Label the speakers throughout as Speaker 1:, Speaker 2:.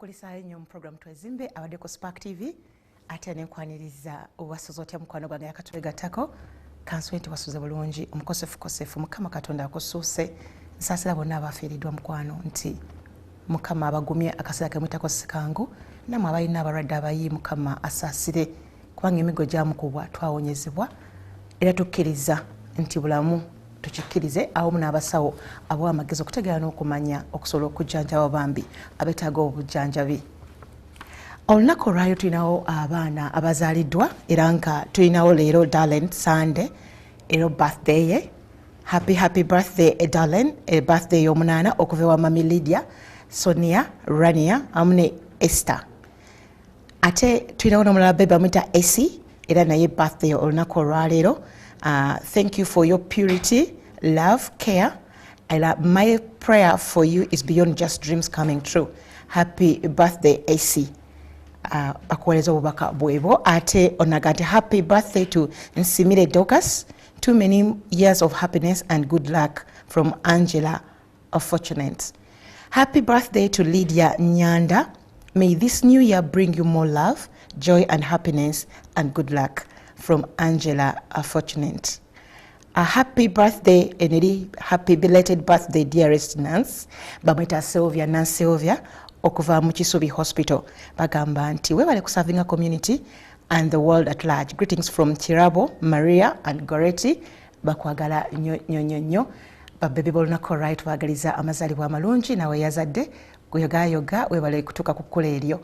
Speaker 1: Nkukulisaayo nnyo mu program Twezimbe abadde ku Spark TV, ate nenkwaniriza. Wasuze otya, mukwano gwange yakatwegattako? Kanswe nti wasuze bulungi, omukosefukosefu. Mukama Katonda akusuuse. Nsaasira bonna abafiiriddwa, mukwano, nti Mukama abagumye akaseera kemwitako sikangu. Namwe abalina abalwadde abayi, Mukama asaasire, kubanga emigo gyamukubwa twawonyezebwa, era tukkiriza nti bulamu tukikkirize awamu n'abasawo abawa amagezi okutegeera n'okumanya okusobola okujjanjaba bambi abeetaaga obujjanjabi. Olunaku olwaliro tulinawo abaana abazaaliddwa, era nga tulinawo leero Darlen Sunday, era birthday ye. Happy, happy birthday, Darlen, birthday y'omunaana okuva ewa Mami Lydia, Sonia, Rania awamu ne Esther. Ate tulinawo n'omulala baby bamuyita Esi, era naye birthday olunaku olwaleero. Thank you for your purity, love, care. Era my prayer for you is beyond just dreams coming true. Happy birthday, Esi. Bakuweereza obubaka bwebwo. Ate onaga nti happy birthday to Nsimire Dorcas, too many years of happiness and good luck from Angela Fortunate. Happy birthday to Lydia Nyanda. May this new year bring you more love, joy and happiness and good luck from Angela Fortunate. A happy birthday, Eneri, happy belated birthday, dearest Nance. Bamwita Sylvia, Nance Sylvia, okuva mu Kisubi Hospital. Bagamba nti webale kuservinga community and the world at large. Greetings from Kirabo, Maria and Goretti. Bakwagala nnyo nnyo nnyo nnyo. Babebi b'olunaku olwali tubagaliza amazaalibwa amalungi, nawe yazadde guyogayoga, webale kutuuka ku kkula eryo.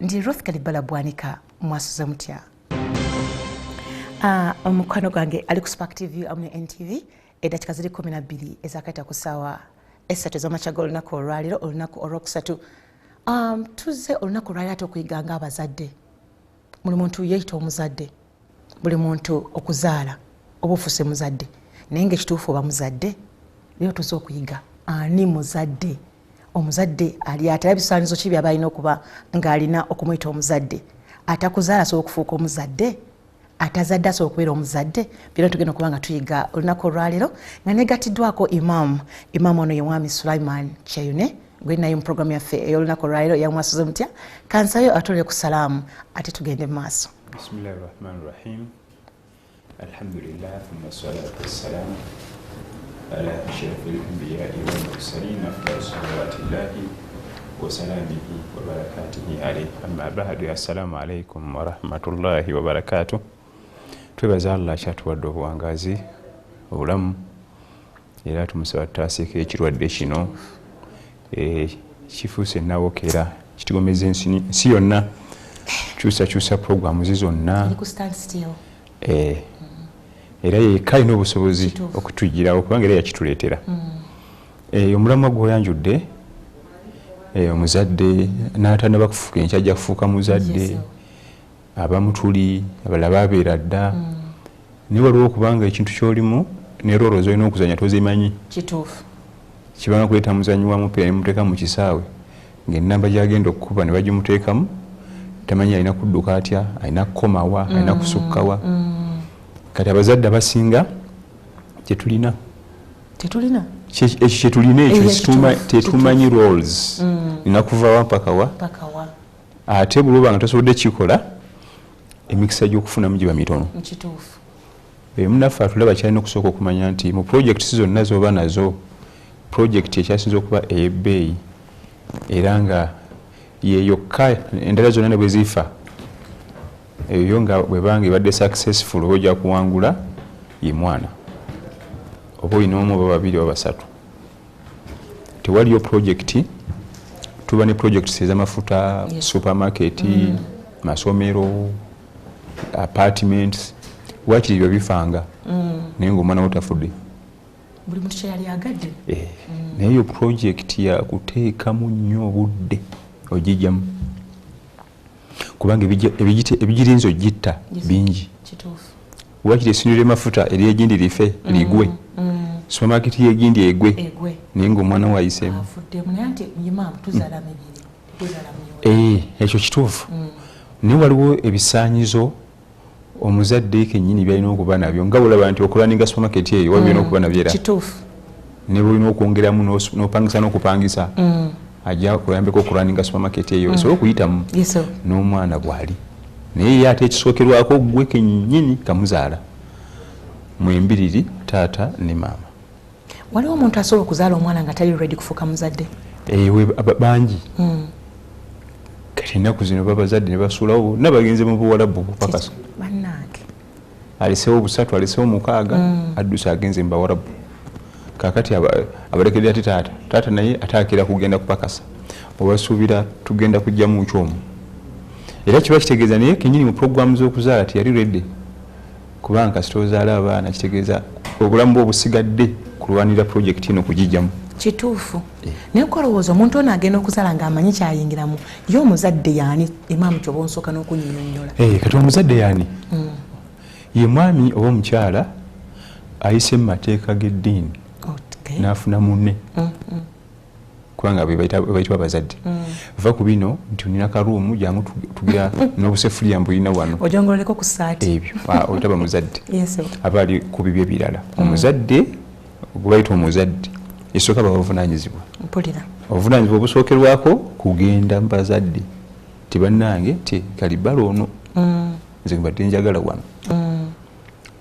Speaker 1: Ndi Ruth Kalibala Bwanika, mwasuze mutya? Omukwano gwange ali ku Spark TV amu ne NTV. Eddakiika ziri 12 ezakayita ku ssaawa 3 ez'amakya g'olunaku olwaliro, olunaku olwokusatu. Tuzze olunaku olwaliro ate okuyiga nga abazadde. Buli muntu yeeyita omuzadde, buli muntu okuzaala oba ofuuse muzadde, naye nga ekituufu oba muzadde? Leero tuzze okuyiga ani muzadde, omuzadde ali atera bisaanizo ki byaba alina okuba ng'alina okumuyita omuzadde. Atakuzaala asobola okufuuka omuzadde? Atazadde asobola okubeera omuzadde? Byonna tugenda okuba nga tuyiga olunaku olwaleero nga negatiddwako imaamu. Imaamu ono ye Mwami Sulaiman Kyeyune, gwe naye mu programu yaffe ey'olunaku olwaleero. Yamwasuze mutya? Kansayo atulire ku salaamu ate tugende mu maaso.
Speaker 2: Bismillahi rahmani rahim, alhamdulillah, thumma salatu wassalam ala ashrafi lambiyai walmursalin, afdal salawatillahi wasalamihi wabarakatihi alaihi, amma badu. Assalamu alaikum warahmatullahi wabarakatuh. Twebaza Allah akyatuwadde obuwangazi, obulamu, era tumusaba tutaasieko ekirwadde kino. Kifuuse nawokera, kitigomeza ensi yonna, kyusakyusa programu zi zonna. Era yekka alina obusobozi okutugirawo, kubanga era yakituleetera. Omulamwa gwoyanjudde, omuzadde n'atanaba kufuuka, enkya ajja kufuuka muzadde. Abamu tuli, abalala babeera dda, naye waliwo okubanga ekintu kyolimu ne role zolina okuzanya tozimanyi. Kibanga kuleeta muzanyi wa mupiira nemuteeka mu kisaawe, ngaenamba gyagenda okukuba ne bagimuteekamu, tamanyi alina kudduka atya, alina kukomawa, alina kusukkawa. Kati abazadde abasinga kyetulina
Speaker 1: Tetulina.
Speaker 2: Ekyo kyetulina ekyo, tetumanyi roles, nina kuvawa mpaka wa. Ate bw'oba nga tosobodde kikola, emikisa gy'okufunamu giba mitono. Munaffe atulaba kyalina okusooka okumanya nti mu projects zonna zoba nazo, project ekyasinza okuba ey'ebbeeyi era nga yeyokka, endala zonna ne bwe zifa, eyo nga bwebanga ebadde successful oba ojja kuwangula, ye mwana. Oba olina omu oba babiri oba basatu, tewaliyo project. Tuba ne projects ez'amafuta, supermarket, masomero, apartments, wakiri byo bifanga, naye nga omwana wo tafudde.
Speaker 1: Buli muntu kyeyali agadde.
Speaker 2: Naye eyo project yakuteekamu nnyo obudde ogijjamu, kubanga ebigirinza ogitta bingi. Wakiri essundiro ly'emafuta eryegindi life, ligwe, supermarket yegindi egwe, naye nga omwana we ayiseemu. Ekyo kituufu, naye waliwo ebisaanyizo omuzadde kennyini byalina okuba nabyo, nga bulaba nti okurunninga supermarket eyo waliwo byolina okuba nabyo, era ne bwolina okwongeramu n'opangisa n'okupangisa. Ajja kuyambeko okurunninga supermarket eyo esobole okuyitamu. N'omwana bw'ali, naye ye ate ekisookerwako gwe kennyini kamuzaala, mwembiriri, taata ne maama.
Speaker 1: Waliwo omuntu asobola okuzaala omwana nga tali ready kufuuka muzadde?
Speaker 2: Ewe bangi. Kati ennaku zino babazadde ne basuulawo bonna, bagenze mu Buwalabu bupakasa.
Speaker 1: Bannange!
Speaker 2: Alesewo 3, alesewo 6, adduse agenze mu Bawarabu. Kakati abalekedde ate taata, taata naye ate akira kugenda kupakasa, obasuubira tugenda kujjamu kyomu. Era kiba kitegeeza naye kenyini mu programu z'okuzaala teyali ready, kubanga kasita ozaala abaana kitegeeza obulamu bwe obusigadde kulwanira projekiti eno kugijjamu.
Speaker 1: Kituufu, naye kolowooza omuntu ono agenda okuzaala ng'amanyi kyayingiramu, ye omuzadde yaani? Imaamu, kyoba onsooka n'okunyinyonnyola.
Speaker 2: Kati omuzadde yaani? Ye mwami oba omukyala ayise mu mateeka g'eddiini n'afuna munne, kubanga be bayitibwa abazadde. Va ku bino nti nina karuumu, jangu tugira n'obusefuliya mbulina wano.
Speaker 1: Ojongololeko ku saati.
Speaker 2: Ebyo otaba muzadde, aba ali ku bibyo ebirala. Omuzadde gwe bayita omuzadde esooka baba buvunanyizibwa.
Speaker 1: Mpulira.
Speaker 2: Obuvunanyizibwa obusookerwako kugenda mu bazadde ti bannange, ti kalibala ono nze mbadde njagala wano.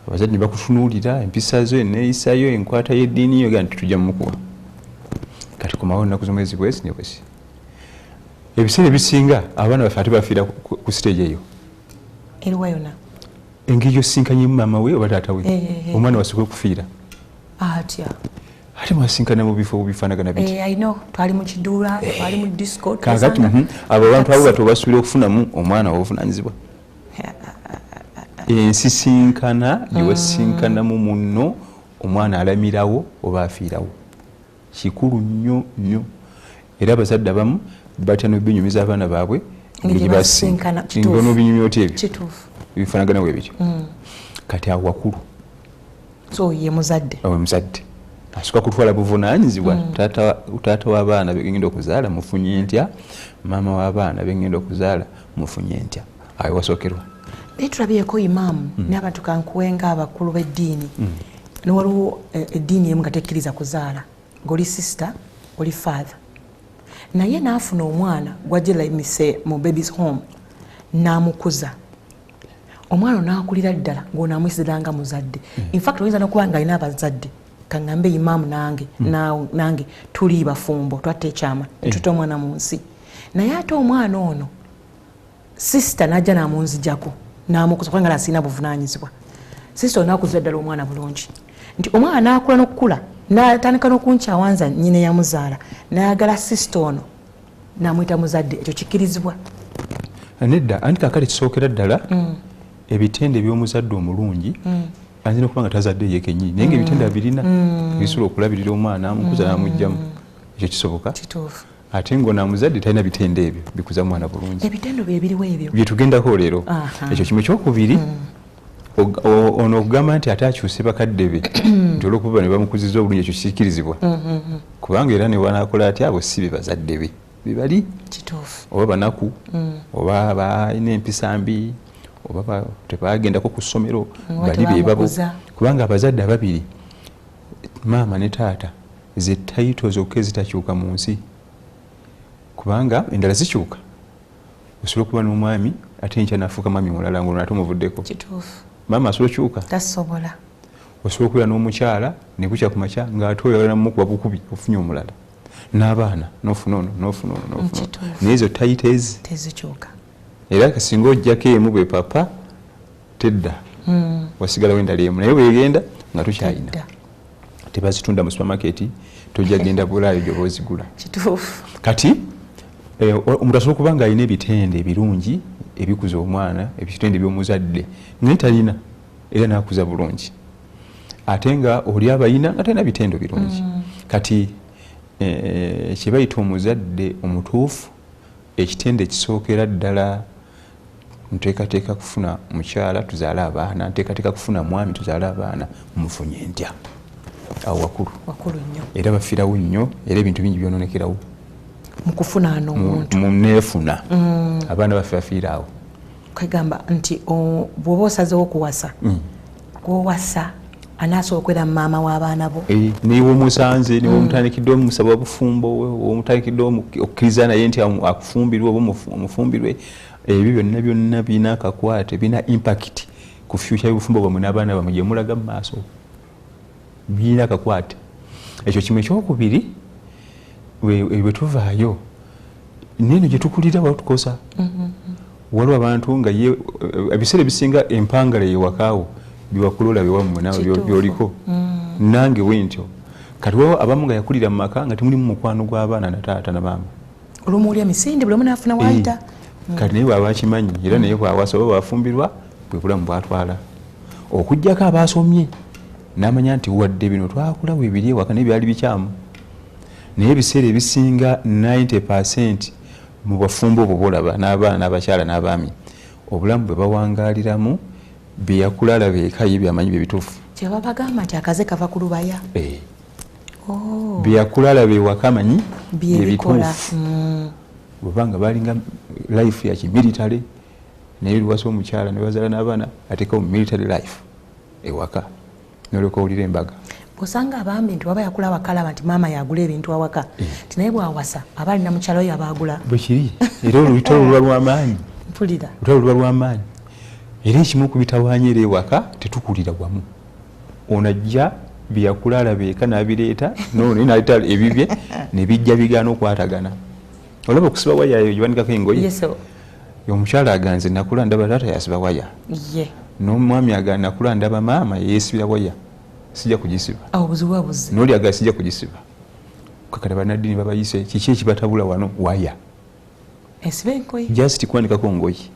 Speaker 2: Abazadde ne bakutunuulira empisa zo, enneeyisayo, enkwata y'eddiini yo, ga nti tujja mumukuwa. Kati komawo ennaku z'omwezi bwezi ne bwezi. Ebiseera ebisinga abaana baffe ate bafiira ku stage eyo.
Speaker 1: Eriwa yona?
Speaker 2: Engeri gyosinkanyemu maama we oba taata we. Omwana wasooka okufiira.
Speaker 1: Atya?
Speaker 2: Ate mwasinkana mu bifo bifaanagana biti.
Speaker 1: I know, twali mu kiduula, twali mu disco.
Speaker 2: Kakati abo abantu abo bato basuubira okufunamu omwana w'obuvunanyizibwa. Ensisinkana gye wasinkanamu munno, omwana alamirawo oba afiirawo, kikulu nnyo nnyo. Era abazadde abamu batya n'obinyumiza abaana baabwe.
Speaker 1: Engeri gye basinkana, kituufu.
Speaker 2: N'obinyumya otya ebyo?
Speaker 1: Kituufu.
Speaker 2: Bifaanagana bwe bityo. Kati awo wakulu.
Speaker 1: So ye muzadde.
Speaker 2: Awo muzadde asooka kutwala buvunaanyizibwa. Taata w'abaana begenda okuzaala mufunye ntya? Maama w'abaana begenda okuzaala mufunye ntya? Awo wasookerwa.
Speaker 1: Naye tulabyeko, imaamu, n'abantu kankuwenga abakulu b'eddiini, newaliwo eddiini emu nga tekkiriza kuzaala ng'oli sister, oli father, naye n'afuna omwana gwajje lamise mu babies home n'amukuza, omwana onaakulira ddala ng'onaamuyisira nga muzadde. Infact oyinza nokuba nga alina abazadde. Kaŋŋambe imaamu nange, nange tuli bafumbo, twatta ekyama, tuta omwana mu nsi, naye ate omwana ono sister najja namunzijako namukuza kubanga nasirina buvunanyizibwa. Sister onakuza ddala omwana bulungi, nti omwana nakula nokukula natandika nokunkyawanza nyina yamuzaala, nayagala sister ono namwita muzadde. Ekyo kikkirizibwa?
Speaker 2: Nedda, anti kakati kisookera ddala ebitende eby'omuzadde omulungi ayinza nokuba nga tazadde ye kennyini, naye nga ebitende abirina ebisobola okulabirira omwana, amukuza n'amugjamu. Ekyo kisoboka.
Speaker 1: Kituufu.
Speaker 2: Ate ng'ono amuzadde talina bitende ebyo bikuza mwana bulungi.
Speaker 1: Ebitendo byebiriwo ebyo?
Speaker 2: Byetugendako leero. Ekyo kimu. Ekyokubiri, ono okugamba nti ate akyuse bakadde be nti olwokuba ne bamukuziza obulungi, ekyo kikirizibwa, kubanga era ne wanakola atya, abo si be bazadde be bebali.
Speaker 1: Kituufu.
Speaker 2: Oba banaku, oba balina empisa mbi, oba tebagendako ku ssomero,
Speaker 1: Oba
Speaker 2: bali be babo.
Speaker 1: Tebamukuza.
Speaker 2: Kubanga abazadde ababiri, maama ne taata, ze title zokka ezitakyuka mu nsi, kubanga endala zikyuka. Osobola okuba n'omwami ate enkya nafuuka mwami mulala, ngaono ate omuvuddeko.
Speaker 1: Kituufu.
Speaker 2: Maama asobola okyuka?
Speaker 1: Tasobola.
Speaker 2: Osobola okubeera n'omukyala ne bukya ku makya ng'ate oyagala mumukuba bukubi, ofunye omulala n'abaana, n'ofuna ono, n'ofuna ono, n'ofuna ono. Naye ezo titles
Speaker 1: Tezikyuka.
Speaker 2: Era singa ojjako emu bwe papa tedda, wasigalawo endala emu, naye bwegenda nga tukyalina.
Speaker 1: Tedda.
Speaker 2: Tebazitunda mu supermarket, tojja genda bulaayo gyoba ozigula.
Speaker 1: Kituufu.
Speaker 2: Kati omuntu asobola okuba nga alina ebitende ebirungi ebikuza omwana, ebitende by'omuzadde, naye talina, era nakuza bulungi, ate nga oli abayina nga talina bitendo birungi. Kati kyebayita omuzadde omutuufu, ekitende ekisookera ddala, nteekateeka kufuna mukyala tuzaale abaana, nteekateeka kufuna mwami tuzaale abaana, mufunye ntya? Awo wakulu.
Speaker 1: Wakulu nnyo.
Speaker 2: Era bafiirawo nnyo, era ebintu bingi byononekerawo.
Speaker 1: Mu kufuna ano omuntu.
Speaker 2: Mu neefuna, abaana baffe bafiira awo.
Speaker 1: Kwegamba nti bw'oba osazewo okuwasa, gwowasa Anaasobola okubeera maama w'abaana bo.
Speaker 2: Niwe omusanze, niwe omutandikidde omusaba bufumbo, omutandikidde okukkiriza naye nti akufumbirwe oba omufumbirwe. Ebyo byonna byonna birina akakwate, birina impact ku future y'obufumbo bwammwe n'abaana bammwe gye mulaga mu maaso. Birina akakwate. Ekyo kimu. Ekyokubiri, bwe tuvaayo neno gye tukulira watukosa. Waliwo abantu nga ye ebiseera ebisinga empangala yewakaawo byewakulola bewammwe nawe byoliko nange wentyo. Kati waliwo abamu nga yakulira mu maka nga temulimu mukwano gw'abaana na taata na maama,
Speaker 1: olumu oli emisinde buli omu n'afuna waayita.
Speaker 2: Kati naye bw'aba akimanyi era naye bw'awasa oba bw'afumbirwa bwe bulamu bw'atwala, okuggyako abaasomye n'amanya nti wadde bino twakula bwe biri ewaka naye byali bikyamu. Naye ebiseera ebisinga 90% mu bafumbo obwo bolaba n'abaana n'abakyala n'abaami, obulamu bwe bawangaaliramu bye yakula alaba eka ye byamanyi bye bituufu.
Speaker 1: Kyebaba bagamba nti akaze kava ku lubaya.
Speaker 2: Bye yakula alaba ewaka amanyi bye bituufu. Bwebanga balinga life ya kimilitary, naye luwasa omukyala ne bazaala n'abaana, ateekawo military life ewaka nolyoka owulira embaga.
Speaker 1: Osanga abaami nti waba yakula awaka alaba nti maama yagula ebintu awaka, ti naye bwawasa aba alina mukyalo oyo abaagula.
Speaker 2: Bwekiri, era olutalo luba lwamaanyi.
Speaker 1: Mpulira.
Speaker 2: Olutalo luba lwamaanyi, era ekimu ku bitawaanya era ewaka tetukulira wamu. Ono ajja byeyakula alaba eka n'abireeta, nono naye naleeta ebibye ne bijja bigaana okwatagana. Olaba okusiba waya eyo gyebanikako engoye, omukyala aganze nakula ndaba taata yasiba waya, n'omwami agamba nakula ndaba maama yeyesibira waya, sijja kugisiba. Noli agamba sijja kugisiba. Kakati bannaddiini babayise, kiki ekibatabula wano? Waya just kwanikako ngoye.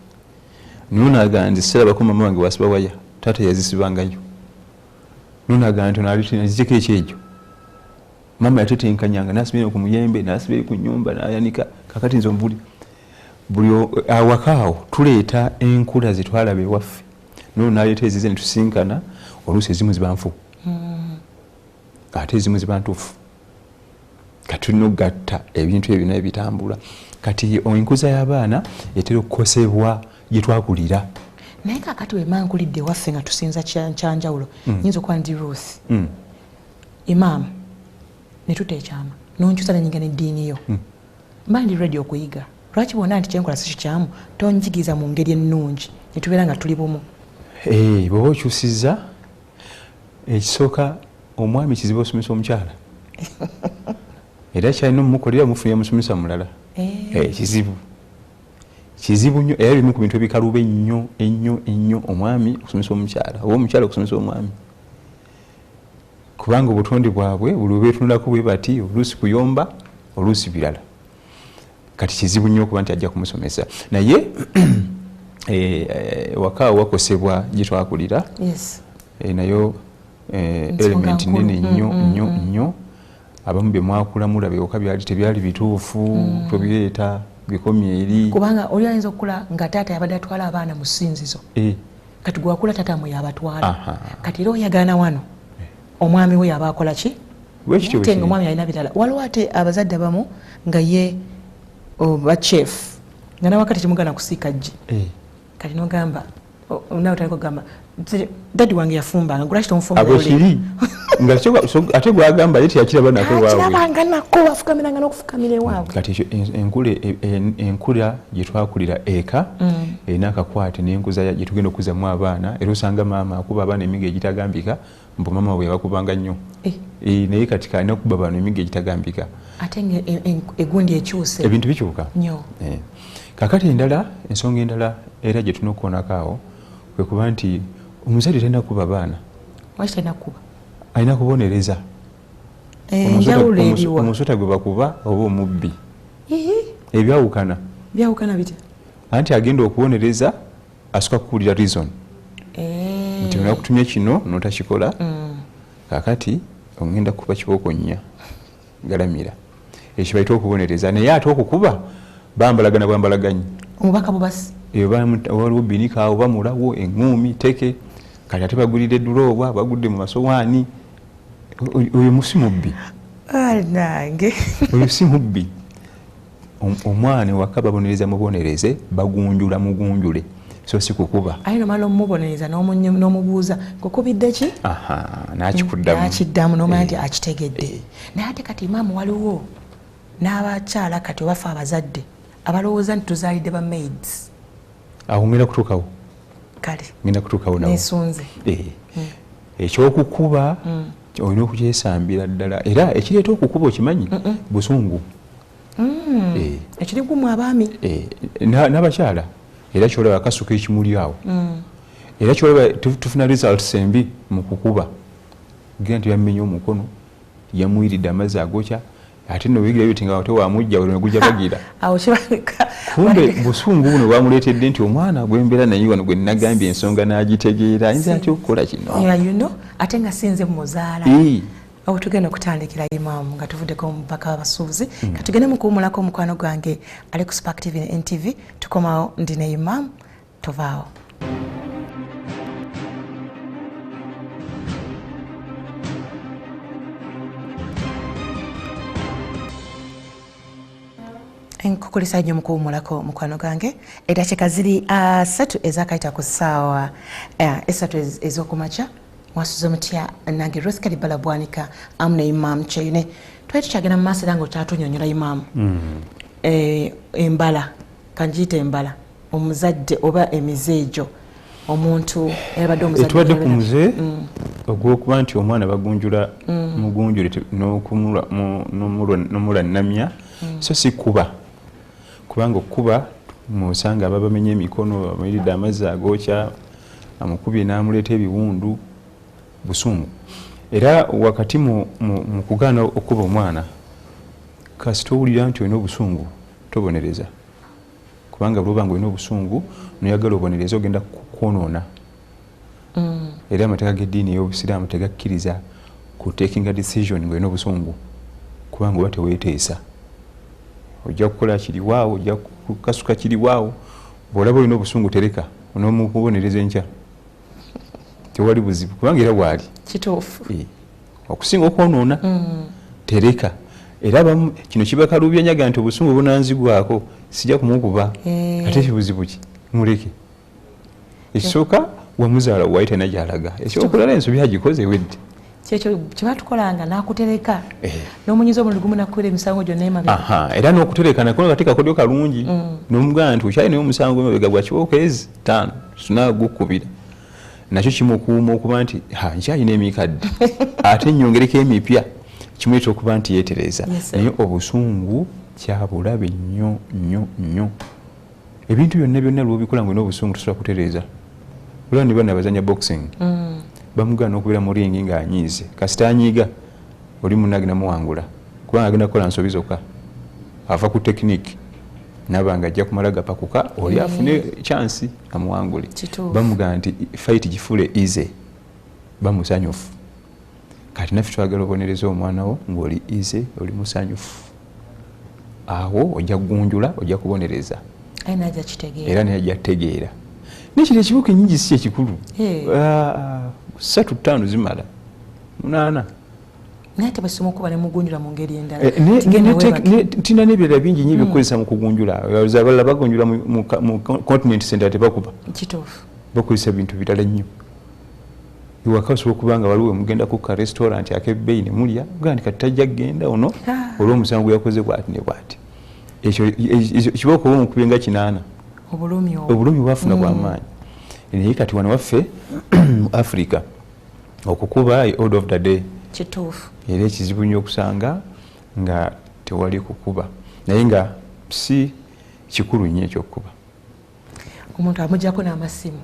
Speaker 2: Nono agamba nze sirabako mama wange wasiba waya, taata yazisibangayo. Nono agamba nti onazijeko ekyegyo, mama yatetenkanyanga nasibira ku muyembe, nasibira ku nyumba nayanika. Kakati nze buli buli awaka awo tuleeta enkula zetwalaba ewaffe, nono naleeta ezize netusinkana. Oluusi ezimu ziba nfu, ate ezimu ziba ntuufu. Kati tulina okugatta ebintu ebyo byonna ebitambula. Kati enkuza y'abaana etera okukosebwa gye twakulira.
Speaker 1: Naye kakati wema nkulidde ewaffe nga tusinza kyanjawulo, nyinza okuba ndi Ruth, imaamu netuta ekyama nonkyusa nenyiga neddiini yo, mba ndi ready okuyiga. Lwaki bwona nti kyenkola si kikyamu tonjigiriza mu ngeri ennungi netubeera nga tuli bumu?
Speaker 2: Bw'oba okyusizza, ekisooka omwami kizibu osomesa omukyala, era kyalina omumukolera mufunira musomesa mulala. Kizibu, kizibu nnyo, era bimu ku bintu ebikaluba ennyo ennyo ennyo, omwami okusomesa omukyala oba omukyala okusomesa omwami, kubanga obutonde bwabwe buli beetunulako bwe bati, oluusi kuyomba, oluusi birala. Kati kizibu nnyo okuba nti ajja kumusomesa, naye waka wakosebwa gye twakulira. Nayo element nene nnyo nnyo nnyo. Abamu bye mwakula mulaba ewaka byali tebyali bituufu, tobireeta, bikomye eri.
Speaker 1: Kubanga oli ayinza okukula nga taata yabadde atwala abaana mu ssinzizo, kati gwakula taata mwe yabatwala, kati era oyagaana wano omwami we yaba akola ki, ate nga omwami alina birala. Waliwo ate abazadde abamu nga ye ba chef, nga nawaka tekimugana kusiika ggi. Kati nogamba nawe tandika okugamba, "Daddy wange yafumbanga, lwaki tonfumba?"
Speaker 2: Abwekiri nga ate gwagamba ye teyakiraba nako waabwe.
Speaker 1: Akirabanga nako, bafukamiranga n'okufukamira ewaabwe.
Speaker 2: Kati ekyo enkula gye twakulira eka erina akakwate n'enkuza gye tugenda okuzamu abaana. Era osanga maama akuba abaana emigo egitagambika, mbu maama bwe yabakubanga nnyo. Naye kati kalina okuba bano emigo egitagambika.
Speaker 1: Ate nga egundi ekyuse.
Speaker 2: Ebintu bikyuka.
Speaker 1: Nnyo.
Speaker 2: Kakati endala, ensonga endala era gye tulina okukoonako awo kwe kuba nti omuzadde talina kuba baana.
Speaker 1: Lwaki talina kuba?
Speaker 2: Alina kubonereza.
Speaker 1: Enjawulo eriwa?
Speaker 2: Omusota gwe bakuba oba omubbi ebyawukana.
Speaker 1: Byawukana bitya?
Speaker 2: Anti agenda okubonereza asooka kukuwulira reason nti onakutumye kino notakikola, kakati ogenda kuba kibooko nnya galamira. Ekyo bayita okubonereza. Naye ate okukuba bambalagana bwambalaganyi.
Speaker 1: Omubaka bubasi.
Speaker 2: Waliwo binika awo bamulawo eŋŋuumi teke, kati ate bagulira edduloobwa, bagudde mu masowaani. Oyo musi mubbi.
Speaker 1: Nange.
Speaker 2: Oyo si mubbi. Omwana ewaka babonereza mubonereze, bagunjula mugunjule. So si kukuba.
Speaker 1: Aye nomala omubonereza n'omubuuza nkukubidde ki?
Speaker 2: N'akikuddamu.
Speaker 1: N'akiddamu n'omanya nti akitegedde. Naye ate kati imaamu waliwo n'abakyala kati obafa abazadde abalowooza nti tuzaalidde ba maids.
Speaker 2: Awo ngenda kutuukawo.
Speaker 1: Kale.
Speaker 2: Ngenda kutuukawo nawo.
Speaker 1: Neesunze.
Speaker 2: Ekyokukuba olina okukyesambira ddala, era ekireeta okukuba okimanyi busungu.
Speaker 1: Ekiri kumu abaami.
Speaker 2: N'abakyala era kyolaba akasuka ekimuli awo. Era kyolaba tufuna results embi mu kukuba. Genda nti yammenye omukono, yamuyiridde amazzi agokya, ate nno weegira biti nga tewamujja olwo ne gujja bagira. Kumbe busungu buno bwamuleetedde nti omwana gwe mbeera naye wano gwe nagambye ensonga n'agitegeera, ayinza atya okukola kino?
Speaker 1: Ate nga si nze muzaala. Awo tugenda okutandikira imaamu nga tuvuddeko omubaka w'abasuubuzi. Katugende mu kuwummulako omukwano gwange ali ku Spark TV ne NTV, tukomawo ndi ne imaamu, tovaawo. Nkukulisa nnyo mu kuwummulako mukwano gwange. Eddakiika ziri 3 ezakayita ku ssaawa 3 ez'okumakya. Mwasuze mutya nange Ruth Kalibala Bwanika amu ne Imam Kyeyune. Twali tukyagenda mu maaso era ng'okyatunyonnyola Imam. Embala, kanjiyite embala, omuzadde oba emize egyo omuntu eyabadde omuzadde.
Speaker 2: Tubadde ku muze ogw'okuba nti omwana bagunjula mugunjule n'omulannamya, so si kuba. Kubanga okukuba musanga aba bamenye emikono, bamuyiridde amazzi agookya, amukubye n'amuleeta ebiwundu, busungu. Era wakati mu kugaana okukuba omwana, kasita owulira nti olina obusungu, tobonereza. Kubanga bw'oba ng'olina obusungu n'oyagala obonereza, ogenda kwonoona. Era amateeka g'eddiini ey'Obusiraamu tegakkiriza ku taking a decision ng'olina obusungu, kubanga oba teweeteesa. Ojja kukola kiriwaawo, ojja kukasuka kiriwaawo. Bw'olaba olina obusungu tereka, onoomukubonereza enkya. Tewali buzibu, kubanga era bw'ali.
Speaker 1: Kituufu.
Speaker 2: Okusinga okwonoona, tereka. Era abamu kino kibakalubya nyaga nti obusungu bunanzigwako, sijja kumukuba. Ate ekibuzibu ki? Muleke. Ekisooka wamuzaala wayi talina gy'alaga. Ekyokulala ensobi agikoze ewedde.
Speaker 1: Kyekyo kye batukolanga n'akutereka. N'omunyiza omulundi gumu n'akukuba emisango gyonna emabega.
Speaker 2: Era n'okutereka nako kati kakodyo kalungi. N'omugamba nti okyalinayo omusango emabega gwa kibooko ezi 5 sinaagukubira. Nakyo kimukuuma okuba nti nkyalina emikadde ate nnyongereko emipya, kimuleetera okuba nti yeetereeza. Naye obusungu kyabulabe nnyo nnyo nnyo. Ebintu byonna byonna lw'obikola ng'olina obusungu tosobola kutereeza. Olaba ne bano abazannya boxing, bamugaana okubeera mu ringi ng'anyiize. Kasita anyiiga, oli munne agenda muwangula, kubanga agenda kukola nsobi zokka. Ava ku technique, n'aba nga ajja kumala gapakuka, oli afune chance amuwangule. Bamugaana nti fight gifuule easy, bamusanyufu. Kati naffe twagala obonereza omwana wo ng'oli easy, oli musanyufu. Awo ojja kugunjula, ojja kubonereza. Era naye ajja kutegeera. Nekiro ekibuuka ennyingi si kyekikulu. 3 5 zimala. 8.
Speaker 1: Naye ate bwe ne mugunjula mu ngeri endala.
Speaker 2: Ntina n'ebirala bingi nnyo ebyokukozesa mu kugunjula. Abalala bagunjula mu continent center tebakuba.
Speaker 1: Kituufu.
Speaker 2: Bakozesa bintu birala nnyo. Ewaka osobola okuba nga waliwo mugenda ku ka restaurant ak'ebbeeyi ne mulya, ogaa nti kati tajja kugenda ono olw'omusango gwe yakoze bw'ati ne bw'ati. Ekyo kibooko oba omukubye nga 8.
Speaker 1: Obulumi obwo.
Speaker 2: Obulumi bwafuna bwa maanyi. Naye kati wano waffe mu Africa okukuba order of the day.
Speaker 1: Kituufu.
Speaker 2: Era ekizibu nnyo okusanga nga tewali kukuba. Naye nga si kikulu nnyo ekyokukuba.
Speaker 1: Omuntu amuggyako n'amasimu.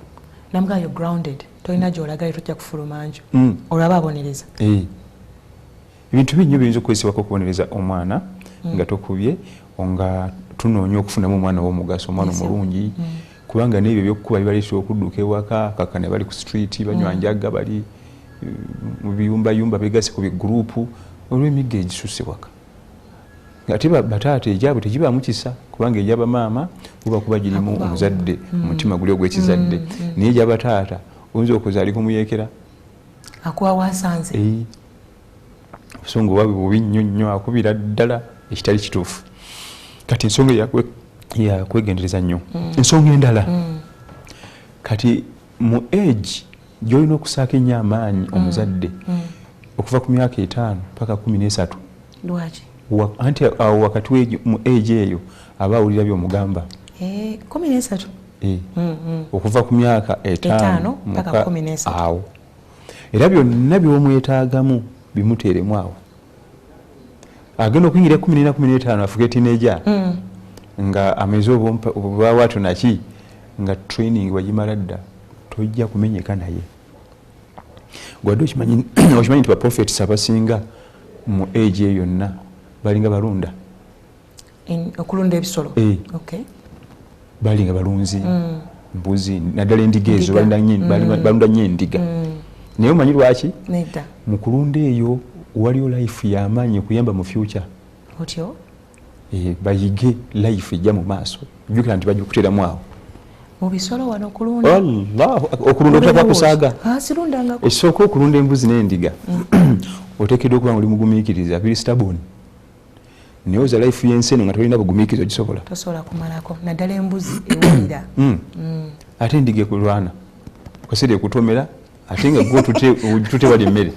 Speaker 1: Namugamba you're grounded. Tolina gy'olaga tojja kufuluma nju. Olwo aba abonereza.
Speaker 2: Ebintu bingi biyinza okukozesebwako okubonereza omwana nga tokubye, nga tunoonya okufunamu omwana ow'omugaso, omwana omulungi. Kubanga n'ebyo ebyokukuba bibaleetera okudduka ewaka, kakkana bali ku street, banywa njaga, bali mu biyumbayumba, beegasse ku biguruupu olw'emiggo egisusse waka. Ate bataata egyabwe tegibaamu kisa, kubanga egy'abamaama guba kuba girimu omuzadde, omutima guli ogw'ekizadde. Naye egy'abataata oyinza okuza ali kumuyeekera.
Speaker 1: Akuwa wasanze.
Speaker 2: Obusungu bwabwe bubi nnyo nnyo, akubira ddala ekitali kituufu. Kati ensonga yakwegendereza nnyo. Ensonga endala. Kati mu age gyolina okusaako ennyo amaanyi omuzadde okuva ku myaka 5 paka 13.
Speaker 1: Lwaki?
Speaker 2: Anti awo wakati mu age eyo aba awulira by'omugamba.
Speaker 1: 13?
Speaker 2: Okuva ku myaka 5
Speaker 1: paka 13.
Speaker 2: Awo era byonna by'omwetaagamu bimuteeremu awo. Agenda okuyingira 14 15 afuke teenager nga ameze obubawaato naki nga training wagimala dda, tojja kumenyeka naye. Gwadde okimanyi nti baprofets abasinga mu age eyo yonna balinga balunda.
Speaker 1: Okulunda ebisolo?
Speaker 2: Balinga balunzi, mbuzi, naddala endiga ezo, balunda nnyo endiga. Naye omanyi lwaki? Mu kulunda eyo waliyo life y'amaanyi okuyamba mu future.
Speaker 1: Otyo?
Speaker 2: Bayige life ejja mu maaso. Jjukira nti bajja kuteeramu awo.
Speaker 1: Mu bisolo wano okulunda?
Speaker 2: Allah, okulunda okutaka kusaaga.
Speaker 1: Sirundangako.
Speaker 2: Ekisooka okulunda embuzi n'endiga. Oteekeddwa okuba nga oli mugumiikiriza, biri stubborn. Naye oza life y'ensi eno nga tolina bugumiikiriza ogisobola.
Speaker 1: Tosobola kumalako, naddala embuzi ewulira.
Speaker 2: Ate endiga ekulwana. Okaseera ekutomera, ate nga gwe otute wali emmere.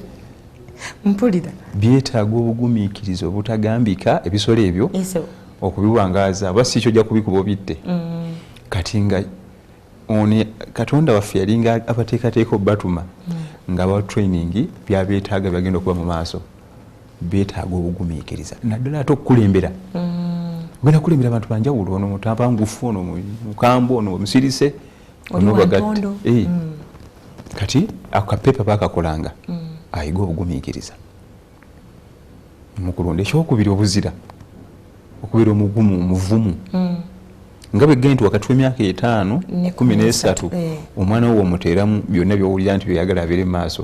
Speaker 1: Mpulira.
Speaker 2: Byetaaga obugumiikiriza obutagambika ebisolo ebyo okubiwangaaza, oba si kyo ojja kubikuba obitte. Kati nga ono Katonda waffe yalinga abateekateeka obatuma nga abawa training byabeetaaga byagenda okuba mu maaso. Beetaaga obugumiikiriza naddala ate okukulembera. Ogenda kukulembera abantu banjawulo, ono mutabangufu, ono mukambwe, ono musirise, ono bagatte. Kati ako kapepa baakakolanga ayiga obugumiikiriza mukulonda. Ekyokubiri obuzira, okubeera omugumu, omuvumu. Nga bwe genda wakati w'emyaka 5 13 omwana wo omuteeramu byonna by'owulira nti by'oyagala abeere mu maaso.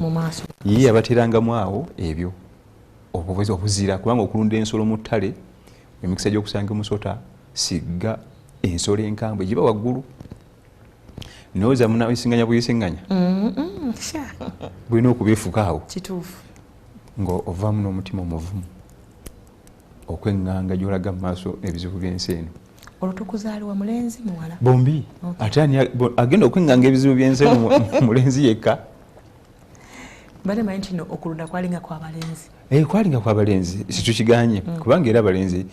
Speaker 2: Ye yabateerangamu awo ebyo obuzira, kubanga okulunda ensolo mu ttale emikisa gy'okusanga omusota, sigga, ensolo enkambwe giba waggulu. Noza munayisinganya buyisinganya bulina okubeefuka awo.
Speaker 1: Kituufu.
Speaker 2: Nga ovaamu n'omutima omuvumu okweŋŋanga gy'olaga mu maaso ebizibu by'ensi eno.
Speaker 1: Olwo tukuzaalibwa mulenzi muwala?
Speaker 2: Bombi. Ate agenda okweŋŋanga ebizibu by'ensi eno mulenzi yekka.
Speaker 1: Mbadde manyi nti no okulunda kwalinga kwa balenzi.
Speaker 2: Kwalinga kwa balenzi, situkiganye. Kubanga era abalenzi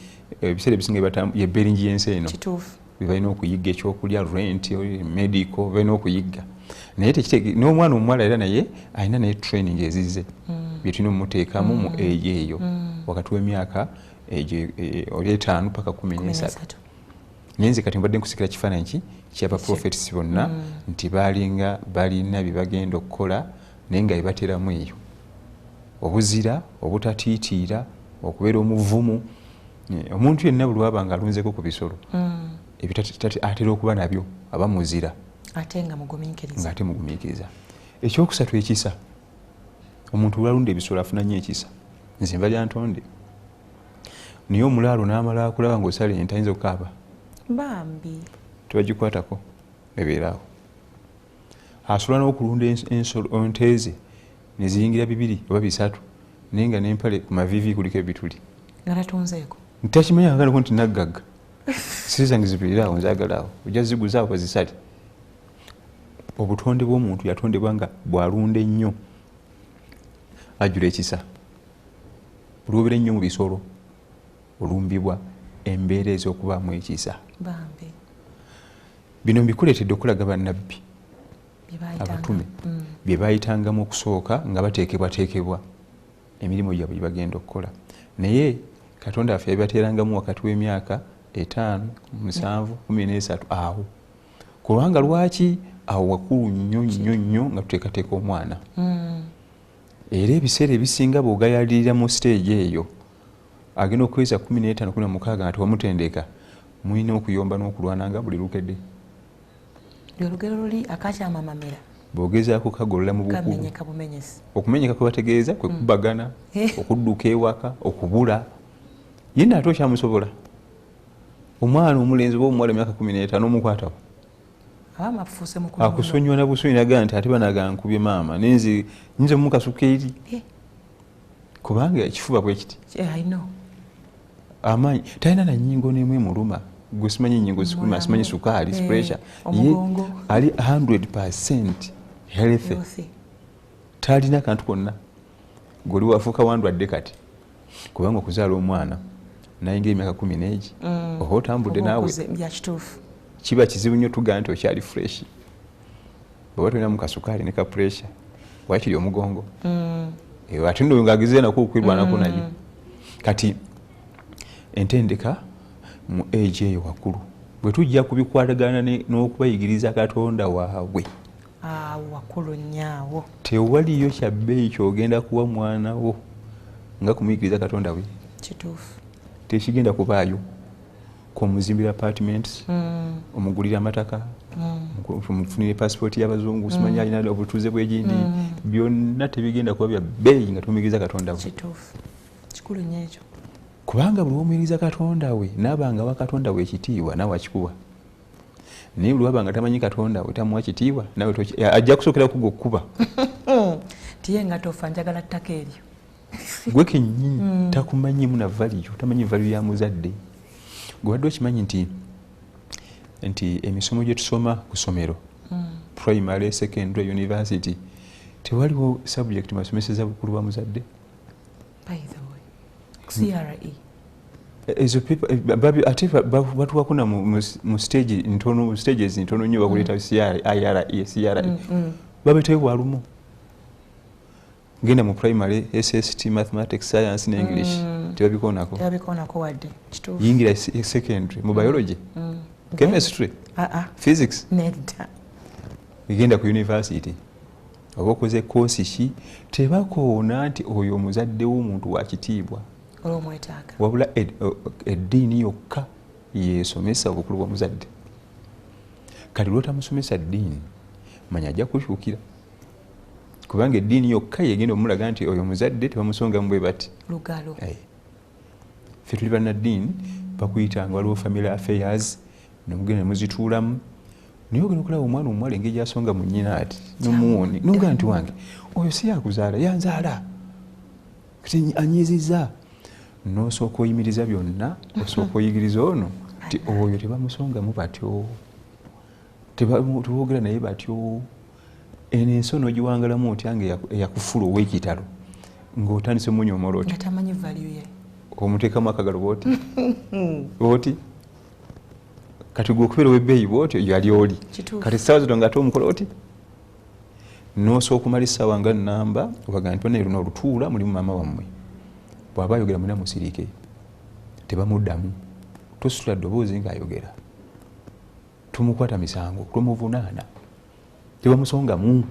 Speaker 2: ebiseera ebisinga ye beringi y'ensi eno.
Speaker 1: Kituufu.
Speaker 2: Balina okuyiga ekyokulya, rent, medical, balina okuyiga. Naye n'omwana omuwala era naye alina naye training ezize bye tulina omuteekamu mu age eyo wakati w'emyaka egyo oli 5 paka 13. Naye nze kati mbadde nkusikira kifaananyi ki ky'abaprofets bonna nti baalinga balina bye bagenda okukola naye nga bibateramu eyo. Obuzira, obutatiitiira, okubeera omuvumu. Omuntu yenna buli lw'aba nga alunzeko ku bisolo ebyo atera okuba nabyo, aba muzira.
Speaker 1: Ate nga mugumiikiriza.
Speaker 2: Nga ate mugumiikiriza. Ekyokusatu ekisa. Omuntu bw'alunda ebisolo afuna nnyo ekisa. Nze nva lya ntonde. Naye omulaalo n'amala akulaba ng'osala ente ayinza okukaaba.
Speaker 1: Bambi.
Speaker 2: Tebagikwatako ebeera awo. Asobola n'okulunda ensolo ente ze ne ziyingira 2 oba 3 naye nga n'empale ku maviivi kuliko ebituli.
Speaker 1: Nga tatunzeeko.
Speaker 2: Ntakimanya nga nti naggagga. Siri zange zibeere awo, nzaagala awo. Ojja ziguza awo bazisale. Obutonde bw'omuntu yatondebwa nga bw'alunda ennyo ajjula ekisa. Buli lw'obeera ennyo mu bisolo olumbibwa embeera ez'okubaamu ekisa.
Speaker 1: Bambi.
Speaker 2: Bino mbikuleetedde okulaga bannabbi abatume bye baayitangamu okusooka nga bateekebwateekebwa emirimu gyabwe gye bagenda okukola. Naye Katonda waffe yabibateerangamu wakati w'emyaka 5, 7, 13 awo. Kubanga lwaki awo wakulu nnyo nnyo nnyo nga tuteekateeka omwana. Era ebiseera ebisinga bw'ogayaalirira mu stage eyo agenda okuweza 15, 16 nga tewamutendeka, mulina okuyomba n'okulwana nga buli lukedde.
Speaker 1: Olugero luli akakyamamamera.
Speaker 2: Bw'ogezaako kagolola mu bukulu.
Speaker 1: Kamenyeka bumenyesi.
Speaker 2: Okumenyeka kwe bategeeza kwe kubagana, okudduka ewaka, okubula. Ye nno ate okyamusobola. Omwana omulenzi oba omuwala emyaka 15 omukwatako.
Speaker 1: Aba afuuse mukulu.
Speaker 2: Akusonyiwa na busonyi n'agamba nti ate banaga nkubye maama, naye nze nyinza omukasuka eri. Kubanga ekifuba bwe kiti.
Speaker 1: I know.
Speaker 2: Amaanyi talina na nnyingo n'emu emuluma. Gwe simanyi nyingo, simanyi sukaali, pressure, ye ali 100% healthy, talina kantu konna. Goli wafuuka wandwadde kati, kubanga okuzaala omwana nayingira emyaka 10 oba otambudde naawe, kiba kizibu nnyo tugamba nti okyali fresh. Bw'oba tolina mu kasukaali ne ka pressure, wakiri omugongo ate nno ng'agezera nako okwirwanako naye. Kati entendeka mu age eyo waggulu bwe tujja kubikwatagana n'okubayigiriza Katonda waabwe,
Speaker 1: wakulu nnyo.
Speaker 2: Tewaliyo kya bbeeyi kyogenda kuwa mwana wo nga kumuyigiriza Katonda we.
Speaker 1: Kituufu.
Speaker 2: Tekigenda kubaayo k'omuzimbira apartments, omugulira amataka, omufunire pasipooti y'abazungu, simanyi alina obutuuze bw'egindi, byonna tebigenda kuba bya bbeeyi nga tumuyigiriza Katonda we.
Speaker 1: Kituufu, kikulu nnyo ekyo.
Speaker 2: Kubanga buli womuyigiriza Katonda we naaba nga wa Katonda we ekitiibwa, naawe akikuwa. Naye buli waba nga tamanyi Katonda we, tamuwa kitiibwa, nawe ajja kusookera kuga okkuba.
Speaker 1: Tiye nga tofa, njagala ttaka eryo.
Speaker 2: Gwe kennyini takumanyimu na value, tamanyi value ya muzadde. Gwe wadde okimanyi nti emisomo gye tusoma ku ssomero, primary, secondary, university, tewaliwo subject masomeseza bukulu bwa muzadde?
Speaker 1: By the way, CRE.
Speaker 2: Ezo ate batuwako na mu stage ntono, stages ntono nnyo bakuleeta CRE, IRE, CRE. Babetayo bwalumu. Genda mu primary, SST, mathematics, science ne English, tebabikoonako.
Speaker 1: Tebabikoonako wadde, kituufu.
Speaker 2: Yingira secondary mu biology, chemistry, physics.
Speaker 1: Nedda.
Speaker 2: Genda ku university oba okoze koosi ki, tebakoona nti oyo omuzadde w'omuntu wa kitiibwa.
Speaker 1: Olwomwetaaga.
Speaker 2: Wabula eddiini yokka yesomesa obukulu bw'omuzadde. Kati lwotamusomesa ddiini, manya ajja kukyukira, kubanga eddiini yokka yegenda omulaga nti oyo omuzadde tebamusongamu bwe bati.
Speaker 1: Lugalo.
Speaker 2: Ffe tuli bannaddiini, bakuyitanga waliwo family affairs, nemugenda nemuzituulamu, naye ogenda okulaba omwana omuwala engeri gyasonga mu nnyina ati nomuwoni, nogaa nti wange oyo si yakuzaala, yanzaala, kati anyiziza. Nosooka oyimiriza byonna, osooka oyigiriza ono nti oyo tebamusongamu batyo, teboogera naye batyo. Eno ensi onoogiwangalamu otya nga eyakufula ow'ekitalo ng'otandise munyoomola otyo?
Speaker 1: Nga tamanyi value ye.
Speaker 2: Omuteekamu akagalo bwoti bwoti, kati gwe okubeera ow'ebbeeyi bwotyo yali oli.
Speaker 1: Kituufu.
Speaker 2: Kati essaawa zino ngaate omukola oti, nosooka okumala essaawa nga namba obaga nti bane luno olutuula mulimu maama wammwe, bw'aba ayogera mulina musirike, tebamuddamu, tositula ddoboozi ng'ayogera, tumukwata misango, tomuvunaana, tebamusongamu.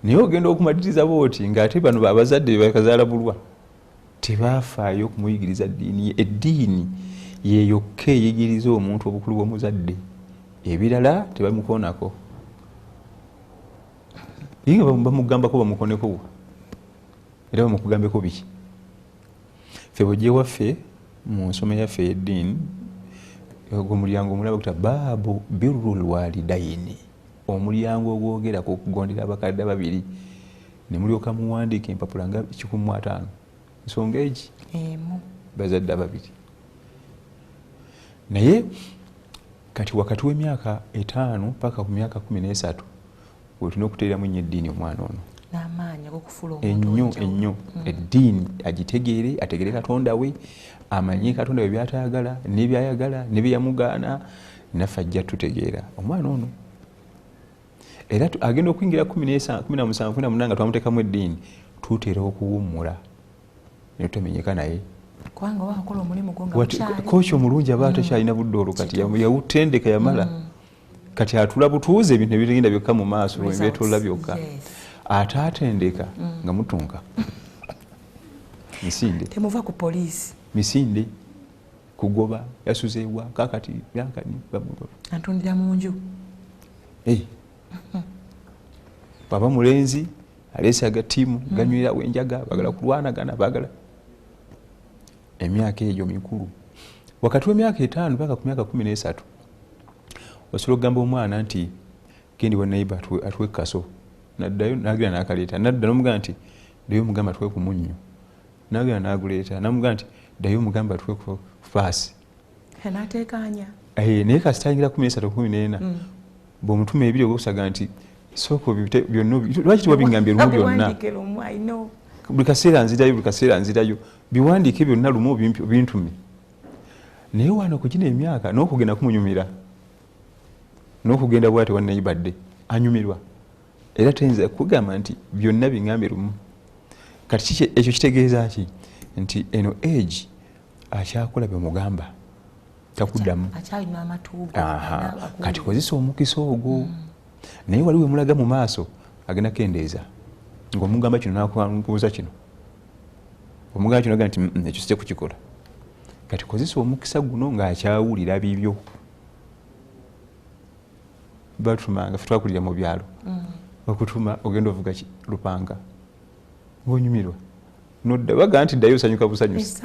Speaker 2: Naye ogenda okumaliriza bwoti ng'ate bano abazadde bekazaala bulwa tebafaayo okumuyigiriza ddiini ye. Eddiini yeyokka eyigiriza omuntu obukulu bw'omuzadde, ebirala tebamukoonako. Ye nga bamugambako bamukoneko wa? Era bamukugambeko biki? Ffe bwojja ewaffe mu nsoma yaffe ey'eddiini, ogwo omulyango omulaba guta baabu birrul walidaini, omulyango ogwogera ku kugondera abakadde ababiri, ne mulyoka muwandiika empapula nga 150, nsonga egi
Speaker 1: emu,
Speaker 2: bazadde ababiri. Naye kati wakati w'emyaka 5 paka ku myaka 13 wetulina okuteeramu ennyo eddiini omwana ono.
Speaker 1: N'amaanyi ag'okufuula omuntu
Speaker 2: ennyo
Speaker 1: ow'enjawulo.
Speaker 2: Ennyo eddiini agitegeere, ategeere Katonda we, amanye Katonda we byatayagala n'ebyayagala ne byeyamugaana, naffe ajja tutegeera omwana ono. Era agenda okuyingira 17, 18 nga twamuteekamu eddiini, tutera okuwummula ne tutamenyeka naye.
Speaker 1: Kubanga oba akola omulimu gwo nga mukyali.
Speaker 2: Kooki omulungi aba takyalina budde olwo, kati yawutendeka yamala. Kati atula butuuze, ebintu ebigenda byokka mu maaso,
Speaker 1: Results.
Speaker 2: ebyetoola byokka. Ate atendeka nga mutunka misinde.
Speaker 1: Temuva ku poliisi.
Speaker 2: Misinde kugoba, yasuzeewa kakati yankani.
Speaker 1: Antundira mu nju.
Speaker 2: Hey. Baba mulenzi aleese agatiimu ganywerawo enjaga, bagala kulwanagana, bagala emyaka egyo mikulu. Wakati w'emyaka 5 paka ku myaka 13 osobola okugamba omwana nti gendi wa neighbor atuwe kaso, naddayo nagenda nakaleeta, nadda nomugamba nti ddayo omugamba atuwe ku munnyo, nagenda naguleeta, namugamba nti ddayo omugamba atuwe ku faasi.
Speaker 1: Anateekanya.
Speaker 2: Naye kasita ayingira 13 14 bw'omutuma ebiri ogwokusaga nti sooka byonna lwaki tewabingambye lumu byonna? Buli kaseera nzirayo, buli kaseera nzirayo, biwandiike byonna lumu bintume. Naye wano ku gino emyaka n'okugenda kumunyumira, n'okugenda bw'ati wannayibadde anyumirwa, era tayinza kugamba nti byonna bingambye lumu. Kati ekyo kitegeeza ki? Nti eno age akyakola byomugamba, takuddamu. Kati kozesa omukisa ogwo. Naye waliwo emulaga mu maaso agenda kendeeza ng'omugamba kino n'akubuuza kino, omugamba kino agamba nti ekyo sijja kukikola. Kati kozesa omukisa guno ng'akyawulira bibyo. Batumanga ffe twakulira mu byalo, okutuma ogenda ovuga lupanga ng'onyumirwa nodda, baga nti ddayo osanyuka busanyusi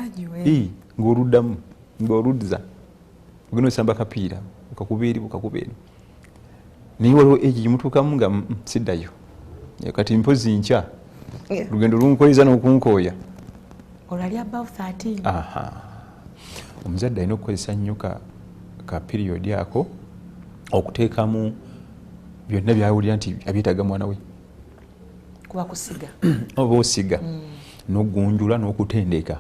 Speaker 2: ng'oluddamu ng'oludza ogenda osamba kapiira okakuba eri okakuba eno. Naye waliwo egi gimutuukamu nga siddayo, kati mpozi nkya lugendo lunkoyeza n'okunkooya.
Speaker 1: Olwali above 13.
Speaker 2: Omuzadde alina okukozesa nnyo ka period ako okuteekamu byonna byawulira nti abyetaaga mwana we.
Speaker 1: Kuba kusiga.
Speaker 2: Oba osiga n'okugunjula n'okutendeka.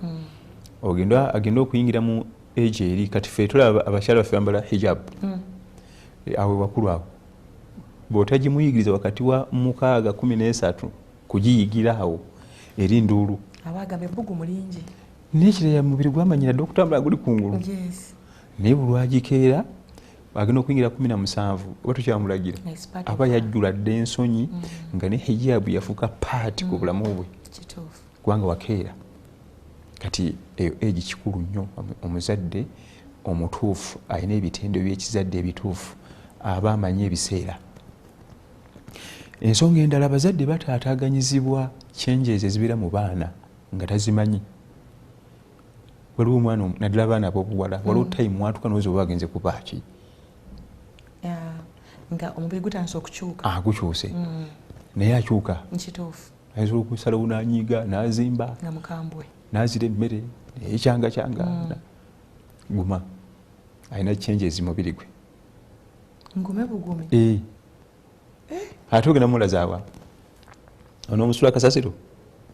Speaker 2: Agenda okuyingira mu age eri. Kati ffe tulaba abakyala baffe bambala hijab. Awo wakulu awo bw'otagimuyigiriza wakati wa 6 13 kugiyigira awo eri nduulu.
Speaker 1: Abagamba ebbugumu lingi.
Speaker 2: N'ekirala mubiri gwamanyira dda okutambula guli kungulu. Naye bulwagikeera agenda okuyingira 17 oba tukyamulagira aba yajjula dda ensonyi nga ne hijabu yafuuka paati ku bulamu bwe. Kubanga wakeera. Kati eyo egi kikulu nnyo omuzadde omutuufu alina ebitendo by'ekizadde ebituufu aba amanyi ebiseera. Ensonga endala, abazadde bataataaganyizibwa changes ezibeera mu baana nga tazimanyi. Waliwo omwana naddala abaana ab'obuwala, waliwo time watuuka n'owooza oba agenze kubaaki
Speaker 1: nga omubiri gutandise okukyuka.
Speaker 2: Gukyuse. Naye akyuka.
Speaker 1: Nkituufu.
Speaker 2: Ayinza okusalawo n'anyiiga n'azimba
Speaker 1: nga mukambwe,
Speaker 2: n'azira emmere ekyanga. Guma, alina changes mubiri gwe.
Speaker 1: Ngume bugumi.
Speaker 2: Ate ogenda mulaza wa onoomusula kasasiro.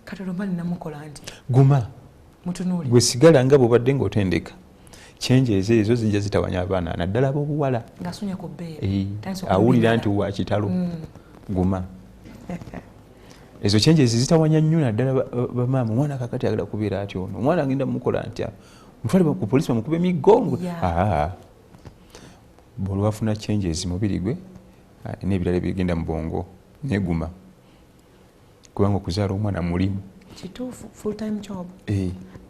Speaker 1: Kati olwo mba ninamukola nti
Speaker 2: guma,
Speaker 1: mutunuuli
Speaker 2: gwe sigala nga bw'obadde ng'otendeka. Changes ezo zijja zitawanya abaana naddala ab'obuwala.
Speaker 1: Ng'asunya ku bbeere,
Speaker 2: awulira nti wa kitalo. Guma, ezo changes zitawanya nnyo naddala bamaama. Omwana kakati agala kubeera atya ono? Omwana agenda mukola ntya? Mutwale ku polisi bamukube emiggo. Bw'olwafuna changes mubiri gwe n'ebirala ebigenda mu bwongo, neguma, kubanga okuzaala omwana mulimu.
Speaker 1: Kituufu, full time job.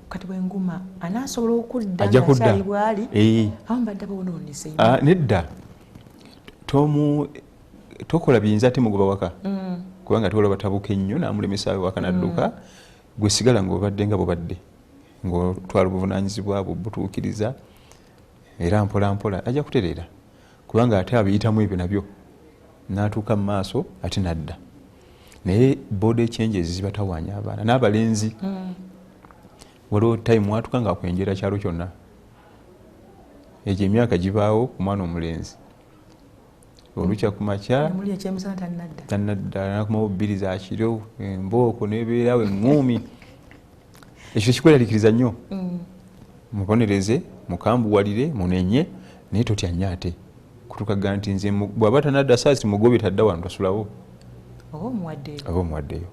Speaker 1: Kati bwenguma anaasobola okudda ng'akyali bwali? Abamu badde bawonoonese.
Speaker 2: Nedda, tokola biyinza ate mugoba waka, kubanga ate olaba tabuka ennyo n'amulemesa waka n'adduka. Gwe sigala ng'obadde nga bwobadde, ng'otwala obuvunaanyizibwa bwo butuukiriza, era mpola mpola ajja kutereera, kubanga ate abiyitamu ebyo nabyo n'atuuka mu maaso ate nadda. Naye body changes zibatawaanya abaana n'abalenzi. Waliwo time watuuka nga akwenjera kyalo kyonna. Egyo emyaka gibaawo ku mwana omulenzi, olukya ku makya tannadda, nakomawo 2 za kiro, embooko nebeerawo eŋŋuumi. Ekyo kikweraliikiriza nnyo. Mubonereze, mukambuwalire, munenye, naye totya nnyo ate kutukaga nti nze bw'aba tanadda saasi mugobye tadda wano tasulawo,
Speaker 1: oba
Speaker 2: omuwaddeyo.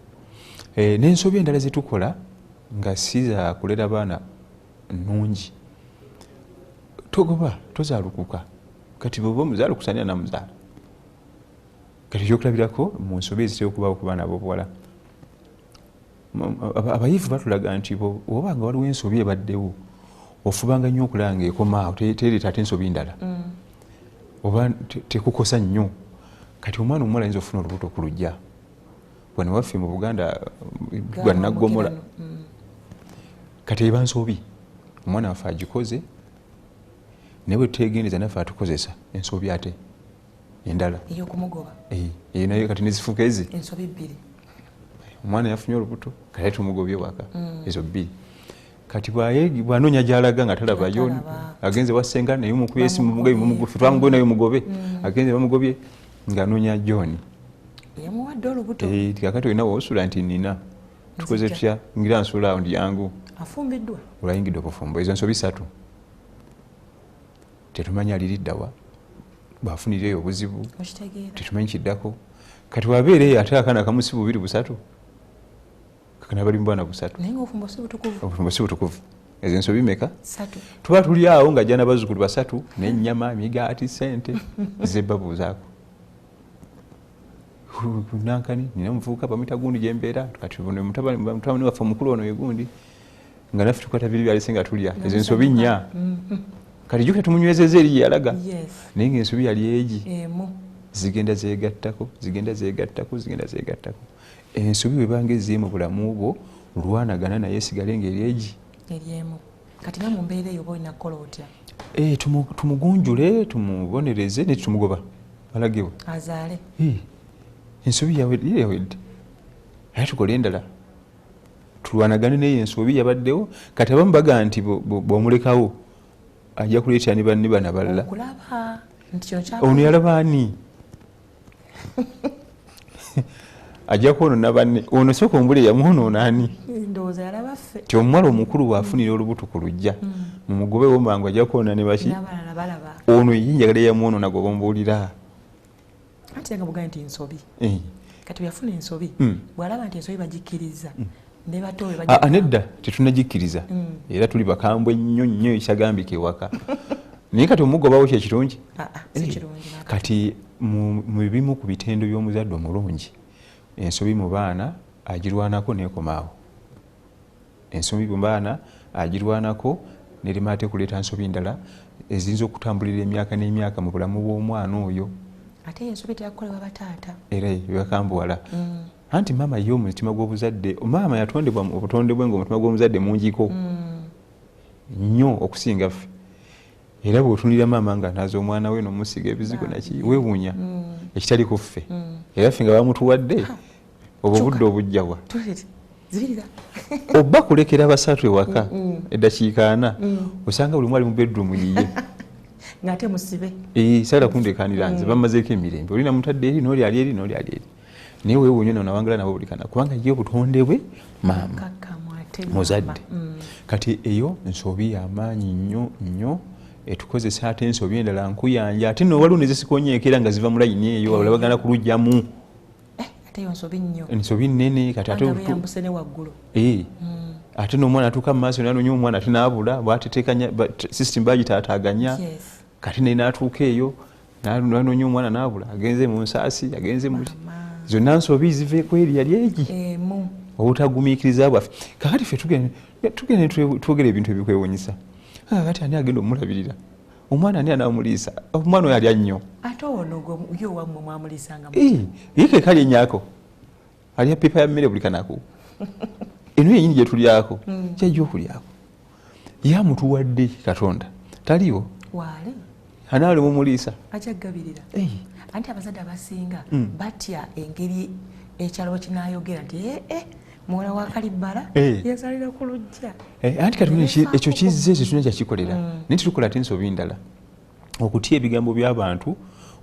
Speaker 2: N'ensobi endala zetukola nga si za kulera baana nnungi, togoba, tozaalukuka. Kati bw'oba omuzaalukusa ani anamuzaala? Kati ekyokulabirako mu nsobi ezitera okubaawo ku baana ab'obuwala, abayivu batulaga nti oba nga waliwo ensobi ebaddewo, ofubanga nnyo okulaba ng'ekomaawo, tereeta ate ensobi ndala, oba tekukosa nnyo. Kati omwana omuwala ayinza okufuna olubuto ku luggya. Wano waffe mu Buganda gwa naggomola. Kati eba nsobi, omwana waffe agikoze, naye bwe tuteegendereza naffe atukozesa ensobi ate endala
Speaker 1: ey'okumugoba.
Speaker 2: Eyo nayo kati nezifuuka ezi
Speaker 1: ensobi bbiri.
Speaker 2: Omwana yafunye olubuto, kati tumugobye waka, ezo bbiri. Kati bw'anoonya gy'alaga nga talabayo, agenze wasenga naye mukubye esimu, mumugobe, twamugobe naye mugobe, agenze bamugobye ng'anoonya John.
Speaker 1: Yamuwadde olubuto.
Speaker 2: Kakati olina w'osula nti nina. Tukoze tutya? Ngira nsula awo ndi yangu.
Speaker 1: Afumbiddwa.
Speaker 2: Olayingidde obufumbo. Ezo nsobi 3. Tetumanyi aliriddawa, bw'afunira obuzibu, tetumanyi kiddako. Kati wabeera eyo ate akaana kamusi 2 3. Kakana bali mu bwana 3.
Speaker 1: Naye ng'obufumbo si butukuvu.
Speaker 2: Obufumbo si butukuvu. Ezo ensobi meka?
Speaker 1: 3.
Speaker 2: Tuba tuli awo ng'ajja n'abazzukulu 3 n'ennyama, emigaati, ssente ze babuuzaako. Nankani nina omuvubuka bamuyita gundi gye mbeera, kati ono mutabani waffe omukulu ono ye gundi, nga naffe tukwata biri byalese nga tulya. Ezo ensobi 4. Kati jjukira tumunywezezza eri gye yalaga. Naye ng'ensobi yali egi. Zigenda zeegattako, zigenda zeegattako, zigenda zeegattako. Ensobi bw'ebanga ezze mu bulamu bwo, lwanagana naye esigale ng'eri egi.
Speaker 1: Eri emu. Kati nga mu mbeera eyo oba olina kukola otya?
Speaker 2: Tumugunjule, tumubonereze, ne tumugoba. Alagewo.
Speaker 1: Azaale.
Speaker 2: Ensobi yawedde. Naye tukole endala. Tulwanagane naye ensobi yabaddewo. Kati abamu bagamba nti bw'omulekawo ajja kuleetera ne banne bano abalala.
Speaker 1: Okulaba nti kino kya-
Speaker 2: Ono yalaba ani? Ajja kwonoona banne. Ono sooka ombule yamwonoona ani?
Speaker 1: Ndowooza yalaba ffe.
Speaker 2: Nti omuwala omukulu bw'afunira olubuto ku luggya, mumugobewo mangu ajja kwonoona ne baki?
Speaker 1: N'abalala balaba.
Speaker 2: Ono ye njagala eyamwonoona gwe bombuulira.
Speaker 1: Anti nga bugambye nti nsobi. Kati bwe yafuna ensobi, bw'alaba nti ensobi bagikkiriza, ne bato bwe bagikkiriza.
Speaker 2: Nedda, tetunnagikkiriza. Era tuli bakambwe nnyo nnyo ekitagambika ewaka. Naye kati omugobawo kye kirungi?
Speaker 1: Si kirungi n'akatono.
Speaker 2: Kati mu bimu ku bitendo by'omuzadde omulungi, ensobi mu baana agirwanako n'ekomaawo. Ensobi mu baana agirwanako nerema ate kuleeta nsobi ndala eziyinza okutambulira emyaka n'emyaka mu bulamu bw'omwana oyo.
Speaker 1: Ate ensobi teyakolebwa bataata.
Speaker 2: Era ebakambuwala. Anti maama ye omutima gw'obuzadde, maama yatondebwa mu obutonde bwe ng'omutima gw'omuzadde mungiko. Nnyo okusinga ffe. Era bw'otunuulira maama ng'anaaza omwana we n'omusiiga ebizigo naki, weewuunya. Ekitali ku ffe. Era ffe nga bamutuwadde, obwo obudde obujja wa?
Speaker 1: Tulire. Zibirira.
Speaker 2: Oba kulekera basatu ewaka, eddakiika 4, osanga buli omu ali mu bedroom yiye.
Speaker 1: Ng'ate musibe.
Speaker 2: Saagala kundeekaanira nze, bammazeeko emirembe. Oli namutadde eri, n'oli ali eri, n'oli ali eri. Naye weewuunye nno nawangala nabo buli kana, kubanga ye obutonde bwe maama.
Speaker 1: Mukakkamu ate maama.
Speaker 2: Muzadde. Kati eyo nsobi y'amaanyi nnyo nnyo, etukozesa ate ensobi endala nkuyanja, ate nno waliwo ne zisikonyeeko era nga ziva mu layini eyo, abalala bagenda kuluggyamu.
Speaker 1: Ate eyo nsobi nnyo.
Speaker 2: Ensobi nnene, kati ate
Speaker 1: Kubanga beeyambuse ne waggulu.
Speaker 2: Ate n'omwana atuuka mu maaso n'anoonya omwana ate n'abula, bw'ateteekanya, system bagitaataaganya. Kati naye n'atuuka eyo, n'anoonya omwana n'abula, agenze mu nsaasi, agenze mu ki.
Speaker 1: Mama.
Speaker 2: Zonna nsobi ziva ku eri yali egi.
Speaker 1: Emu.
Speaker 2: Obutagumiikiriza bwaffe. Kaakati ffe tugenda twogera ebintu ebikwewuunyisa. Kaakati ani agenda omulabirira? Omwana ani anaamuliisa? Omwana oyo alya nnyo.
Speaker 1: Ate ono gwe ye owammwe mwamuliisanga mutya?
Speaker 2: Ye ke kalya ennyo. Alya ppipa ya mmere buli kanaku. Eno yennyini gye tulyako, kyajja okulyako. Ye amutuwadde Katonda. Taliiwo?
Speaker 1: Waali.
Speaker 2: Anaali mumuliisa?
Speaker 1: Ajja kugabirira. Anti abazadde abasinga batya engeri ekyalo bwe kinaayogera nti, muwala wa Kalibbala yazaalira ku luggya.
Speaker 2: Anti kati
Speaker 1: Ne
Speaker 2: ekyo
Speaker 1: beefaako.
Speaker 2: kizze tetulina kyakikolera. Naye tetukola ate nsobi ndala. Okutya ebigambo by'abantu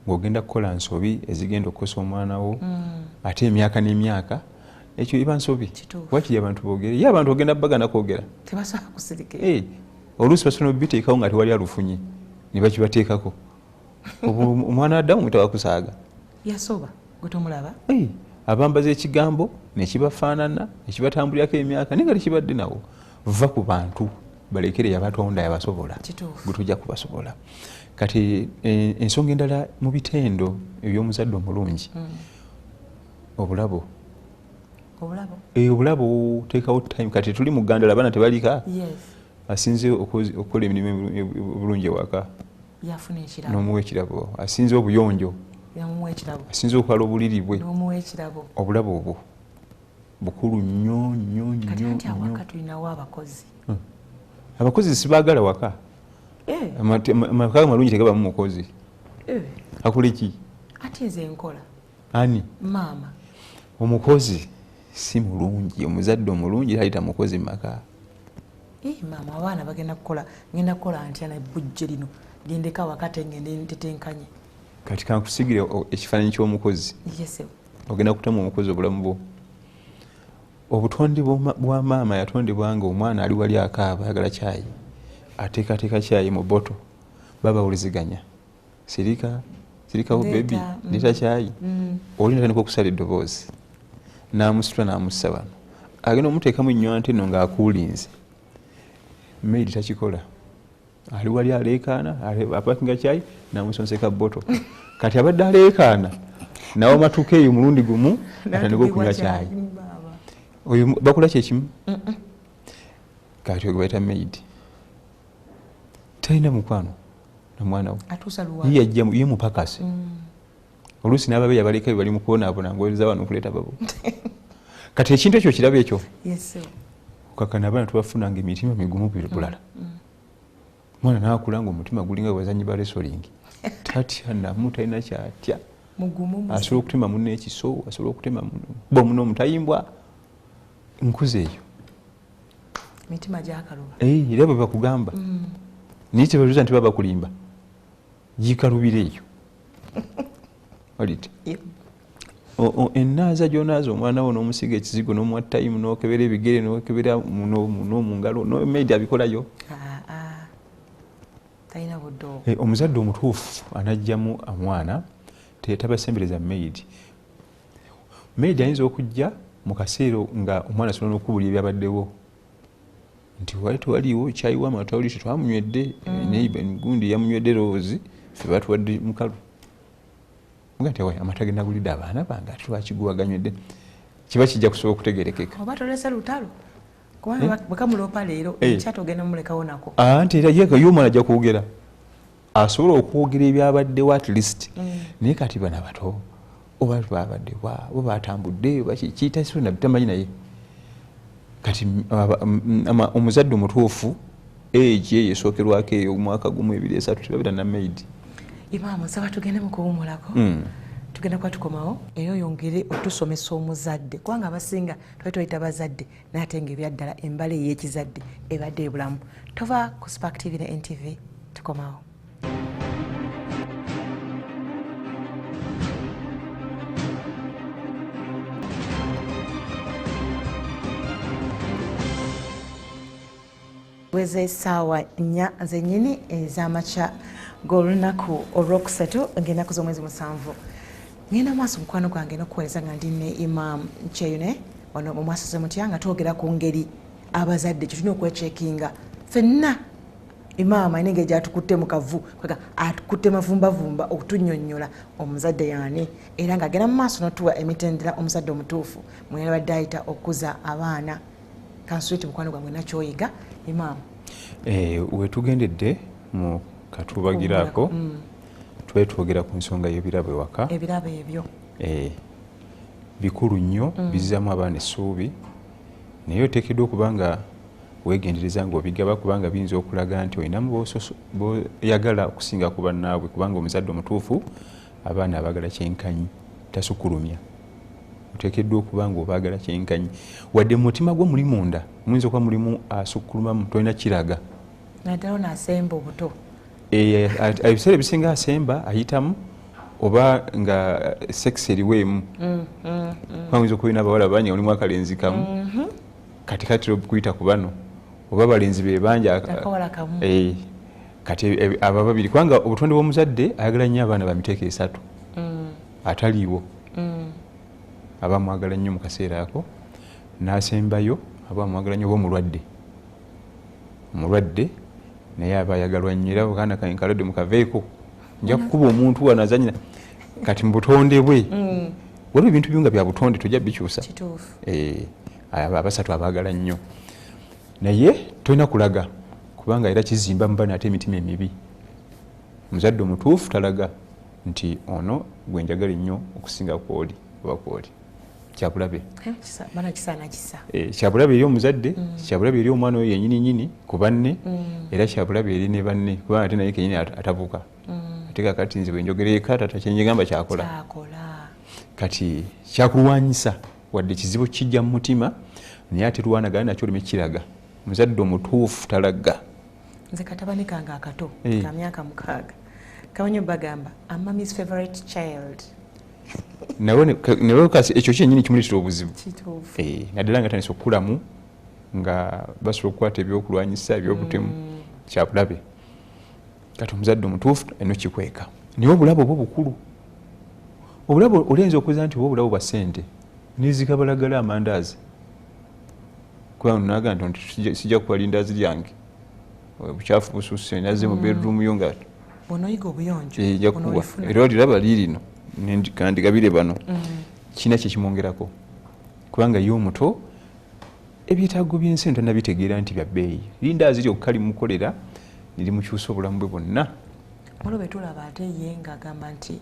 Speaker 2: ng'ogenda kukola nsobi ezigenda okukosa omwana wo, ate emyaka n'emyaka, ekyo eba nsobi. Wakiri abantu boogere. Ye abantu ogenda bagana kwogera.
Speaker 1: Tebasobola kusirika.
Speaker 2: Oluusi basobola obiteekawo nga tewali alufunye, ne bakibateekako. Omwana addamu muyita wakusaaga.
Speaker 1: Yasoba, gwe tomulaba?
Speaker 2: Abambaza ekigambo ne kibafaanana, ne kibatambulirako emyaka, naye nga tekibadde nawo. Va ku bantu, balekere yabatonda yabasobola. Gwe tujja kubasobola. Kati ensonga endala mu bitendo eby'omuzadde omulungi, obulabo.
Speaker 1: Obulabo?
Speaker 2: Obulabo, teekawo time. Kati tuli mu Uganda, abaana tebalika. Asinze okukola emirimu obulungi ewaka.
Speaker 1: Yafuna ekirabo.
Speaker 2: N'omuwa ekirabo. Asinze obuyonjo.
Speaker 1: Yamuwa ekirabo.
Speaker 2: Asinze okwala obuliri bwe.
Speaker 1: N'omuwa ekirabo.
Speaker 2: Obulabo obwo bukulu nnyo, nnyo,
Speaker 1: Kati
Speaker 2: nnyo,
Speaker 1: anti awaka
Speaker 2: nnyo.
Speaker 1: tulinawo abakozi.
Speaker 2: Abakozi sibaagala waka. Amaka amalungi tegabamu mukozi. Akola ki?
Speaker 1: Ate nze nkola.
Speaker 2: Ani?
Speaker 1: Maama.
Speaker 2: Omukozi si mulungi, omuzadde omulungi tayita mukozi mu maka.
Speaker 1: Maama, abaana bagenda kukola, ngenda kukola ntya nebbujje lino lindeka wakati ngende ntetenkanye.
Speaker 2: Kati kankusigire ekifaananyi ky'omukozi. Ogenda kutamu omukozi obulamu bwo. Obutonde bwa maama yatondebwa nga omwana ali wali akaaba ayagala kyayi, ateekateeka kyayi mu boto, babawuliziganya, sirika sirikawo bebi, leeta kyayi. Oli natandika okusala eddoboozi n'amusitula n'amussa wano, agenda omuteekamu ennywanto eno ng'akuulinze. Maid takikola, ali wali aleekaana, apakinga kyayi n'amusonseka boto. Kati abadde aleekaana nawe matuka eyo mulundi gumu atandika okunywa kyayi. Oyo bakola kyekimu. Kati oyo bayita maid talina mukwano na mwana we, ye yajja ye mupakase. Oluusi n'ababe yabaleka bye bali mu kubonaabona ng'oyinza wano okuleeta babo. Kati ekintu ekyo kirabo ekyo okakana abaana tubafunanga emitima migumu bulala. Mwana n'akula ng'omutima gulinga bazanyi ba wrestling, tatya namu, talina kyatya, asobola okutema munne ekiso, asobola okutema bo munne omutayimbwa. Nkuze eyo
Speaker 1: mitima gyakaluba.
Speaker 2: Era bwe bakugamba naye tebaluza nti baba bakulimba, gikalubira eyo. Olite enaaza gyonaaza omwana wo n'omusiga ekizigo n'omuwa tayimu n'okebera ebigere n'okebera muno mu ngalo, maid abikolayo.
Speaker 1: Talina budde.
Speaker 2: Omuzadde omutuufu anajjamu omwana tabasembereza maid. Maid ayinza okujja mu kaseera nga omwana asobola n'okubulya ebyabaddewo nti wali tewaliiwo kyayi w'amata oli tetwamunywedde, naye gundi yamunywedde roozi, ffe batuwadde mukalu. Nga nti amata ge nagulidde abaana bange ate lwaki gwe waganywedde? Kiba kijja kusobola okutegeerekeka.
Speaker 1: Oba tolese lutalo, kubanga bwe kamuloopa leero enkya togenda mumulekawo nako.
Speaker 2: Anti era ye omwana ajja kwogera, asobola okwogera ebyabaddewo at least. Naye kati bano abato oba babaddewa oba batambudde oba kiki tasobola tamanyi. Naye kati omuzadde omutuufu age eyo esookerwako eyo omwaka 1, 2, 3 tebabeera na maid.
Speaker 1: Imaamu, nsaba tugende mu kuwumulako. Tugenda kuba tukomawo era oyongere otusomesa omuzadde, kubanga abasinga twali twayita bazadde naye ate nga ebyaddala embala ey'ekizadde ebadde ebulamu. Tova ku Spark TV ne NTV, tukomawo. Weze essaawa 4 zennyini ez'amakya g'olunaku olwokusatu ng'ennaku z'omwezi 7. Ngenda maaso mukwano gwange n'okuweereza nga ndi ne Imam Kyeyune wano mu Mwasuze Mutya, nga twogera ku ngeri abazadde kye tulina okwecheckinga ffenna. Imaam alina engeri gy'atukutte mu kavu, kwega atukutte mavumbavumba okutunnyonnyola omuzadde yaani, era ng'agenda mu maaso n'otuwa emitendera omuzadde omutuufu mwe yabadde ayita okukuza abaana. Kanswiti mukwano gwange nakyoyiga Imam.
Speaker 2: Wetugendedde mu katubagirako tubadde twogera ku nsonga y'ebirabo ewaka.
Speaker 1: Ebirabo ebyo
Speaker 2: Bikulu nnyo, bizzaamu abaana essuubi, naye oteekeddwa okuba nga weegendereza ng'obigaba, kubanga biyinza okulaga nti olinamu boyagala okusinga ku bannaabwe, kubanga omuzadde omutuufu abaana abaagala kyenkanyi, tasukkulumya. Oteekeddwa okuba nga obaagala kyenkanyi, wadde mu mutima gwo muli munda muyinza okuba mulimu asukkulumamu, tolina kiraga.
Speaker 1: Naddala ono asemba obuto.
Speaker 2: Ebiseera ebisinga asemba ayitamu oba nga sex eriwo emu, kubanga oyinza okuba olina abawala bangi nga mulimu akalenzi kamu, kati katera okuyita ku bano oba abalenzi be bangi
Speaker 1: Akawala kamu.
Speaker 2: Kati abo ababiri, kubanga obutonde bw'omuzadde ayagala nnyo abaana ba miteeko esatu, ataliiwo aba amwagala nnyo mu kaseera ako, n'asembayo aba amwagala nnyo, oba omulwadde, omulwadde naye aba ayagalwa nnyo, era akaana kange kalwadde mukaveeko, nja kukuba omuntu wano azanyira. Kati mu butonde bwe waliwo ebintu byo nga bya butonde, tojja bikyusa. Abo abasatu abaagala nnyo, naye tolina kulaga, kubanga era kizimba mu baana ate emitima emibi. Omuzadde omutuufu talaga nti ono gwe njagala ennyo okusinga kwoli oba kwoli, kyabulabe.
Speaker 1: Bana kisaana kisa.
Speaker 2: Kyabulabe eri omuzadde, kyabulabe eri omwana oyo yenyini nyini ku banne, era kyabulabe eri ne banne, kubanga ate naye kenyini atabuka. Ate kakati nze bwe njogera eka tata kyenjegamba kyakola.
Speaker 1: Kyakola.
Speaker 2: Kati kyakulwanyisa, wadde kizibu kijja mu mutima, naye ate lwanagana nakyo oleme kiraga. Muzadde omutuufu talaga.
Speaker 1: Nze katabani kange akato ka myaka 6 kamanyi bagamba I'm mommy's favorite child.
Speaker 2: Nawe kasi ekyo kyennyini kimuleetera obuzibu. Naddala nga tandise okukulamu nga basobola okukwata ebyokulwanyisa ebyobutemu kyabulabe. Kati omuzadde omutuufu eno kikweka. Naye obulabe obwo bukulu. Obulabe olinza okuza nti oba obulabe bwa ssente nezikabalagala amandaazi. Kubanga naga nti sijja kuwa lindaazi lyange. Obukyafu bususse nazze mu bedroom yo nga
Speaker 1: bw'onoyiga obuyonjo
Speaker 2: era oliraba liirino kandigabire bano. Kina kye kimwongerako kubanga ye omuto ebyetaago by'ensi eno tannabitegeera nti bya bbeeyi. Lindaazi lyokka limukolera ne limukyusa obulamu bwe bwonna.
Speaker 1: Waliwo be tulaba ate ye ng'agamba nti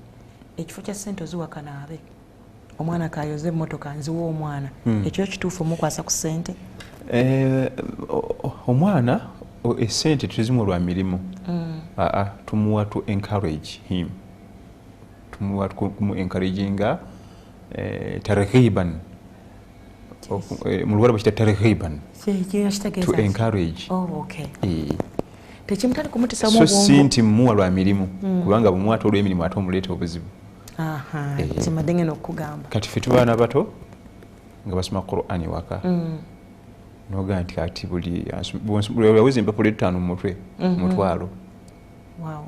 Speaker 1: ekifo kya ssente oziwa kanaabe omwana kayoze emmotoka nziwa omwana. Ekyo kituufu omukwasa ku ssente?
Speaker 2: Omwana essente tuzimuwa lwa mirimu. Tumuwa to encourage him. Tumuwa kumu encouraginga targhiban. Mu Luwarabu bakiyita targhiban. To encourage.
Speaker 1: Tekimutali kumutisa mu
Speaker 2: bwongo. So si nti mmuwa lwa mirimu kubanga bw'omuwa ate olw'emirimu ate omuleeta obuzibu.
Speaker 1: Kimadde ngeno okugamba.
Speaker 2: Kati ffe tubaana bato nga basoma Qur'an ewaka. N'ogamba nti kati buli aweza empapula 5 mu mutwe mutwalo.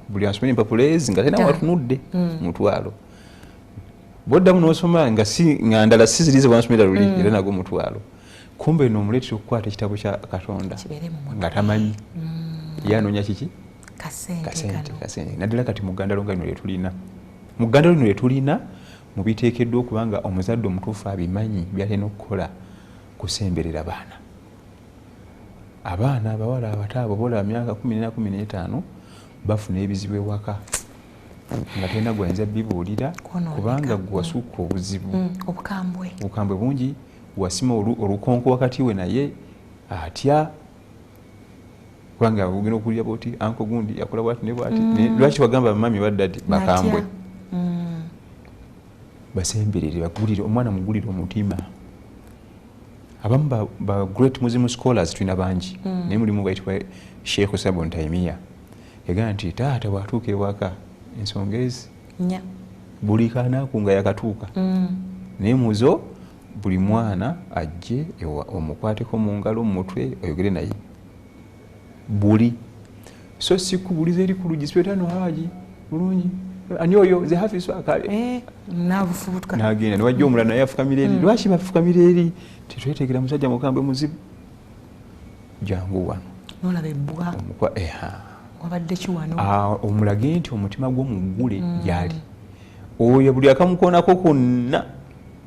Speaker 2: Buli asomera empapula ezi nga talina watunudde mutwalo. Bw'oddamu n'osoma nga ndala si ziri ze wansomera luli era nagwo mutwalo. Kumbe nno omuleetera okukwata ekitabo kya Katonda nga tamanyi. Ye anoonya kiki?
Speaker 1: Kasente.
Speaker 2: Kasente. Naddala kati mu ggandalo nga lino lye tulina. Mu ggandalo lino lye tulina mu biteekeddwa okuba nga omuzadde omutuufu abimanyi by'alina okukola kusemberera baana. Abaana abawala abato abo boolaba myaka 14 15 bafuna ebizibu ewaka nga talina gw'ayinza bibuulira kubanga gwe wasukka obuzibu. Obukambwe bungi, wasima olukonko wakati we naye atya kubanga ogenda okuwulira bw'oti anko gundi yakola bw'ati ne bw'ati. Lwaki wagamba mami oba daddy bakambwe? Basemberere bagulire omwana mugulire omutima. Abamu ba great Muslim scholars tulina bangi naye mulimu bayitibwa Sheikh Sabon Taimia yagamba nti taata bw'atuuka ewaka ensonga ezi buli kanaku nga yakatuuka naye muzo buli mwana ajje omukwateko mu ngalo mu mutwe oyogere naye buli. So si kubuliza eri ku luggi sipetano haji bulungi ani oyo ze hafizu akale
Speaker 1: nabufubutuka
Speaker 2: nagenda niwajja omulala naye afukamira eri. Lwaki bafukamira eri? Tetwetegera musajja mukambwe muzibu. Jangu wano
Speaker 1: nolaba ebbwa wabadde ki wano?
Speaker 2: Omulage nti omutima gwo muggule gyali. Oyo buli akamukoonako kwonna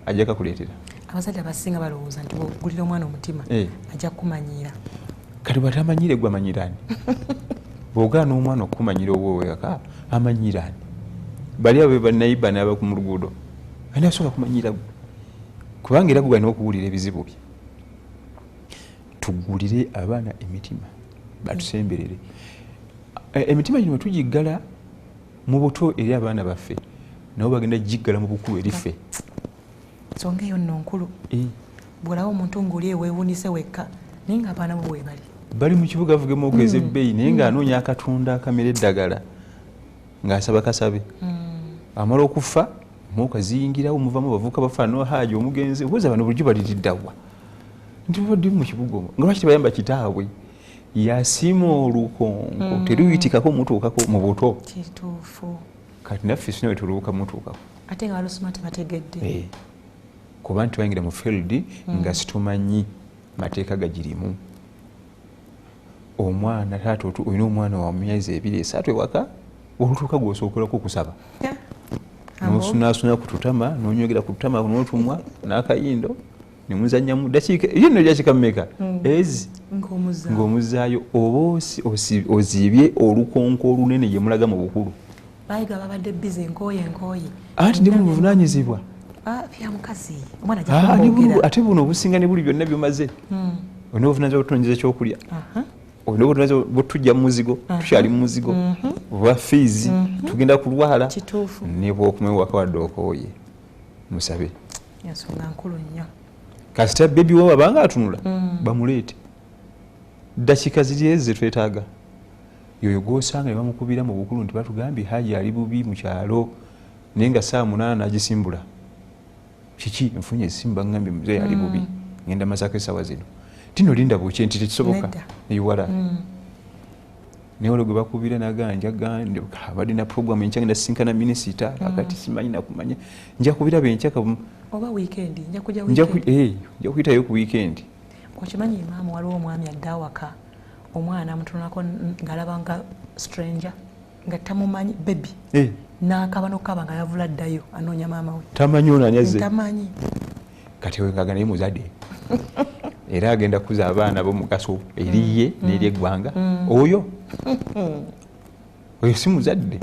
Speaker 2: ajja kakuleetera.
Speaker 1: Abazadde abasinga balowooza nti bw'ogulira omwana omutima ajja kukumanyiira.
Speaker 2: Kati bw'atamanyire gwe amanyira ani? Bw'ogaana omwana okukumanyira ow'ewaka amanyira ani? Bali abo bannayiba n'aba mu luguudo ani asobola kumanyira gwe? Kubanga era gwe alina okuwulira ebizibu bye. Tugulire abaana emitima batusemberere. Emitima gino tugiggala mu buto eri abaana baffe nabo bagenda giggala mu bukulu eri ffe.
Speaker 1: Nsonga eyo nno nkulu. Bw'olaba omuntu ng'oli eweewunise wekka naye ng'abaana bo weebali.
Speaker 2: Bali mu kibuga avugemu okugeza ebbeeyi naye ng'anoonya akatunda akamera eddagala ng'asaba kasabe. Amala okufa emmotoka ziyingirawo muvamu abavubuka bafaanana Haji omugenzi obuuza bano bulijjo baliriddawa nti babadde mu kibuga omwo nga lwaki tebayamba kitaabwe? Yasima olukonko teruyitikako mutuukako mu buto.
Speaker 1: Kituufu.
Speaker 2: Kati naffe sina we tuluuka mutuukako.
Speaker 1: Ate nga balusoma tebategedde.
Speaker 2: Kuba nti twayingira mu field nga situmanyi mateeka gagirimu. Omwana taata olina omwana wa myezi 2 3 ewaka olutuuka gw'osookerako okusaba. N'osunaasuna ku tutama n'onywegera ku tutama n'otumwa n'akayindo ne muzannyamu dakiika eyo nno dakiika mmeka? Ezi ng'omuzaayo oba ozibye olukonko olunene gye mulaga mu bukulu.
Speaker 1: Bayiga babadde busy enkooye enkooye.
Speaker 2: Anti ne buno buvunaanyizibwa.
Speaker 1: Bya mukazi omwana ajja kumwogera.
Speaker 2: Ate buno obusinga ne buli byonna by'omaze. Olina obuvunaanyizibwa butunoonyeza ekyokulya. Olina obuvunaanyizibwa butujja mu muzigo, tukyali mu muzigo, oba fiizi, tugenda kulwala. Ne bw'okoma ewaka wadde okooye, musabe.
Speaker 1: Ensonga nkulu nnyo.
Speaker 2: Kasita bebi wo abanga atunula, bamuleete. Ddakiika ziri ezo zetwetaaga. Yoyo gwosanga ne bamukubira mu bukulu nti batugambye Haji ali bubi mu kyalo, naye nga ssaawa 8 n'agisimbula. Kiki nfunye essimu baŋŋambye muzeeyi ali bubi, ngenda Masaka essaawa zino. Tino linda bukye nti tekisoboka. Ewala. Naye waliwo gwe bakubira n'agamba nja abadde na program enkya ngenda sisinkana minisita, akati simanyi nakumanya. Nja kubiraba enkya
Speaker 1: oba weekend, nja kujja weekend.
Speaker 2: Nja kuyitayo ku weekend.
Speaker 1: Okimanyi maama waliwo omwami adda awaka, omwana amutunulako ng'alaba nga stranger, nga tamumanyi baby. N'akaba n'okukaba nga yavula addayo anoonya maama we.
Speaker 2: Tamanyi ono ani azze?
Speaker 1: Tamanyi.
Speaker 2: Kati oyo ng'agamba naye muzadde. Era agenda kuza abaana b'omugaso eri ye n'eri eggwanga. Oyo si muzadde.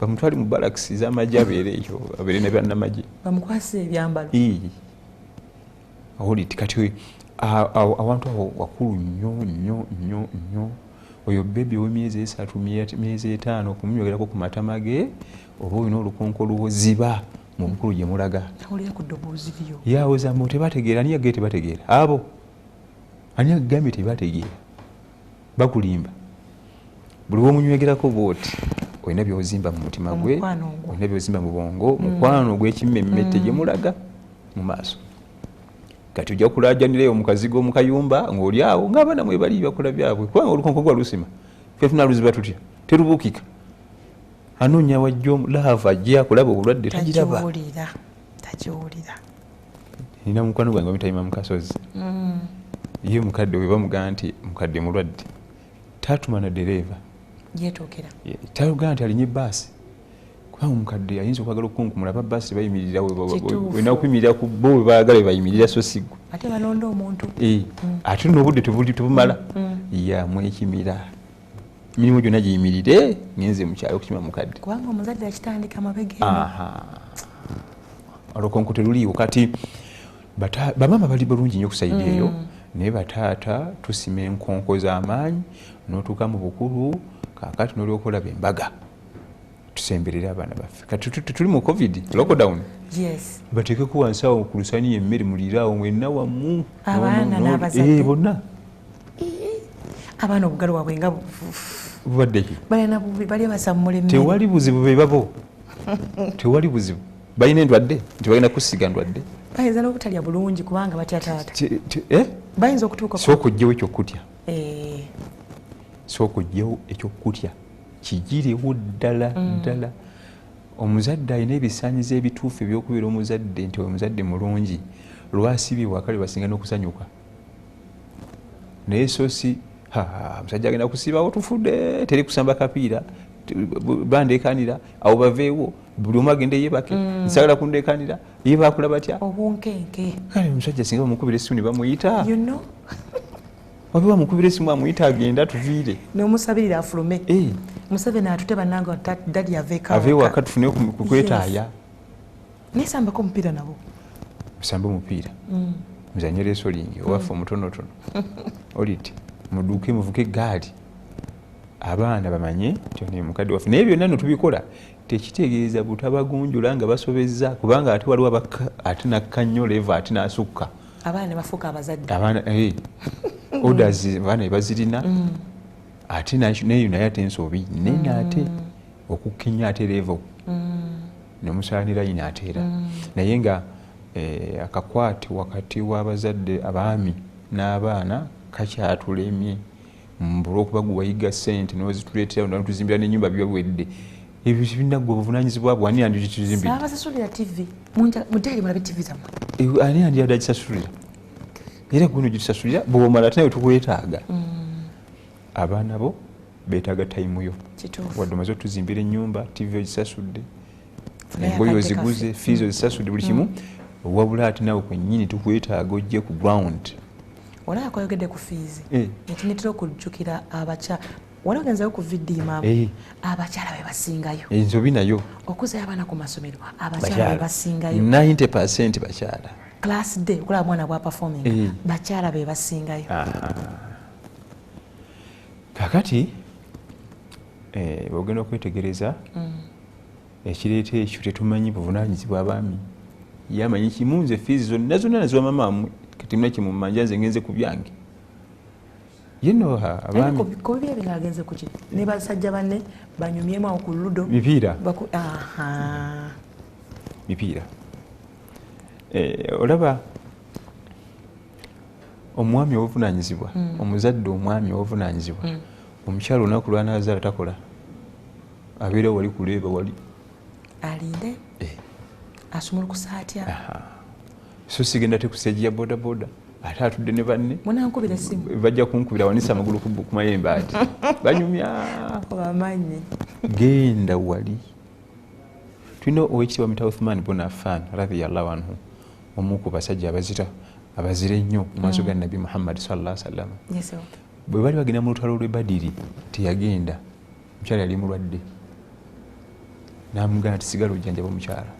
Speaker 2: Bamutwale mu barracks z'amagye abeere eyo, abeere ne bannamagye.
Speaker 1: Bamukwase ebyambalo.
Speaker 2: Awulidde kati awantu awo wakulu nnyo nnyo nnyo nnyo. Oyo bebi ow'emyezi 3, myezi 5 okumunywerako ku matama ge oba olina olukonko luwoziba mu bukulu gye mulaga.
Speaker 1: Awulira ku ddoboozi lyo.
Speaker 2: Yawoza mbu tebategeera, ani yagambye tebategeera? Abo ani yagambye tebategeera? Bakulimba. Buli lw'omunywegerako bw'oti olina by'ozimba mu mutima gwe, olina by'ozimba mu bwongo, mukwano gw'ekimmemmette gye mulaga mu maaso. Kati ojja kulaajanirayo mu kazigo mu kayumba ng'oli awo ng'abaana mwe bali bakola byabwe, kubanga olukonko gwa lusima. Ffe tunaluziba tutya? Terubuukika. Anoonya wajja laava ajja akulaba obulwadde tagiraba.
Speaker 1: Takiwulira.
Speaker 2: Nina mukwano gwange bamuyita Imam Kasozi. Ye mukadde we bamugamba nti mukadde mulwadde, taatuma na ddereeva.
Speaker 1: Yeetuukira.
Speaker 2: Tagamba nti alinye bbaasi. Kubanga omukadde ayinza okwagala okukunkumula, aba bbaasi tebayimirira olina okuyimirira ku bo we baagala we bayimirira, so si ggwe.
Speaker 1: Ate balonda omuntu.
Speaker 2: Ate n'obudde tebumala. Yamwekimira. Emirimu gyonna giyimirire, ngenze mu kyalo okukima mukadde.
Speaker 1: Kubanga omuzadde akitandika mabega eno.
Speaker 2: Olukonko teruliiwo. Kati bamaama bali bulungi nnyo ku sayidi eyo, naye bataata tusima enkonko z'amaanyi n'otuuka mu bukulu, kaakati n'olyoka olaba embaga. Tusemberere abaana baffe. Kati tuli mu COVID lockdown. Bateekeko wansi awo ku lusaniya emmere muliire awo mwenna wamu.
Speaker 1: Abaana n'abazadde.
Speaker 2: Bonna.
Speaker 1: Abaana obugalo bwabwe nga
Speaker 2: bubadde ki?
Speaker 1: Balina bubi, bali basammula emmere.
Speaker 2: Tewali buzibu be babo. Tewali buzibu. Balina endwadde nti balina kusiga ndwadde.
Speaker 1: Bayinza n'obutalya bulungi kubanga batya taata. Bayinza okutuuka ku
Speaker 2: Sooka oggyewo ekyokutya. Sooka oggyewo ekyokutya. Kigirewo ddala ddala. Omuzadde alina ebisaanyizo ebituufu eby'okubeera omuzadde nti oyo muzadde mulungi. Lwasibye wakali basinga n'okusanyuka. Naye so si, omusajja agenda kusiibawo tufudde, teri kusamba kapiira, bandeekanira, awo baveewo, buli omu agende yeebake, nsagala kundeekanira, ye baakula batya?
Speaker 1: Obunkenke.
Speaker 2: Kale omusajja singa bamukubira essimu ne bamuyita. Wabe bamukubira essimu amuyita agenda tuviire.
Speaker 1: N'omusabirira afulume. Museveni atute bannange daddy aveeko
Speaker 2: Ave
Speaker 1: awaka.
Speaker 2: waka tufune ku kwetaaya.
Speaker 1: Naye sambako omupiira nabo.
Speaker 2: Musambe omupiira. Muzanye wrestling owaffe omutonotono. Oliti muduuke muvuke eggaali. Abaana bamanye nti ono ye mukadde waffe. Naye byonna nno tubikola tekitegeeza butabagunjula nga basobezza, kubanga ate waliwo abakka ate nakka nnyo level ate n'asukka.
Speaker 1: Abaana ne bafuuka abazadde.
Speaker 2: Abaana, orders abaana ne bazirina. Ate neyo naye ate ensobi nnene ate okukka ennyo ate level. Ne musaanira yina ate era. Naye nga akakwate wakati w'abazadde abaami n'abaana kakyatulemye. Mbu olw'okuba gwe wayiga ssente n'ozituleetera n'otuzimbira n'ennyumba biba biwedde. Ebyo binaggwa obuvunaanyizibwa bwo, ani yandituzimbidde?
Speaker 1: Saabasasulira TV. Muddaali mulabe TV zammwe.
Speaker 2: Ani yandiyadde agisasulira? Era gwe n'ogitusasulira, bw'omala ate nawe tukwetaaga. Abaana bo beetaaga tayimu yo. Wadde omaze otuzimbira ennyumba, TV ogisasudde,
Speaker 1: Funayo
Speaker 2: engoye
Speaker 1: akadde
Speaker 2: oziguze,
Speaker 1: kaffe.
Speaker 2: fees ozisasudde, buli kimu. Wabula ate naawe kwennyini tukwetaaga ojje ku ground.
Speaker 1: Olaba kwayogedde ku fees. Ekinetera okujjukira abakyala. Wali ogenzeeyo ku VD maama? Abakyala be basingayo.
Speaker 2: Ensobi nayo.
Speaker 1: Okuzayo abaana ku masomero, abakyala
Speaker 2: Bakyala.
Speaker 1: be basingayo.
Speaker 2: 90% bakyala.
Speaker 1: Class D, okulaba mwana bwa performing, bakyala be basingayo.
Speaker 2: Kaakati, bw'ogenda okwetegereza, ekireeta ekyo tetumanyi buvunaanyizibwa abaami. Ye amanyi kimu, nze fees zonna zonna naziwa maama wammwe, kati mulina kye mummanja, nze ngenze ku byange. Yeno abaami
Speaker 1: kubi ebingagenze kuki ne basajja banne banyumyemu awo ku ludo
Speaker 2: mipiira. Mipiira. Olaba omwami obuvunaanyizibwa, omuzadde omwami obuvunaanyizibwa, omukyala olunaku lw'anaazaala takola, abeera wali kuleeba wali
Speaker 1: alinde asumulukusa atya.
Speaker 2: So sigenda te ku stage ya boda boda ate atudde ne banne,
Speaker 1: munankubira essimu,
Speaker 2: bajja kunkubira wanisa amagulu ku mayembe ati banyumya
Speaker 1: obamanyi.
Speaker 2: Genda wali. Tulina owekitiibwa Mita Uthman bin Affan radhiyallahu anhu, omu ku basajja abazira ennyo mu maaso ga Nabbi Muhammad sallallahu alaihi wasallam. Bwe bali bagenda mu lutalo lw'e Badiri teyagenda, omukyala yali mulwadde, n'amugamba nti sigala ojjanjaba omukyala.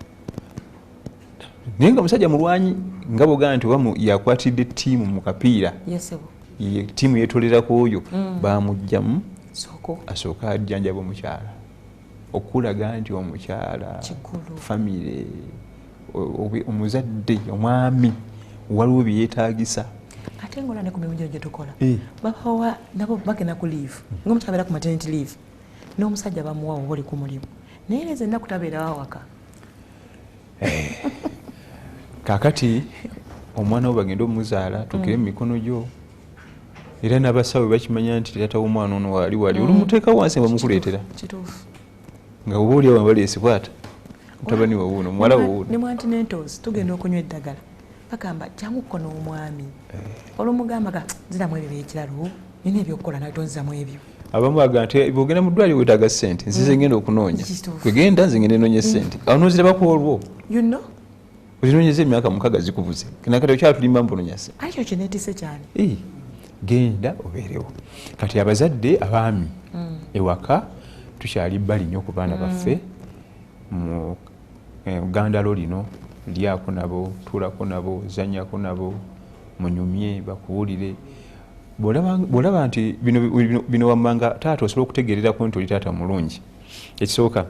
Speaker 2: Naye nga musajja mulwanyi, nga bw'ogamba nti oba yakwatidde ttiimu mu kapiira, ttiimu yeetolerako oyo, baamuggyamu asooke ajjanjaba omukyala, okulaga nti omukyala famire, omuzadde omwami waliwo bye yeetaagisa.
Speaker 1: Ate ng'olaba ne ku mirimu gino gye tukola, babawa nabo bagenda ku leave, ng'omukyala abeera ku maternity leave n'omusajja bamuwa oba oli ku mulimu, naye nze ennaku tabeerawo awaka.
Speaker 2: Kaakati omwana wo bagenda omuzaala tukire mu mikono gyo, era n'abasawo bakimanya nti taata w'omwana ono waali wali, olumuteeka wansi nga bamukuleetera nga oba oli awo baleese bw'ata mutabani wo wuuno, muwala wo wuuno.
Speaker 1: Ne mu antinentals tugenda okunywa eddagala bagamba jangu kko n'omwami, olumugamba ga nziramu ebyo by'ekiralu, nina ebyokukola naye tonziramu ebyo.
Speaker 2: Abamu bagamba nti bw'ogenda mu ddwaliro weetaaga ssente, nzize ngenda okunoonya, kwegenda nze ngenda enoonye ssente, awo n'oziraba ku olwo ozinoonyeza emyaka 6 zikubuze, nakati okyatulimba mbunonya ssente.
Speaker 1: Aye ekyo kye neetisse kyani?
Speaker 2: Genda obeerewo. Kati abazadde abaami ewaka tukyali bbali nnyo ku baana baffe, mu gandalo lino lyako nabo, tuulako nabo, zannyako nabo, munyumye, bakuwulire. Bw'olaba nti bino wammanga taata osobola okutegeererako nti oli taata mulungi. Ekisooka,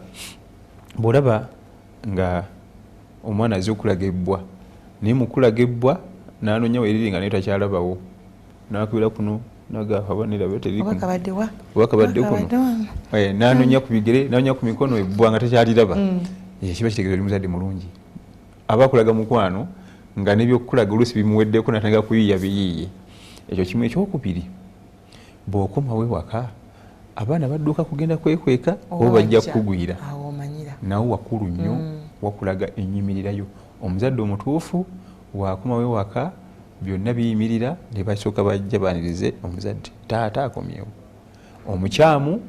Speaker 2: bw'olaba nga omwana azze okulaga ebbwa, naye mu kulaga ebbwa n'anoonya weriri nga naye takyalabawo, n'akubira kuno n'agamba niraba teriri kuno.
Speaker 1: Oba kabadde wa?
Speaker 2: Oba kabadde kuno. N'anoonya ku bigere, n'anoonya ku mikono ebbwa nga takyaliraba. Kiba kitegeeza oli muzadde mulungi. Aba akulaga mukwano nga n'ebyokukulaga oluusi bimuweddeko n'atandika kuyiiya biyiiye. Ekyo kimu. Ekyokubiri, bw'okomawo ewaka abaana badduka kugenda kwekweka oba bajja kukugwira. Nawe wakulu nnyo, wakulaga ennyimirirayo. Omuzadde omutuufu bw'akomawo ewaka byonna biyimirira ne basooka bajja baanirize omuzadde, taata akomyewo. Omukyamu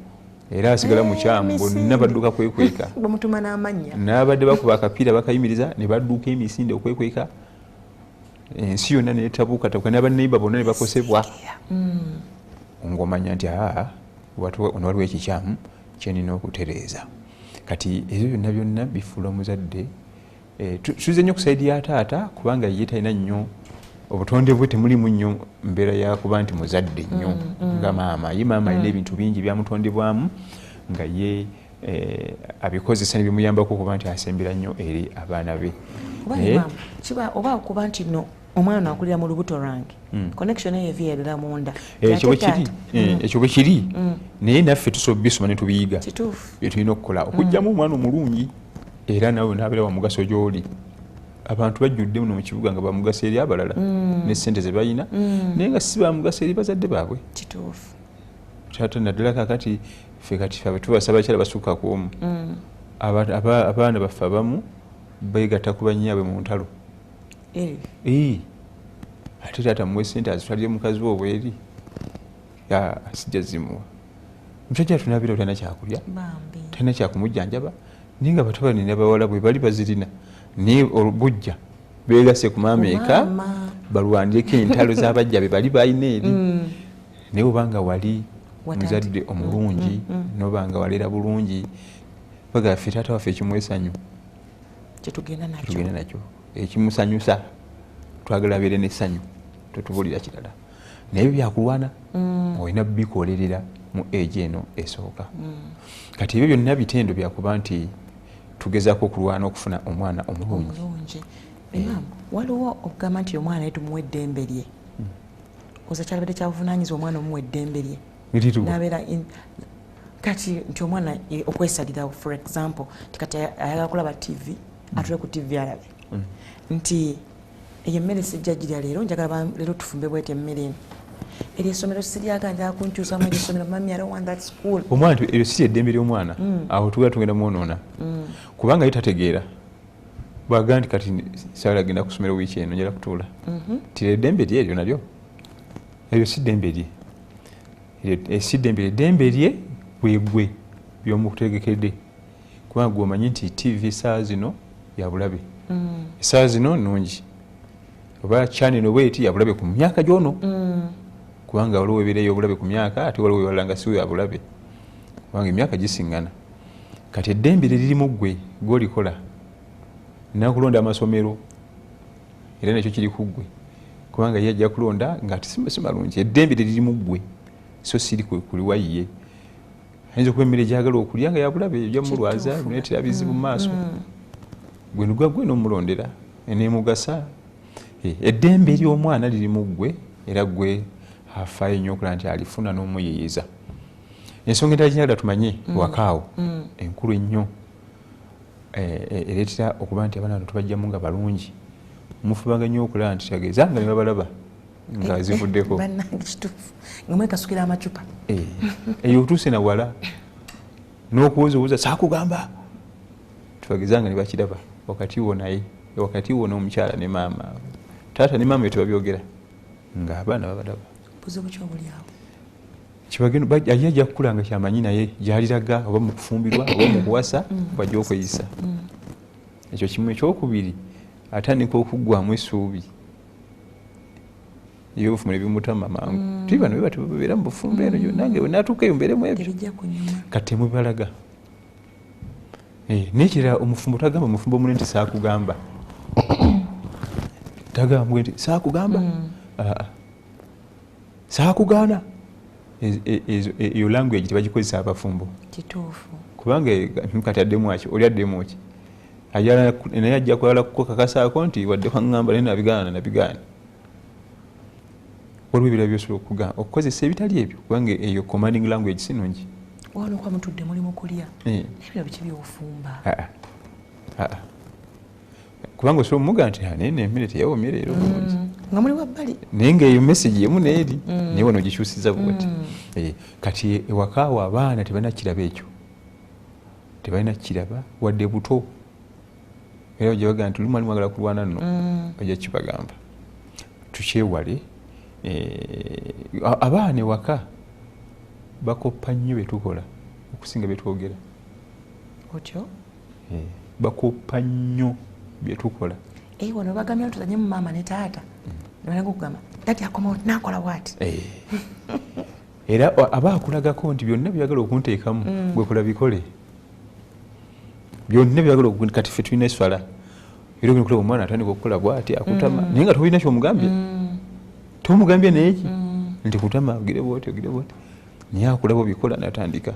Speaker 2: era asigala mukyamu, bonna badduka kwekweka.
Speaker 1: Bamutuma n'amannya.
Speaker 2: N'abadde bakuba akapiira bakayimiriza ne badduka emisinde okwekweka, ensi yonna n'etabuukatabuuka n'abanneiba bonna ne bakosebwa. Ng'omanya nti ono waliwo ekikyamu kye nnina okutereeza. Kati ebyo byonna byonna bifuula omuzadde. Tuze nnyo ku sayidi ya taata kubanga ye talina nnyo obutonde bwe, temulimu nnyo mbeera ya kuba nti muzadde nnyo nga maama. Ye maama alina ebintu bingi byamutondebwamu nga ye abikozesa ne bimuyambako okuba nti asembera nnyo eri abaana be.
Speaker 1: Oba okuba nti no omwana akulira mu lubuto lwange, connection eyo eviira ddala munda.
Speaker 2: Ekyo bwe kiri, naye naffe tusobola bisoma ne tubiyiga. Bye tulina okukola okuggyamu omwana omulungi era nawe n'abeera wa mugaso gy'oli. Abantu bajjudde muno mu kibuga nga bamugaso eri abalala ne ssente ze balina, naye nga si bamugaso eri bazadde baabwe. Taata naddala kaakati ffe kati ffe tubasa abakyala basukka ku omu. Abaana baffe abamu beegatta ku bannyaabwe mu ntalo. Ate taata muwe ssente azitwalire mukazi we obweri, sijja zimuwa. Musajja tunabeera talina kyakulya, talina kyakumujjanjaba, naye nga batabani n'abawala bwe bali bazirina, naye olubujja beegasse ku maama eka balwanireko entalo z'abajja be bali balina eri. Naye obanga wali muzadde omulungi, n'obanga walera bulungi, bagamba ffe taata waffe ekimuwa
Speaker 1: Kyetugenda nakyo.
Speaker 2: Kyetugenda nakyo. Ekimusanyusa twagala abeere n'essanyu, totubuulira kirala. Naye ebyo byakulwana, olina bikolerera mu age eno esooka. Kati ebyo byonna bitendo byakuba nti tugezaako okulwana okufuna omwana omulungi.
Speaker 1: Imam, waliwo okugamba nti omwana ye tumuwa eddembe lye. Oza kyalabadde kyabuvunaanyizibwa omwana omuwa eddembe lye. Nabeera kati nti omwana okwesalirawo, for example, nti kati ayagala kulaba TV, atule ku TV alabe. Nti eyo emmere sijja girya leero, njagala leero tufumbe bweti emmere eno. Eryo essomero siryagala, njagala kunkyusamu eryo essomero, mummy, I don't want that school.
Speaker 2: Omwana, eryo si eddembe ly'omwana. Awo tugenda tugenda mwonoona, kubanga ye tategeera. Bwagaa nti kati saala genda kusomero wiiki eno, njala kutuula, ti eddembe lye eryo nalyo, eryo si ddembe lye. Si ddembe lye. Eddembe lye gwegwe byomutegekedde, kubanga gwe omanyi nti TV esaawa zino yabulabe, esaawa zino nungi, oba channel bweti yabulabe ku myaka gyono, kubanga waliwo ebeera ey'obulabe ku myaka, ate waliwo ewalala nga si yabulabe, kubanga emyaka gisiŋŋana. Kati eddembe lye lirimu ggwe gwolikola nakulonda amasomero, era nekyo kiri ku ggwe, kubanga ye ajja kulonda nga ate si malungi. Eddembe lye lirimu ggwe, so siri kuliwa ye. Ayinza okuba emmere gyagala okulya nga yabulabe, ejja mumulwaza, muleetera bizibu mu maaso. Gwe nigwa gwe nomulondera enemugasa. Eddembe ly'omwana lirimu ggwe, era ggwe afaayo nnyo okulaba nti alifuna n'omuyiyiza. Ensonga endala gy'njagala tumanye wakaawo, enkulu ennyo, ereetera okuba nti abaana bano tubajjamu nga balungi, mufubanga nnyo okulaba nti tageza nga ne babalaba nga zivuddeko.
Speaker 1: Bannange, kituufu, nga mwekasukira amacupa.
Speaker 2: Eyo otuuse nawala n'okuwozaowoza saakugamba, tubageza nga ne bakiraba wakati wo naye, wakati wo n'omukyala ne maama, taata ne maama, tebabyogera nga abaana babalaba.
Speaker 1: Buzibu ki obuli awo?
Speaker 2: Aye ajja kukula nga kyamanyi naye gyaliraga, oba mu kufumbirwa oba mu kuwasa, bwajja okweyisa. Ekyo kimu. Ekyokubiri, atandika okuggwamu essuubi, ebyobufumbo nebimutama mangu. Tuli bano bwe babeera mu bufumbo eno gyonna, nange wenatuuka eyo mbeeremu ebyo.
Speaker 1: Tebijja kunyuma.
Speaker 2: Kati temubibalaga. Nekirala, omufumbo tagamba mufumbo mune nti saakugamba, tagamba mugwe nti saakugamba. Aa, saakugaana. Eyo language tebagikozesa abafumbo.
Speaker 1: Kituufu.
Speaker 2: Kubanga kati addemu aki? Oli addemu ki? Naye ajja kwagala kukakasaako nti wadde waŋŋamba naye nabigaana, nabigaana. Waliwo ebirala byosobola okugamba okukozesa ebitali ebyo, kubanga eyo commanding language si nungi.
Speaker 1: Wano okuba mutudde muli mu kulya, naye bino biki byofumba?
Speaker 2: Aa, aa. Kubanga osobola omuga nti, "Ah, naye nemmere teyawomye leero bulungi,"
Speaker 1: Nga muli wabbali.
Speaker 2: Naye ngaeyo message emu neeri, naye wano ogikyusiza bwoti. Kati ewakaawo abaana tebalina kiraba ekyo, tebalina kiraba wadde buto. Era ojja bagamba nti lumu ali mwagala kulwana nno, ojja kibagamba tukyewale. Abaana ewaka bakoppa nnyo byetukola okusinga byetwogera.
Speaker 1: Otyo?
Speaker 2: Bakoppa nnyo byetukola.
Speaker 1: Wano bagambye nti tuzanye mu maama ne taata, nebalanga okugamba daddy akomawo nakola bwati.
Speaker 2: Era aba akulagako nti byonna byagala okunteekamu, gwekola bikole byonna byagala. Kati ffe tulina eswala, era ogenda okulaba omwana atandika okukola bwati, akutama, naye nga tolina kyomugambye, tomugambye nayeki nti kutama, ogire bwoti, ogire bwoti, naye akulaba obikola natandika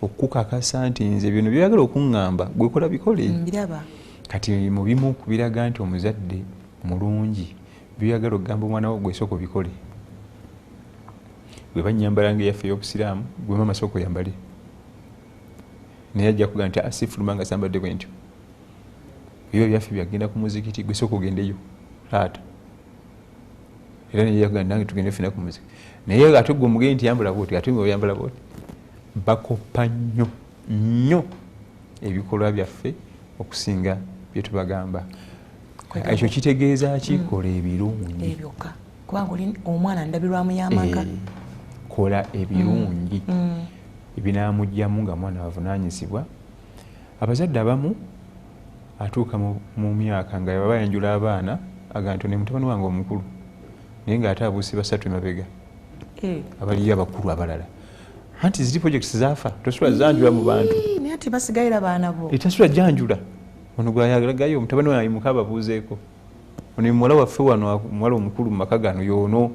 Speaker 2: okukakasa nti nze bino byagala okuŋŋamba, gwekola bikole.
Speaker 1: Mbiraba.
Speaker 2: Kati mu bimu kubiraga nti omuzadde mulungi, byeyagala okugamba omwana wo, gwesooka obikole. Bwe banyambala nga eyaffe ey'obusiraamu, gwe maama sooka oyambale, naye ajja kugaa nti asifuluma nga sambadde bwe ntyo. Ebyo byaffe byagenda ku muzikiti, gwe sooka ogendeyo taata, era naye yakugaa nange tugende ffena ku muzikiti. Naye ate gwe omugende nti yambala bwoti, ate nga oyambala bwoti. Bakoppa nnyo nnyo ebikolwa byaffe okusinga byetubagamba. Ekyo kitegeeza ki? Kola ebirungi.
Speaker 1: Ebyokka, kubanga oli omwana ndabirwamu y'amaka.
Speaker 2: Kola ebirungi ebinaamugjamu nga mwana avunanyizibwa. Abazadde abamu atuuka mu myaka nga baba yanjula abaana, aga nti ne mutabani wange omukulu, naye ngaate abuuse basatu emabega abaliyo abakulu abalala, anti ziri projects zaafa, tosobola zanjula mu bantu.
Speaker 1: Naye ate basigaira baana bo.
Speaker 2: Tasobola janjula ono gwayalagayo omutabani wange muka ababuuzeeko, ono muwala waffe wano, omuwala omukulu mu maka gano yoono,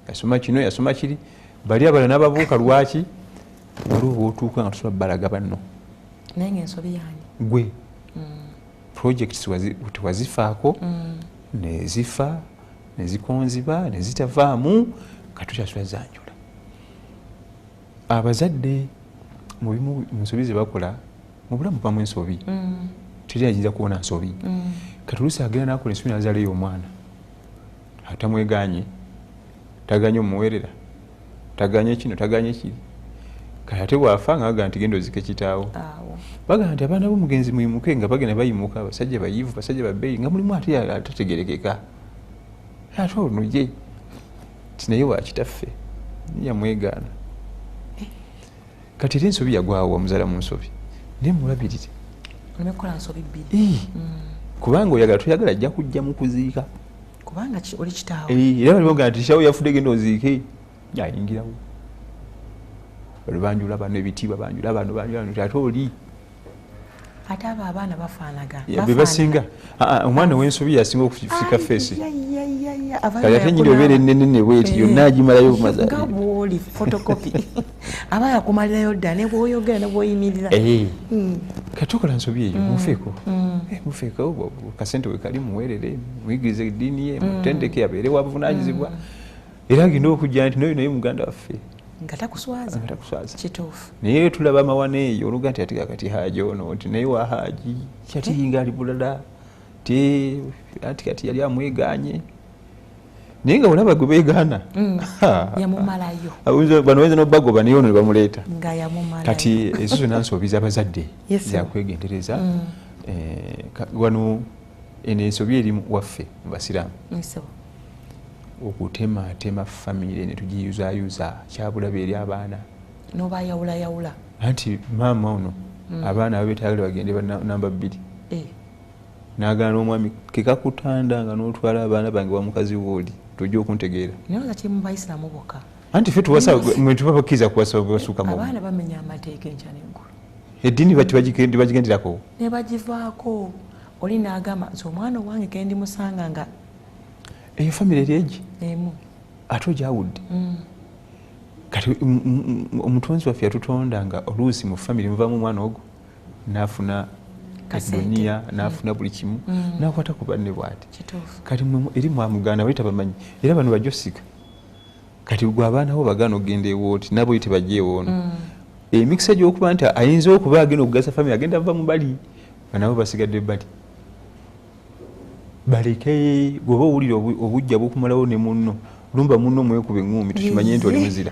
Speaker 2: yasoma kino, yasoma kiri, bali abalala n'ababuuka. Lwaki? Waliwo bwotuuka nga tosobola balaga banno.
Speaker 1: Naye ngaensobi yange.
Speaker 2: Gwe projects tewazifaako, nezifa. Nezikonziba nezitavaamu katukyasula zanjula. Abazadde mu bimu nsobi ze bakola mu bulamu bamu ensobi. Teri ayinza kuwona nsobi. Kati oluusi agenda n'akola ensobi n'azaalayo omwana atamweganye, tagaanye omuweerera, tagaanye kino, tagaanye kiri. Kati ate bw'afa nga bagamba nti genda ozike kitaawo. Bagamba nti abaana b'omugenzi muyimuke, nga bagenda bayimuka, abasajja bayivu, basajja babbeeyi, nga mulimu ate atategerekeka. Ate ono ye ti naye wa kitaffe yamwegaana. Kati era ensobi yagwawo, wamuzaala mu nsobi, naye mulabirire. Kubanga oyagala toyagala ajja kujja mu kuziika.
Speaker 1: Kubanga oli kitaawo.
Speaker 2: Era bali bagamba nti kitaawo yafudde genda oziike, ayingirawo. Bali banjula bano ebitiibwa, banjula bano, banjula bano, ate oli.
Speaker 1: Ate abo abaana bafaanagana.
Speaker 2: Be basinga. Omwana ow'ensobi yasinga okufika feesi. Kati ate nyini obeera ennene bweti yonna agimalayo
Speaker 1: bumaza. Nga bw'oli photocopy. Aba yakumalirayo dda ne bw'oyogera ne bw'oyimirira.
Speaker 2: Kati okola nsobi eyo, mufeeko. Mufeeko, kasente we kali muweerere, muyigirize eddiini ye, mutendeke abeere wa buvunaanyizibwa. Era agenda okujja nti n'oyo naye muganda waffe.
Speaker 1: Nga takuswaza.
Speaker 2: Nga takuswaza.
Speaker 1: Kituufu.
Speaker 2: Naye tulaba amawana eyo oluga nti ati kati Haji ono nti naye wa Haji kati nga ali bulala ti ati kati yali amweganye naye nga olaba gwe beegaana.
Speaker 1: Yamumalayo.
Speaker 2: Bano bayinza n'obagoba naye ono ne bamuleeta.
Speaker 1: Nga yamumalayo.
Speaker 2: Kati ezo zonna nsobi z'abazadde zakwegendereza. Wano eno ensobi eri waffe mu basiraamu. Okutematema famire ne tugiyuzaayuza kyabulabe eri abaana.
Speaker 1: N'obayawulayawula.
Speaker 2: Anti maama ono abaana babeetagala bagende ba namba 2. N'agaana omwami kekakutanda nga n'otwala abaana bange wa mukazi wooli tojja okuntegeera.
Speaker 1: Naye nga kiri mu bayisiraamu bokka.
Speaker 2: Anti ffe tuwasa mwe tuba bakkiriza kuwasa basuuka mu.
Speaker 1: Abaana bamenya amateeka enkya n'eggulo.
Speaker 2: Eddiini bagigenderako.
Speaker 1: Ne bagivaako. Oli n'agamba nti omwana owange ke ndi musanga nga
Speaker 2: eyo famire eri egi
Speaker 1: emu
Speaker 2: ate ogyawudde. Kati omutonzi waffe yatutonda nga oluusi mu famire muvaamu omwana ogwo n'afuna duniya, n'afuna buli kimu, n'akwata ku banne bw'ati. Kati eri mwamuganda bali tabamanyi era bano bajja osika. Kati gwe abaana bo bagaana okugenda ewooti nabo tebajja ewoono. Emikisa gy'okuba nti ayinza okuba agenda okugasa famire agenda ava mu bali nga nabo basigadde bali. Baleke bw'oba owulira obujja bukumalawo ne munno, lumba munno mwekuba eŋŋumi tukimanye nti oli muzira.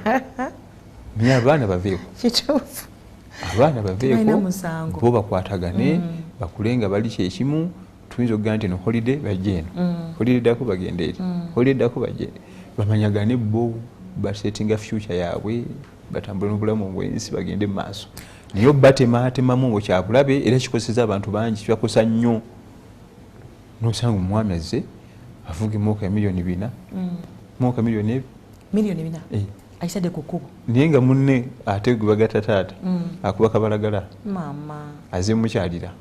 Speaker 2: Naye abaana baveeko.
Speaker 1: Kituufu.
Speaker 2: Abaana baveeko bo bakwatagane bakule nga bali kyekimu. Tuyinza okugamba nti eno holiday bajje eno, holiday eddako bagende eri, holiday eddako bajje, bamanyagane bo basetinga future yaabwe, batambule n'obulamu obw'ensi bagende mu maaso. Naye obatematemamu ngo kyabulabe era kikoseza abantu bangi, kibakosa nnyo. N'osanga omwami azze avuga emmotoka ya 4,000,000, emmotoka 4,000,000.
Speaker 1: 4,000,000? Ayisadde ku kkubo.
Speaker 2: Naye nga munne ate gwe bagatta taata akuba kabalagala.
Speaker 1: Maama.
Speaker 2: Azze mukyalira.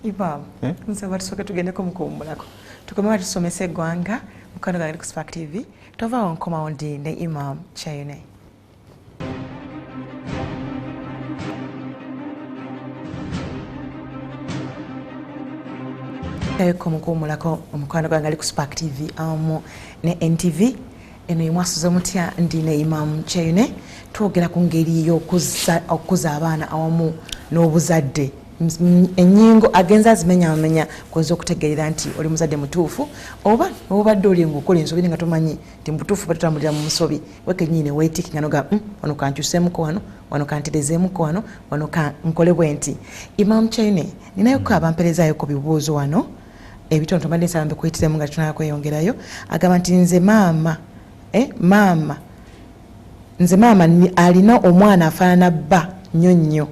Speaker 1: Imam, nsaba tusooke tugendeko mu kuwummulako. Tukomewo tusomese eggwanga, mukwano gwange ku Spark TV. Tovaawo nkomawo ndi ne Imam Kyeyune. Ko mukuwummulako omukwano gwange ali ku Spark TV awamu ne NTV. Eno ye mwasuze mutya, ndi ne Imam Kyeyune. Twogera ku ngeri y'okukuza abaana awamu n'obuzadde. Ennyingo agenza azimenyamenya kweza okutegeerera nti oli muzadde mutuufu oba obadde oli ng'okola ensobi nga tomanyi nti mutuufu batutambulira mu nsobi. Wekennyini ne weetikinga n'ogamba, wano kankyuseemuko wano, wano kanterezeemuko wano, wano nkole bwe nti. Imam Kyeyune, ninayoko abampeerezaayo bibuuzo wano ebitono mbadde nsaba mbikuyitiremu nga tunaba kweyongerayo. Agamba nti nze maama, maama, nze maama alina omwana afaanana bba nnyo nnyo.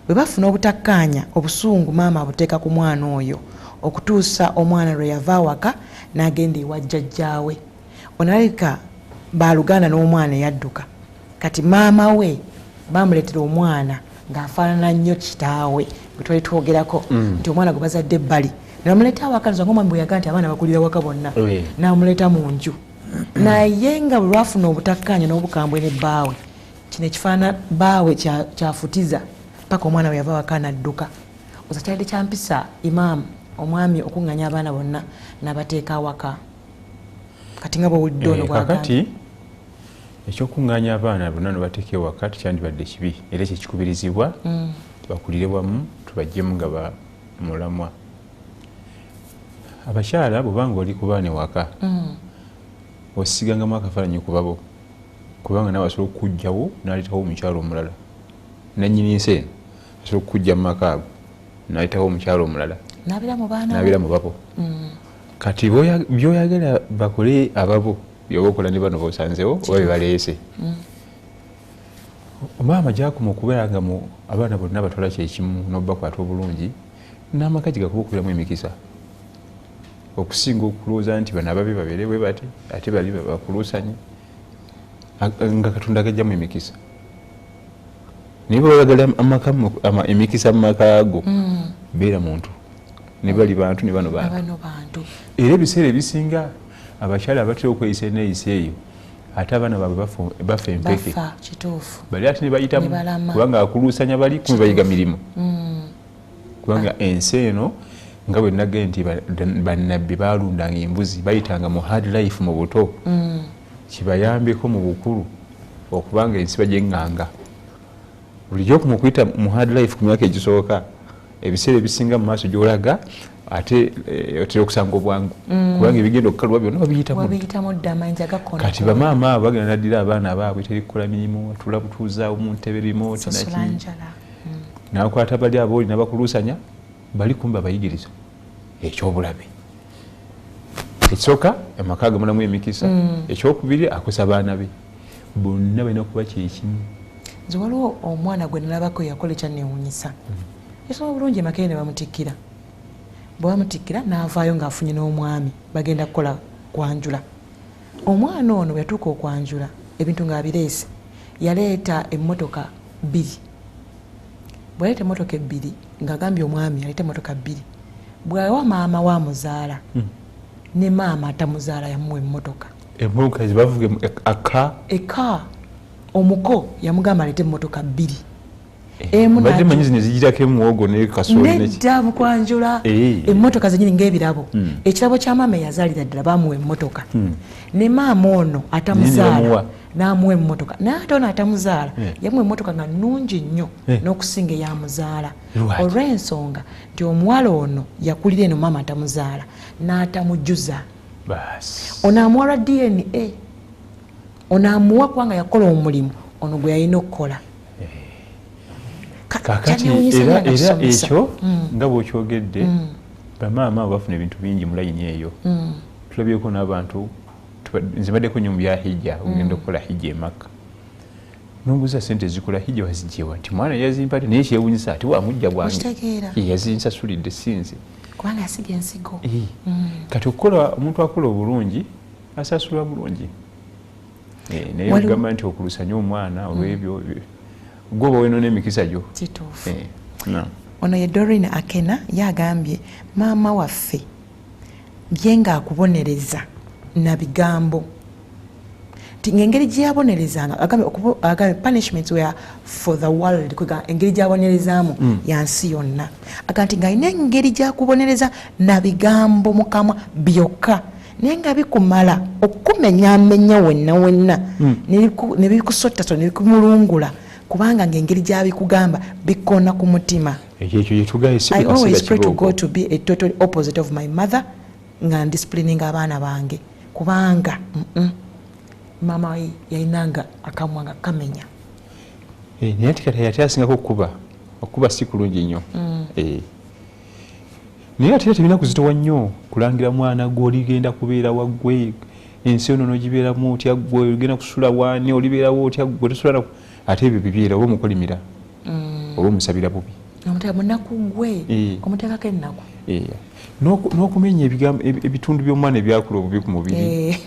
Speaker 1: Bwe bafuna obutakkaanya, obusungu maama abuteeka ku mwana oyo okutuusa omwana lwe yava awaka n'agenda ewa jjajjaawe. Ono alabika baaluganda n'omwana eyadduka. Kati maama we bamuleetera omwana ng'afaanana nnyo kitaawe gwe twali twogerako nti omwana gwe bazadde ebbali. Ne bamuleeta awaka, nze ng'omwami bwe yagamba nti abaana bakulira waka bonna, n'amuleeta mu nju. Naye nga bwe lwafuna obutakkaanya n'obukambwe ne bbaawe, kino ekifaana bbaawe kyafutiza paka omwana we yava waka n'adduka. Oza kyalidde kya mpisa Imam omwami okuŋŋaanya abaana bonna n'abateeka awaka. Kati nga bwowulidde ono bwagambye.
Speaker 2: Kakati ekyokuŋŋaanya abaana bonna nobateeka ewaka tekyandibadde kibi, era kyekikubirizibwa bakulire wamu, tubajjemu nga mulamwa. Abakyala bwobanga oli ku baana ewaka, osigangamu akafaananyi ku babo, kubanga nawe asobola okukugjawo n'aleetawo omukyalo omulala. Nannyini nsi eno asobola okukujja mu maka ago n'aleetawo omukyalo omulala, n'abeera mu babo. Kati byoyagala bakole ababo byoba okola ne bano bosanzewo oba bebaleese. Maama gyakoma okubeera nga abaana bonna batwala kyekimu n'obakwata obulungi, n'amaka gye gakuba okubeeramu emikisa, okusinga okulowooza nti bano ababe babeere bwe bati ate bali bakuluusanye, nga Katonda agajjamu emikisa. Naye bw'oyagala emikisa mu maka go, beera muntu, ne bali bantu ne bano bantu. Era ebiseera ebisinga abakyala abatera okweyisa enneeyisa eyo, ate abaana baabwe bafa empeke, bali ate ne bayitamu, kubanga akuluusanya bali kumbe bayiga mirimu. Kubanga ensi eno nga bwe nagambye nti bannabbi baalundanga embuzi, bayitanga mu hard life mu buto, kibayambeko mu bukulu okubanga ensi bagyeŋŋanga. Bulijjo okuma okuyita mu hard life ku myaka egisooka, ebiseera ebisinga mu maaso gy'olaga ate otera okusanga obwangu, kubanga ebigenda okukaluba byonna babiyitamu. Kati bamaama abo bagenda naddira abaana baabwe, teri kukola mirimu, atula butuuzaawo mu ntebe remote naki, nakwata bali abooli nabakuluusanya, bali kumba abayigiriza ekyobulabe. Ekisooka amaka gamulamu emikisa, ekyokubiri akosa baana be bonna balina kuba kyekimu.
Speaker 1: Nze waliwo omwana gwe nalabako yakola ekyanneewuunyisa. Yasoma bulungi e Makerere ne bamutikkira. Bwe bamutikkira n'avaayo ng'afunye n'omwami, bagenda kukola kwanjula. Omwana ono bwe yatuuka okwanjula ebintu ng'abireese, yaleeta emmotoka 2. Bwe yaleeta emmotoka 2 ng'agambye omwami aleete emmotoka 2. Bw'awa maama we amuzaala, ne maama atamuzaala yamuwa emmotoka.
Speaker 2: Emmotoka zibavuga aka?
Speaker 1: Eka. Omuko yamugamba aleete emmotoka 2.
Speaker 2: Mbadde manyi zino ezigirako emuwogo ne kasooli ne
Speaker 1: Nedda mu kwanjula. Emmotoka zennyini ng'ebirabo. Ekirabo kya maama eyazaalira ddala baamuwa emmotoka. Ne maama ono atamuzaala n'amuwa emmotoka. Naye ate ono atamuzaala yamuwa emmotoka nga nnungi nnyo n'okusinga eyamuzaala. Olw'ensonga nti omuwala ono yakulira eno maama atamuzaala n'atamujuza. Ono amuwa lwa DNA. Ono amuwa kubanga yakola omulimu ono gwe yalina okukola.
Speaker 2: Kakati era ekyo nga bw'okyogedde, bamaama abo bafuna ebintu bingi mu layini eyo. Tulabyeko n'abantu, nze mbaddeko nnyo mu bya hijja, ogenda okukola hijja e Makka. N'obuuza ssente ezikola hijja wazigyewa nti mwana yazimpadde, naye kyewuunyisa ate wamujja bwange. Yazinsasulidde si nze.
Speaker 1: Kubanga yasiga ensigo.
Speaker 2: Kati okukola omuntu akola obulungi asasulwa bulungi. Naye ogamba nti okulusanya omwana olw'ebyo gwoba wenona emikisa gyo.
Speaker 1: Kituufu. Ono ye Doreen Akena yagambye maama waffe ye ng'akubonereza na bigambo. Nti ng'engeri gye yabonerezanga, agambye punishments were for the world, kwega engeri gy'abonerezaamu ya nsi yonna. Agamba nti ng'alina engeri gy'akubonereza na bigambo mu kamwa byokka, naye nga bikumala okumenyamenya wenna wenna, ne bikusottasotta, ne bikumulungula, kubanga ng'engeri gy'abikugamba bikona ku mutima.
Speaker 2: Ekyo kye tugaye si
Speaker 1: I always
Speaker 2: bikasiga
Speaker 1: pray to
Speaker 2: kibooko.
Speaker 1: God to be a total opposite of my mother nga ndisciplining abaana bange, kubanga maama we yalinanga akamwa nga kamenya.
Speaker 2: Naye ate kati ate asingako okukuba, okukuba si kulungi nnyo. Naye ate tebirina kuzitowa nnyo kulangira mwana gwe oligenda kubeera waggwe, ensi eno n'ogibeeramu otya ggwe, ogenda kusula waani, olibeerawo otya ggwe, tosula na ate ebyo bibeera oba omukolimira, oba omusabira bubi.
Speaker 1: Omuteeka mu nnaku ggwe, omuteekako ennaku.
Speaker 2: N'okumenya ebitundu by'omwana ebyakula obubi ku mubiri.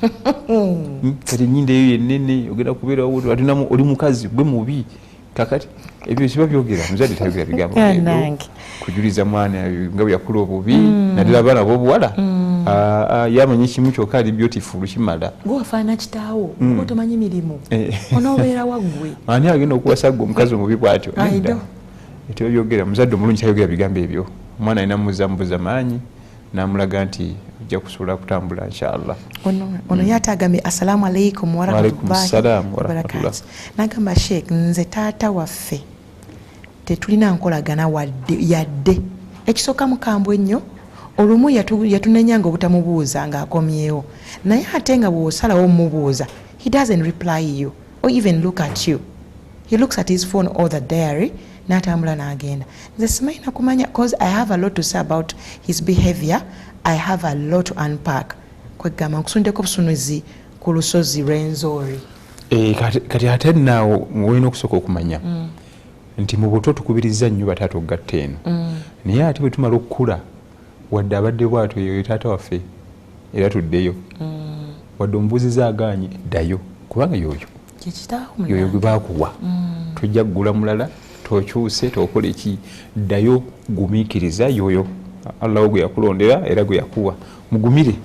Speaker 2: Kati ennyindo eyo yennene, ogenda kubeerawo, ate namu oli mukazi, gwe mubi. Kakati ebyo kiba byogera, omuzadde tayogera bigambo ebyo.
Speaker 1: Bannange.
Speaker 2: Kujuliza mwana nga bwe yakula obubi, naddala abaana ab'obuwala. Yamanyi kimu kyokka ali beautiful kimala.
Speaker 1: Gwe wafaanana kitaawo, gwe tomanyi mirimu. Onoobeera wa ggwe?
Speaker 2: Ani agenda okuwasa ggwe omukazi omubi bw'atyo?
Speaker 1: I
Speaker 2: Nedda.
Speaker 1: know.
Speaker 2: Tebabyogera, omuzadde omulungi tayogera bigambo ebyo. Omwana alina muzza mubuza maanyi, n'amulaga nti Ojja kusobola kutambula inshallah.
Speaker 1: Ono yatagambye assalamu alaikum wa rahmatullahi wa barakatuh. Nagamba Sheikh, nze taata waffe tetulina nkolagana wadde yadde. Ekisooka mukambwe ennyo, olumu yatunenyanga obutamubuuza ng'akomyewo, naye ate nga bw'osalawo omubuuza, he doesn't reply you or even look at you. He looks at his phone or the diary n'atambula n'agenda. Nze simanyi nakumanya, cause I have a lot to say about his behavior. I have a lot to unpack. Kwegamba nkusundeko obusunuzi ku lusozi Rwenzori.
Speaker 2: Kati ate naawo olina okusooka okumanya nti mu buto tukubiriza nnyo bataata okugatta eno, naye ate bwe tumala okukula, wadde abadde bwatyo, eyo taata waffe era tuddeyo. Wadde omubuuziza agaanye, ddayo, kubanga yoyo yoyo gwe baakuwa. Tojja kugula mulala, tokyuse, tokola eki, ddayo, gumiikiriza yoyo Allah gwe yakulondera era gwe yakuwa, mugumire.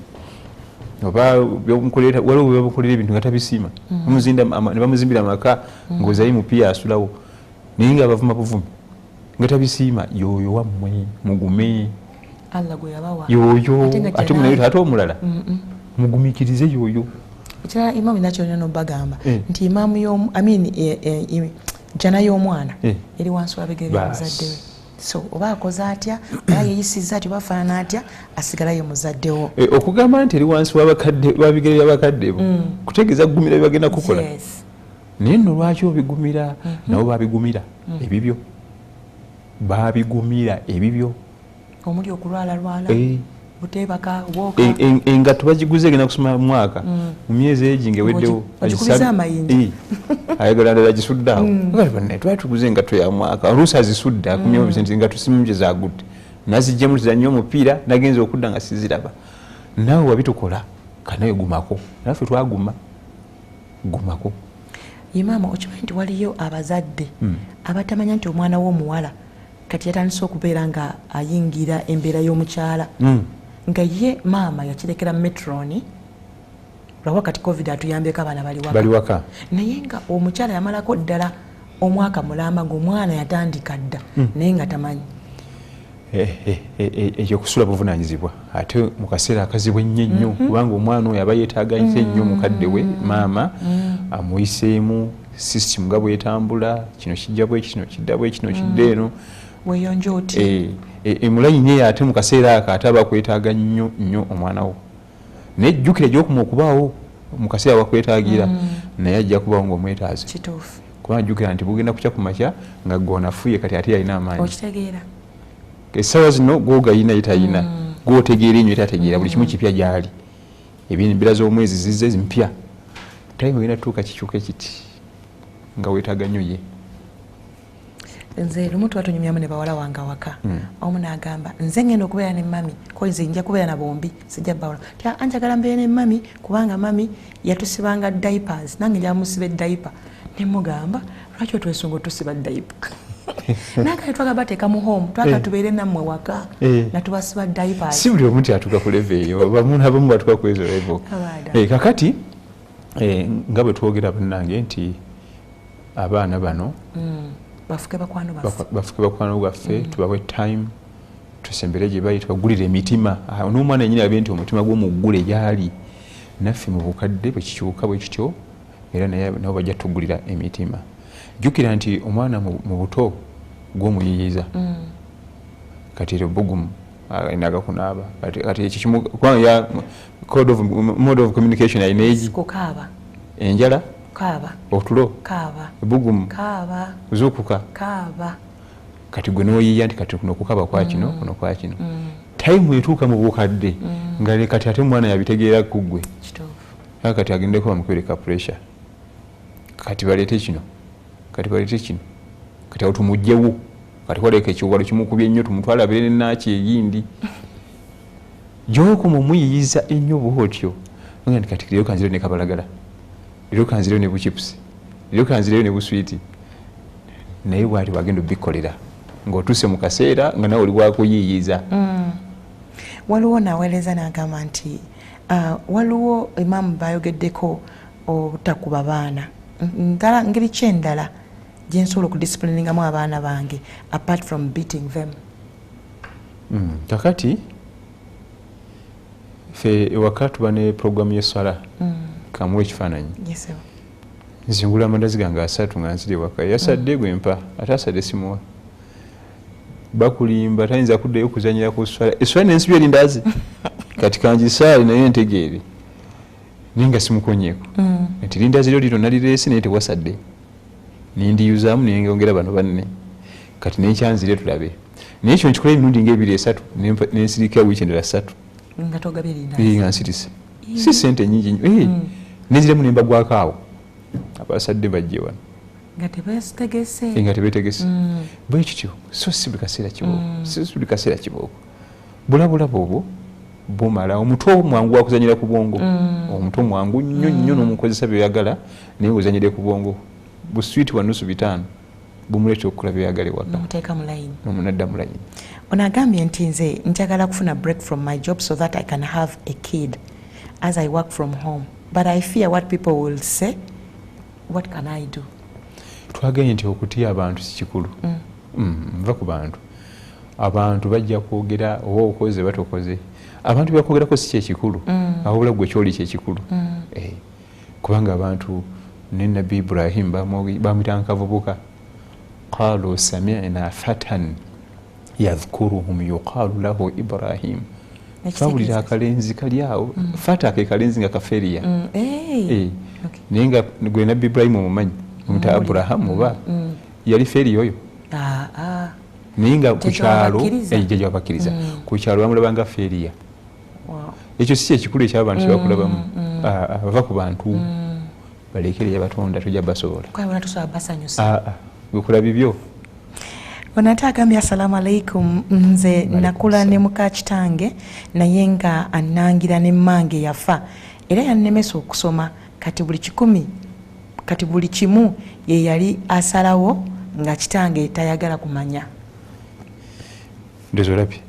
Speaker 2: Oba waliwo byebamukolera ebintu nga tabisiima, ne bamuzimbira amaka ng'ozayi mupiya asulawo, naye nga bavuma buvumi nga tabisiima, yoyo wammwe, mugume. Yoyo ate munaye ate omulala mugumiikirize yoyo.
Speaker 1: Ekirala imaamu nakyo nno bagamba nti imaamu y'omu, I mean, jjana y'omwana eri wansi wa bigere bya muzadde we. So oba akoze atya, oba yeeyisizza atya, oba afaanana atya, asigalayo muzadde wo.
Speaker 2: Okugamba nti eri wansi w'abakadde, w'abigere by'abakadde bo, kutegeeza kugumira bye bagenda kukola. Naye nno lwaki obigumira? Nabo babigumira ebibyo, babigumira ebibyo.
Speaker 1: Omuli okulwalalwala, buteebaka, obwoka.
Speaker 2: Engatto bagiguze egenda kusoma mwaka, mu myezi egi ngeweddewo
Speaker 1: Ogikubiza amayinja.
Speaker 2: Ayagala ndala, gisudde awo. Bannaye, twali tuguze engatto ya mwaka, oluusi azisudde, akumyewo nti engatto simu gye zagudde, nazijjemu tuzanye omupiira, nagenza okudda nga siziraba. Naawe wabitukola, kanawe gumako, naffe twaguma, gumako.
Speaker 1: Imaama, okimanyi nti waliyo abazadde abatamanya nti omwana w'omuwala kati yatandise okubeera nga ayingira embeera y'omukyala, nga ye maama yakirekera matron, lwakuba kati COVID atuyambyeko, abaana bali waka.
Speaker 2: Bali waka.
Speaker 1: Naye nga omukyala yamalako ddala omwaka mulamba ngaomwana yatandika dda, naye nga tamanyi.
Speaker 2: Ekyo kusula buvunanyizibwa, ate mu kaseera akazibu ennyo ennyo, kubanga omwana oyo aba yeetaaga nnyo mukadde we maama amuyiseemu system nga bwetambula, kino kijja bwe kino, kidda bwe kino, kidda eno.
Speaker 1: Weyonja oti.
Speaker 2: Emulayini eyo, ate mu kaseera ako ate aba kwetaaga nnyo nnyo omwana wo. Naye jjukira, gyokuma okubaawo mu kaseera wakwetaagira, naye ajja kubaawo ng'omwetaaze. Kubanga jjukira nti bugenda kukya ku makya nga gwonafuye, kati ate yalina amaanyi.
Speaker 1: Okitegeera.
Speaker 2: Essaawa zino gwogayina, ye tayina, gwotegeera enyo, tategeera, buli kimu kipya gyali, embeera z'omwezi zizze mpya. Time egenda tutuuka kikyuke kiti nga weetaaga nnyo ye.
Speaker 1: Nze lumu tuba tunyumyamu ne bawala wange awaka, omu n'agamba, nze ngenda okubeera ne mami, ko nze nja kubeera na bombi, sijja bawula ti anjagala mbeere ne mami, kubanga mami yatusibanga diapers, nange nja musiba ediaper. Nemugamba, lwaki otwesunga otusiba diaper? Nange twagala bateeka mu home, twagala tubeere nammwe waka natubasiba diapers.
Speaker 2: Si buli omu nti atuuka ku level eyo, abamu batuuka ku ezo level.
Speaker 1: Abaada.
Speaker 2: Kakati nga bwe twogera bannange nti abaana bano
Speaker 1: Bafuke bakwano baffe.
Speaker 2: Bafuke bakwano baffe, tubawe time, tusembere gye bali, tubagulire emitima. N'omwana yenyini abe nti omutima gw'omuggule gyali. Naffe mu bukadde bwe kikyuka bwe kityo, era naye nabo bajja tugulira emitima. Jjukira nti omwana mu buto gw'omuyiyiza, kati eryo bugumu alina agakunaaba. Kati ekyo kimu, kubanga ya code of, mode of communication alina egi.
Speaker 1: Kukaaba.
Speaker 2: Enjala.
Speaker 1: Kaaba.
Speaker 2: Otulo.
Speaker 1: Kaaba.
Speaker 2: Ebugumu.
Speaker 1: Kaaba.
Speaker 2: Zuukuka.
Speaker 1: Kaaba.
Speaker 2: Kati gwe noyiiya nti kati kuno kukaba kwa kino, kuno kwa kino. Time etuuka mu bukadde nga le kati ate omwana yabitegeera ku ggwe. Kati agendeko bamukwereka pressure, kati baleete kino, kati baleete kino, kati awo tumugjewo, kati waleka ekiwalo kimukubye ennyo, tumutwale abeere nenaaki eyindi gyokoma omuyiyiza ennyo bwotyo. Nga nti kati leero kanzireyo ne kabalagala, leero kanzireyo ne buchipusi, leero kanzireyo ne buswiti, naye bwati bwagenda obikolera ng'otuuse mu kaseera nga nawe oli wakuyiiyiza.
Speaker 1: Waliwo naweereza n'agamba nti waliwo imaamu bayogeddeko obutakuba baana. Ndala ngeri ki endala gyensobola okudiscipliningamu abaana bange apart from beating them?
Speaker 2: Kakati Ffe ewaka tuba ne programu y'esswala. Kamuwa ekifaananyi. Nzingula amandazi gange 3 nga nzira ewaka. Yasadde gwe mpa, ate asadde simuwa. Bakulimba tayinza kuddayo kuzannyira ku sswala. Esswala n'ensibya erindazi. Kati kangisaale naye ntegeere. Naye nga simukonyeeko. Nti lindazi lyo lino nalireese naye tewasadde. Nindiyuzaamu nengongera bano banne. Kati nenkyanzire tulabe. Naye ekyo nkikola emirundi ng'ebiri 3 nensirika wiiki endala 3.
Speaker 1: Nga togabye lindazi.
Speaker 2: Nga nsirise. Si ssente nnyingi nnyo. Nenziramu ne mbagwako awo. Abasadde bajje wano.
Speaker 1: Nga tebeetegese.
Speaker 2: Nga tebeetegese. Bwe kityo, so si buli kaseera kibooko. Si buli kaseera kibooko. Bulabulaba obwo bumala. Omuto mwangu wa kuzannyira ku bwongo. Omuto mwangu nnyo nnyo n'omukozesa by'oyagala naye ozannyire ku bwongo. Buswiti wa 5.5 bumuleetera okukola by'oyagala ewaka.
Speaker 1: N'omuteeka mu layini.
Speaker 2: N'omunadda mu layini.
Speaker 1: Ono agambye nti nze njagala kufuna break from my job so that I can have a kid as I work from home. But I fear what people will say. What can I do?
Speaker 2: Twagambye nti okutya abantu si kikulu. Nva ku bantu. Abantu bajja kwogera oba okoze batokoze. Abantu byakwogerako si kyekikulu. Wabula gwe kyoli kyekikulu. Kubanga abantu ne Nabbi Ibrahim bamuyita nkavubuka. Qalu sami'na fatan yadhkuruhum yuqalu lahu Ibrahim. Twawulira akalenzi kali awo. Fata ke kalenzi nga kaferiya. Naye nga gwe Nabbi Ibrahim omumanyi. Omuyita Abraham oba yali feri oyo. Naye nga ku kyalo jjajja wabakkiriza. Ku kyalo bamulaba nga feriya. Ekyo si kyekikulu eky'abantu kye bakulabamu. Bava ku bantu. Balekere yabatonda tojja basobola. Gwe bibyo.
Speaker 1: Ono ate agambye assalamu alaikum, nze nakula ne muka kitange naye nga annangira ne mmange yafa era yannemesa okusoma. Kati buli kimu ye yali asalawo nga kitange tayagala kumanya.
Speaker 2: Ndowooza olabye.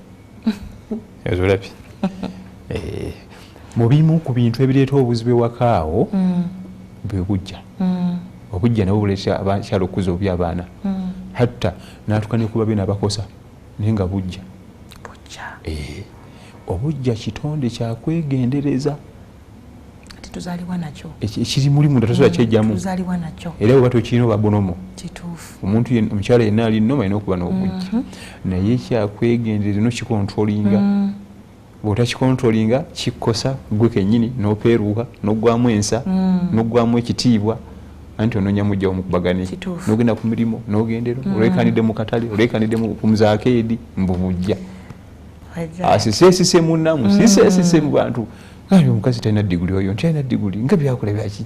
Speaker 2: Olabye. Mu bimu ku bintu ebireeta obuzibu ewaka awo bwe bujja. Obujja nabwo buleetera abakyala okukuza obubi abaana. Hatta n'atuuka ne kuba bye n'abakosa naye nga bujja. Obujja kitonde kyakwegendereza.
Speaker 1: Tuzaalibwa nakyo.
Speaker 2: Ekiri muli munda tosobola kyejjamu.
Speaker 1: Tuzaalibwa nakyo.
Speaker 2: Era bw'oba tokirina oba bonomo.
Speaker 1: Kituufu.
Speaker 2: Omuntu omukyala yenna ali nnoma alina okuba n'obujja. Naye kyakwegendereza n'okikontrolinga. Bw'otakikontrolinga kikkosa ggwe kennyini n'opeeruuka n'oggwamu ensa n'oggwamu ekitiibwa. Anti onoonya mujja omukubagane. N'ogenda ku mirimu n'ogendera oleekanidde mu katale oleekanidde ku muzaakeedi mbu bujja. Asiseesise munnamu siseesise mu bantu. Kale omukazi talina diguli oyo nti alina diguli nga byakola byaki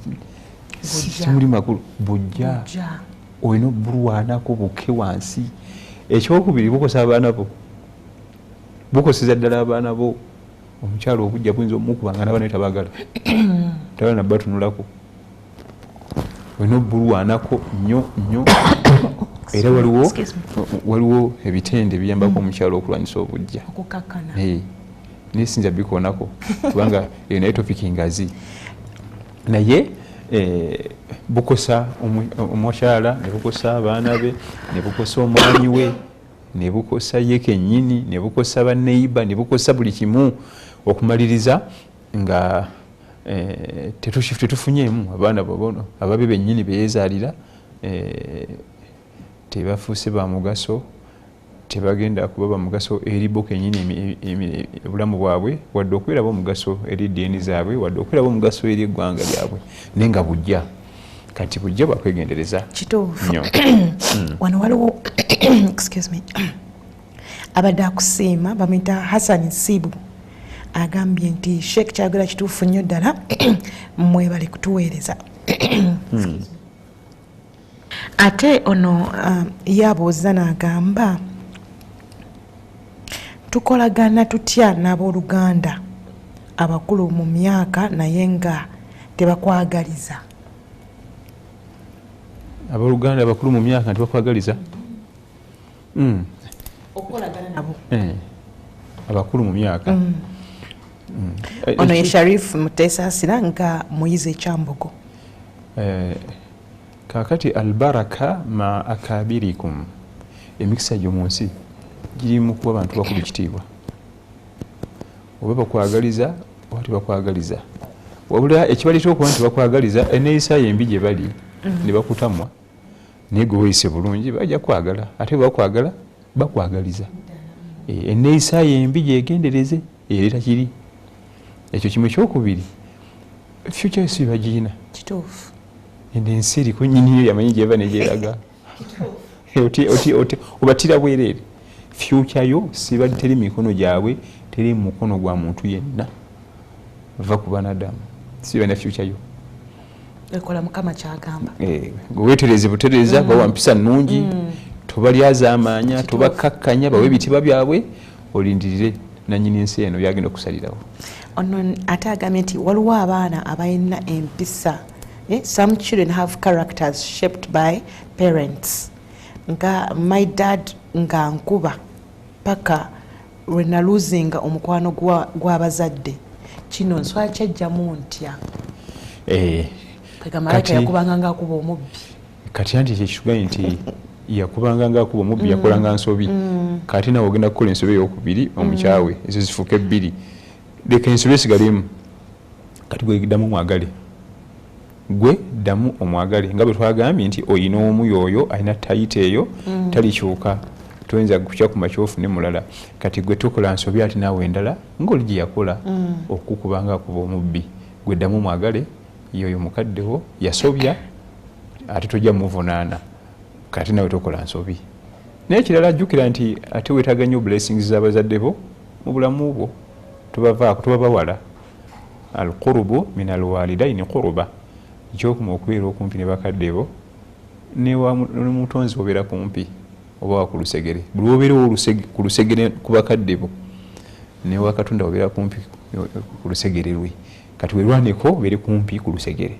Speaker 2: simuli makulu. Bujja olina obulwanako buke wansi. Ekyokubiri bukosa abaana bo, bukoseza ddala abaana bo. Omukyala obujja buyinza omukuba nga n'abaana be tabaagala, tabaagala nabatunulako. Olina obulwanako nnyo nnyo. Era waliwo ebitende ebiyambako omukyala okulwanyisa obujja. Naye sinza bikoonako kubanga eyo naye topiki ngazi. Naye bukosa omukyala ne bukosa abaana be ne bukosa omwami we ne bukosa ye kennyini ne bukosa banneiba ne bukosa buli kimu okumaliriza nga tetufunyeemu abaana bono ababe bennyini beyeezaalira tebafuuse ba mugaso, tebagenda kuba ba mugaso eri bo kennyini obulamu bwabwe, wadde okubeera b'omugaso eri ddiini zaabwe, wadde okubeera b'omugaso eri eggwanga lyabwe. Naye nga bujja. Kati bujja bwakwegendereza.
Speaker 1: Kituufu. Wano waliwo excuse me, abadde akusiima bamuyita Hassan Sibu agambye nti Sheikh kyagala kituufu nnyo ddala mwebale kutuweereza. Ate ono yabuuza n'agamba tukolagana tutya n'abooluganda abakulu mu myaka naye nga tebakwagaliza?
Speaker 2: Abooluganda abakulu mu myaka tebakwagaliza?
Speaker 1: Okukolagana nabo.
Speaker 2: Abakulu mu myaka.
Speaker 1: Ono ye Sharif Muteesasira nga muyizi ekyambogo.
Speaker 2: Kaakati albaraka ma akabirikum, emikisa gyo mu nsi giri mu kuwa abantu bakulu ekitiibwa. Oba bakwagaliza Oba tebakwagaliza. Wabula ekibaleetera okuba nti bakwagaliza, enneeyisa yo embi gye bali ne bakutamwa, naye gwe weeyise bulungi bajja kwagala. Ate bwe bakwagala, bakwagaliza. Enneeyisa yo embi gyegendereze, ereeta kiri ekyo kimu. Ekyokubiri, future yo si bagiyina.
Speaker 1: Kituufu.
Speaker 2: Eno ensi eriko nyiniyo, yamanyi gyeva negyeraga. Obatira bwereere. Future yo siba teri mikono gyabwe, teri mukono gwa muntu yenna, va ku banadamu, siba na future yo.
Speaker 1: Ekola Mukama kyagamba.
Speaker 2: Wetereze butereza, bawa mpisa nnungi, tobalyazaamaanya, tobakkakkanya, bawe ebitiibwa byabwe, olindirire nanyini nsi eno byagenda okusalirawo.
Speaker 1: Ono ate agambye nti waliwo abaana abalina empisa. Some children have characters shaped by parents, nga my dad nga nkuba paka lwe naluzinga omukwano gw'abazadde. Kino nswala kyejjamu ntya? Malayika yakubanga ngaakuba omubbi.
Speaker 2: Kati anti kyekitugaye nti yakubanga ngaakuba omubbi, yakolanga nsobi. Kati nawe ogenda kukola ensobi eyokubiri, omukyawe, ezo zifuuka ebbiri. Leka ensobi esigalemu. Kati gwe ddamu omwagale, gwe ddamu omwagale, nga bwe twagambye nti oyina omu, yoyo alina tayita eyo, talikyuka. Toyinza kukya ku makya ofune mulala. Kati gwe tokola nsobi ate naawe endala ngaoli gye yakola okukuba nga akuba omubbi. Gwe ddamu omwagale, yoyo mukaddewo yasobya, ate tojja muvunaana. Kati nawe tokola nsobi. Naye ekirala, jjukira nti ate weetaaga nnyo blessings z'abazadde bo mu bulamu bwo. Tobavaako, tobabawala. Alqurubu min alwalidaini quruba, gyokuma okubeera okumpi ne bakadde bo, nemutonzi obeera kumpi oba wa ku lusegere. Buli wobeerewo ku lusegere ku bakadde bo, newa Katonda obeera kumpi ku lusegere lwe. Kati werwaneko obeere kumpi ku lusegere.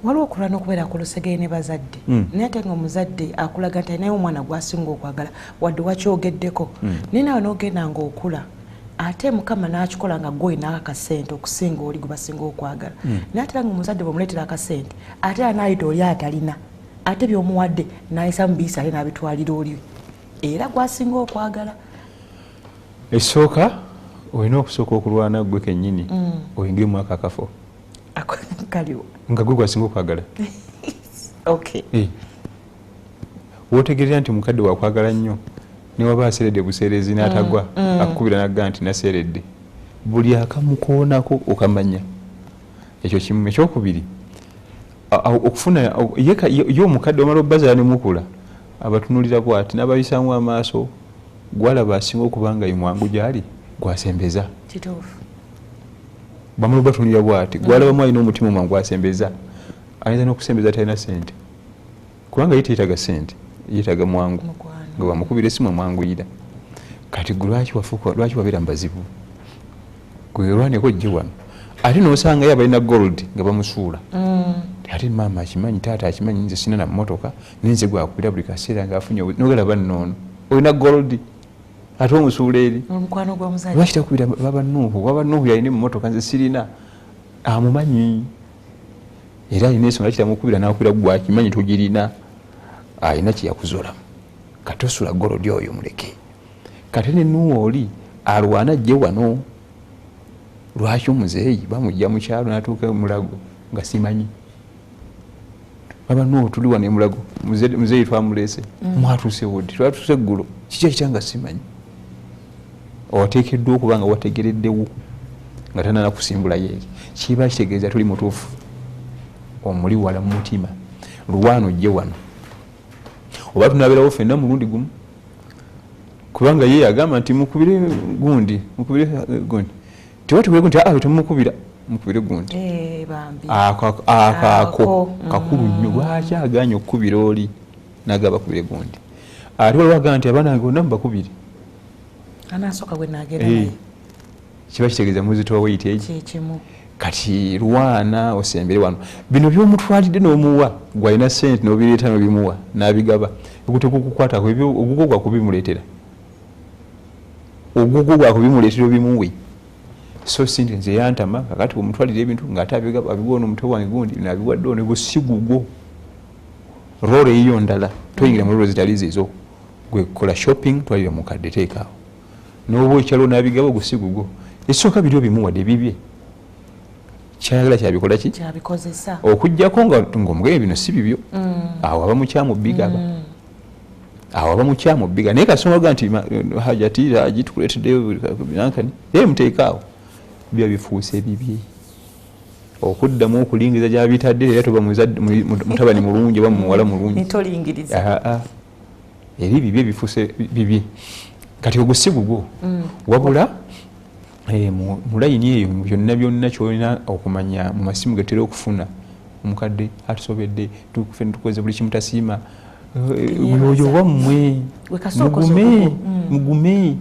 Speaker 1: Waliwo okulwana okubeera ku lusegere ne bazadde, naye ate nga omuzadde akulaga nti alinayo omwana gwasinga okwagala, wadde wakyogeddeko, naye nawe n'ogenda nga okula, ate Mukama n'akikola nga gwe olina akasente okusinga oli gwe basinga okwagala. Naye ate era nga omuzadde bwemuleetera akasente, ate era n'ayita oli atalina, ate byomuwadde n'ayisa mubiisa, ate n'abitwalira oli era gwasinga okwagala.
Speaker 2: Ekisooka, olina okusooka okulwana gwe kennyini oyingire mu akafo
Speaker 1: kaliwo
Speaker 2: nga gwe gwasinga okwagala. Wotegerera nti mukadde wakwagala nnyo, newaba aseredde buseerezi n'atagwa, akukubira nagga nti naseeredde, buli akamukoonako okamanya. Ekyo kimu. Ekyokubiri, okufuna ye omukadde omala obbazaala ne mukula, abatunulira bwati n'abayisamu amaaso, gwalaba asinga okuba nga ye mwangu gyali gwasembeza. Bamala obatunulira bwati, gwalabamu alina omutima omwangu asembeza. Ayinza n'okusembeza talina sente, kubanga ye teyetaga sente, yetaga mwangu, nga bamukubira esimu amwanguyira. Kati gwe lwaki wabeera mubazibu? Gwe lwaneko ojje wano, ate nosangayo abalina gold nga bamusuula. Ate maama akimanyi, taata akimanyi, nze sina na mmotoka, nenze gwakubira buli kaseera ngaafunye. Nogalaba nnoono olina gold ate omusuula eri. Lwaki takubira baba Nuuhu? Baba Nuuhu yalina emmotoka, nze sirina. Amumanyi era alina ensonga kitamukubira, nakubira gwakimanyi togirina, alina kyeyakuzolamu. Kati osula gold oyo muleke. Kati ne Nuuhu oli alwana ajje wano. Lwaki omuzeeyi bamujja mukyalo natuuka Mulago nga simanyi baba Nuuhu tuli wano emulago, muzeeyi twamulese? Mwatuuse wodi? Twatuuse eggulo. Kiki ekitya nga simanyi? Owateekeddwa okuba nga wategereddewo nga tanana kusimbula yeeri, kiba kitegeeza tuli mutuufu, omuli wala mu mutima. Lwana ojje wano, oba tunabeerawo ffenna mulundi gumu, kubanga ye agamba nti mukubire gundi, mukubire gundi. Tewatukubire nti aa temukubira, mukubire gundi. Ako ako kakulu nnyo. Lwaki aganye okukubira oli naga bakubire gundi? Ate waliwo agamba nti abaana bange bonna mubakubire.
Speaker 1: Anasooka gwe nagenda naye.
Speaker 2: Kiba kitegeeza muzitowa weight egi.
Speaker 1: Kyekimu.
Speaker 2: Kati lwana osembere wano. Bino byomutwalidde n'omuwa, gwalina sente n'obireeta n'obimuwa n'abigaba, ogutekukukwatako. Ogugwo gwakubimuleetera, ogugwo gwakubimuleetera obimuwe, so si nti nze yantama. Kakati bwomutwalira ebintu ngaate abigaba, abiwa ono omutwe wange gundi nabiwadde ono, gwe si gugwo. Role eyiyo ndala, toyingira mu role zitali zizo. Gwe kola shopping, twalira mukadde, teekaawo, noba ekyalo n'abigaba, ogwo si gugwo. Ekisooka biri obimuwadde bibye, kyayagala kyabikola ki?
Speaker 1: Kyabikozesa.
Speaker 2: Okuggyako ng'omugaye bino si bibyo, awo aba mukyamu bigaba, awo aba mukyamu biga. Naye kasonga nti Hajati Haji tukuleeteddeyo nankani, naye muteekaawo biba bifuuse bibye. Okuddamu okulingiza gyabitadde era toba mutabani mulungi oba muwala mulungi,
Speaker 1: tolingiriza
Speaker 2: eri bibye bifuuse bibye. Kati ogwo si gugwo, wabula mu layini eyo byonna byonna kyolina okumanya mu masimu getera okufuna omukadde atusobedde, tukoze buli kimu tasiima, yoyo wammwe, mugume mugume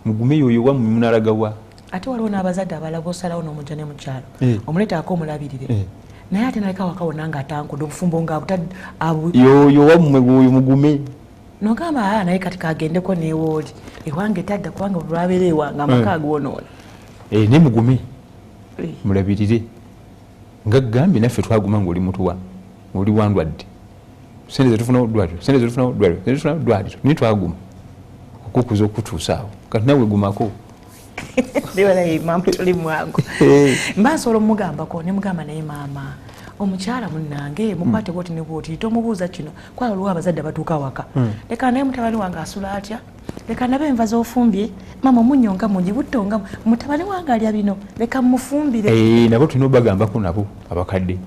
Speaker 2: mugume, yoyo wammwe munalagawa.
Speaker 1: Ate waliwo n'abazadde abalala b'osalawo n'omujja ne mukyalo omuleetaako omulabirire, naye ate naleka waka wonna ng'atankudde obufumbo nga
Speaker 2: yoyo wammwe gwoyo mugume.
Speaker 1: Nogamba naye kati kagendeko newooli ewange tadda kubanga lwabeera ewange amaka agwonoona.
Speaker 2: Ne mugume mulabirire, nga gambye naffe twaguma ng'oli mutuwa ng'oli wandwadde, sente zetufuna ddwaliro, sente zetufuna ddwaliro, sente zetufuna ddwaliro, naye twaguma okukuza okutuusa awo. Kati nawe gumako.
Speaker 1: Naye maama tuli mwangu, mba nsobola omugambako ne mugamba naye maama omukyala munnange mukwate bwoti ne bwoti, tomubuuza kino kwa waliwo abazadde abatuuka waka, leka naye mutabani wange asula atya, leka nabe enva z'ofumbye maama omunnyo nga mungi butto nga mutabani wange alya bino leka mufumbire.
Speaker 2: Nabo tulina obagambako nabo abakadde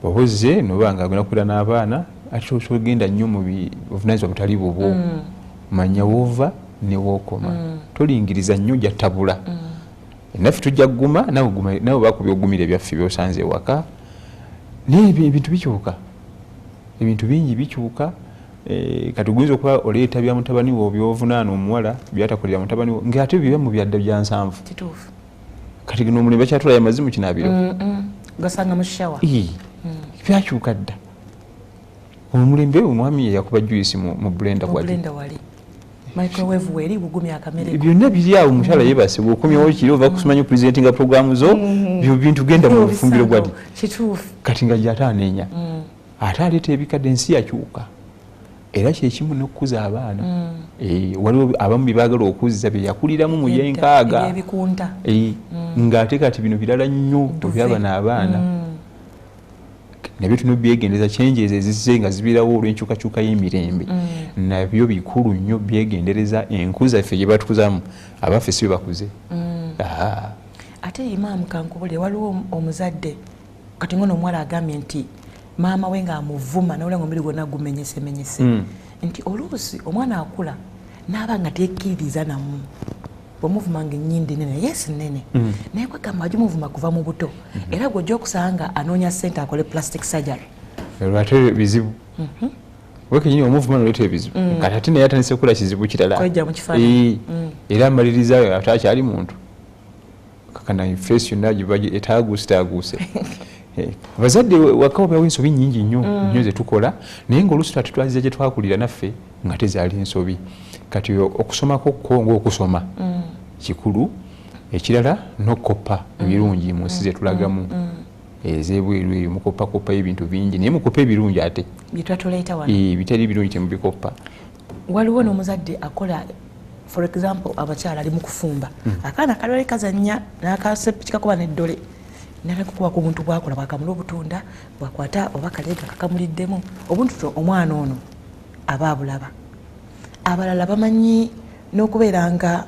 Speaker 2: obuze noba nga agenda kubeera n'abaana ate togenda nnyo mu buvunaanyizibwa butali bubwo, manya woova ne wookoma, tolingiriza nnyo ojja tabula. Naffe tujja kuguma, nawe bakubya ogumira ebyaffe byosanze ewaka. Naye ebintu bikyuka, ebintu bingi bikyuka. Kati guyinza okuba oleeta bya mutabani wo byovunaana omuwala byatakolera mutabani wo ng'ate biba mu byadda bya 70. Kati gino omulembe bakyatulayo amazzi mu kinaabiro,
Speaker 1: gasanga mu shower.
Speaker 2: Byakyuka dda. Omulembe omwami yakuba juice mu blender,
Speaker 1: wali microwave weri bugumya akamere,
Speaker 2: byonna biri awo. Omukyala yebase bwokomyewo kiri ova kusimanya presentinga programu zo, byo bintu genda mu bufumbiro bwati kati nga gyate anenya ate aleeta ebikadde. Ensi yakyuka era kyekimu n'okukuza abaana. Waliwo abamu byebaagala okuzza byeyakuliramu mu yenkaaga ng'ate kati bino birala nnyo ebyabano abaana, nabyo tulina obyegendereza. Kyenjeeza ezizze nga zibeerawo olw'enkyukakyuka y'emirembe nabyo bikulu nnyo byegendereza. Enkuza ffe gye batukuzamu abaffe si bwe bakuze.
Speaker 1: Ate imaamu kankubule, waliwo omuzadde kati ngono omuwala agambye nti maama we ng'amuvuma nawulira nga omubiri gwonna gumenyesemenyese, nti oluusi omwana akula n'aba nga tekkiririza namu bwemuvuma nga ennyindi nene yes nene, naye kwegamba wagimuvuma kuva mu buto, era gwojja okusanga anoonya ssente akole plastic surgery.
Speaker 2: Ate bizibu wekenyini omuvuma noleeta ebizibu, kati ate naye atandise kukola kizibu kirala era amaliriza ate akyali muntu kakana face yonna giba etaaguuse taaguuse. Abazadde waka wabeerawo ensobi nyingi nnyo nnyo zetukola, naye ngaoluusi twate twaziza gye twakulira naffe nga tezaali nsobi. Kati okusomako kwo ngaokusoma kikulu. Ekirala n'okukoppa ebirungi mu nsi zetulagamu ez'ebweru eyo, mukoppakopayo ebintu bingi, naye mukopa ebirungi ate bitali birungi temubikoppa.
Speaker 1: Waliwo n'omuzadde akola, for example abakyala ali mu kufumba, akaana kalwale kazanya nakasepiki kakuba neddole nalekukuba ku buntu bwakola bwakamula obutunda bwakwata oba kaleega kakamuliddemu obuntu to omwana ono aba abulaba. Abalala bamanyi n'okubeera nga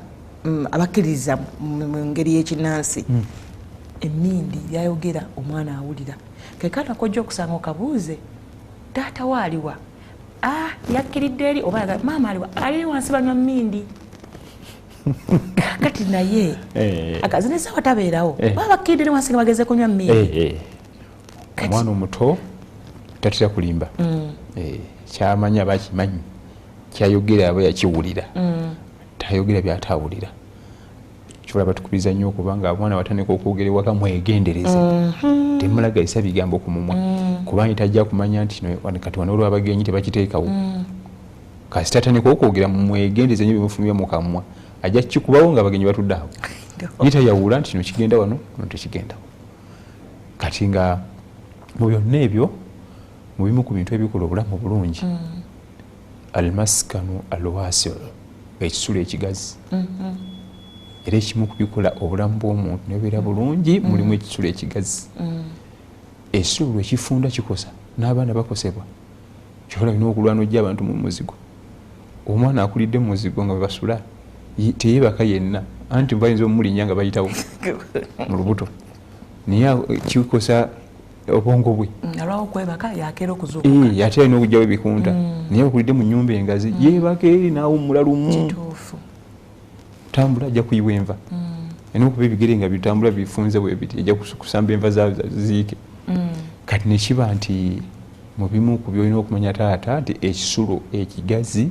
Speaker 1: abakkiririza mu ngeri y'ekinansi, emmindi byayogera omwana awulira. Kekaana kojja okusanga okabuuze taata we aliwa, ah, yakkiridde eri oba maama aliwa, ali wansi banywa mmindi. Kati naye akazi nesawa tabeerawo, baba bakkiridde eri wansi nga bageze kunywa mmindi.
Speaker 2: Omwana omuto tatera kulimba, kyamanyi aba akimanyi, kyayogera aba yakiwulira, tayogera byatawulira. Kyola batukubiriza nnyo okubanga omwana watandika okwogera ewaka mwegendereze, temulagayisa bigambo ku mumwa, kubanga tajja kumanya nti kati wano olwabagenyi tebakiteekawo. Kasita atandika okwogera mwegendereze nnyo bimufumya mu kamwa, ajja kikubawo nga abagenyi batudde awo, ye tayawula nti kino kigenda wano, kino tekigendawo. Kati nga mu byonna ebyo, mu bimu ku bintu ebikola obulamu obulungi, almaskanu alwasiu, ekisulo ekigazi. Era ekimu kubikola obulamu bw'omuntu nebubeera bulungi, mulimu ekisulo ekigazi. Ekisulo lwe kifunda kikosa n'abaana bakosebwa. Kyola olina okulwana ojja abantu mu muzigo. Omwana akulidde mu muzigo nga bwebasula teyeebaka yenna, anti bayinza omulinnya nga bayitawo mu lubuto, naye kikosa obwongo bwe.
Speaker 1: Alwawo okwebaka, yakeera okuzuukuka.
Speaker 2: Ate alina okugjawo ebikunta, naye akulidde mu nyumba engazi yeebaka eri n'awummula lumu. Tambula ajja kuyiwa enva, alina okuba ebigere nga bitambula bifunze bwe biti, ajja kusamba enva ziike. Kati nekiba nti mu bimu ku byolina okumanya taata nti ekisulo ekigazi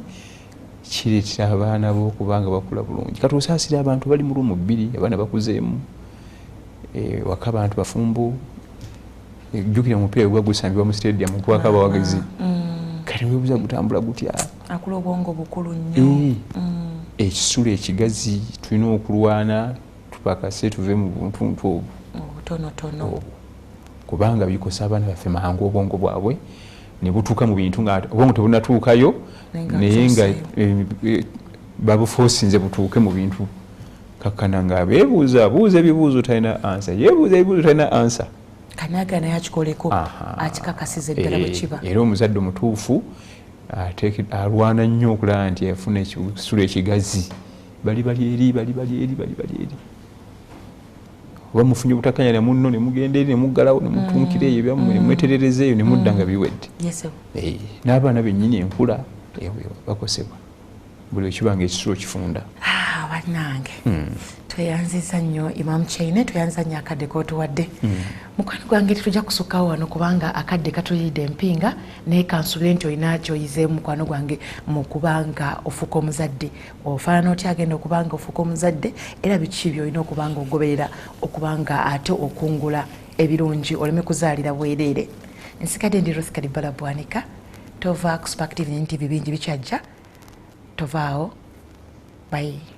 Speaker 2: kireetera abaana bo okuba nga bakula bulungi. Kati osaasira abantu bali mu lumu bbiri, abaana bakuzeemu waka, abantu bafumbo. Jjukira omupiira gwa gusambibwa mu stadium okuwako abawagizi, kati webuuza gutambula gutya?
Speaker 1: Akula obwongo bukulu nnyo.
Speaker 2: Ekisulo ekigazi tulina okulwana tupakase tuve mu buntuntu obwo
Speaker 1: obutonotono
Speaker 2: obwo, kubanga bikosa abaana baffe mangu, obwongo bwabwe ne butuuka mu bintu nga obwongo tebunatuukayo, naye nga babufoosinze butuuke mu bintu. Kakkana nga beebuuza buuza ebibuuzo talina answer, yeebuuza ebibuuzo talina answer.
Speaker 1: Kanaga naye akikoleko, akikakasiza eddala bwe kiba.
Speaker 2: Era omuzadde omutuufu alwana nnyo okulaba nti afuna ekisulo ekigazi. Bali bali eri, bali bali eri, bali bali eri, oba mufunye obutakanya ne munno, ne mugenda eri ne muggalawo ne mutunkira eyo ebyammwe ne mweterereza eyo ne mudda nga biwedde. N'abaana bennyini enkula bakosebwa buli ekiba nga ekisulo kifunda.
Speaker 1: Bannange, tweyanziza nnyo Imam Chaine, tweyanziza nnyo akadde kotuwadde. Mukwano gwange, tetujja kusukkawo wano kubanga akadde katuyidde empinga, naye kansubire nti olina kyoyizeemu, mukwano gwange, mu kubanga ofuuka omuzadde. Ofaanana otya agenda okubanga ofuuka omuzadde, era biki byolina okubanga ogoberera okubanga ate okungula ebirungi, oleme kuzaalira bwereere. Nsigadde ndi Ruth Kalibala Bwanika. Tova ku Spark TV ne NTV, bingi bikyajja, tovaawo. Bye.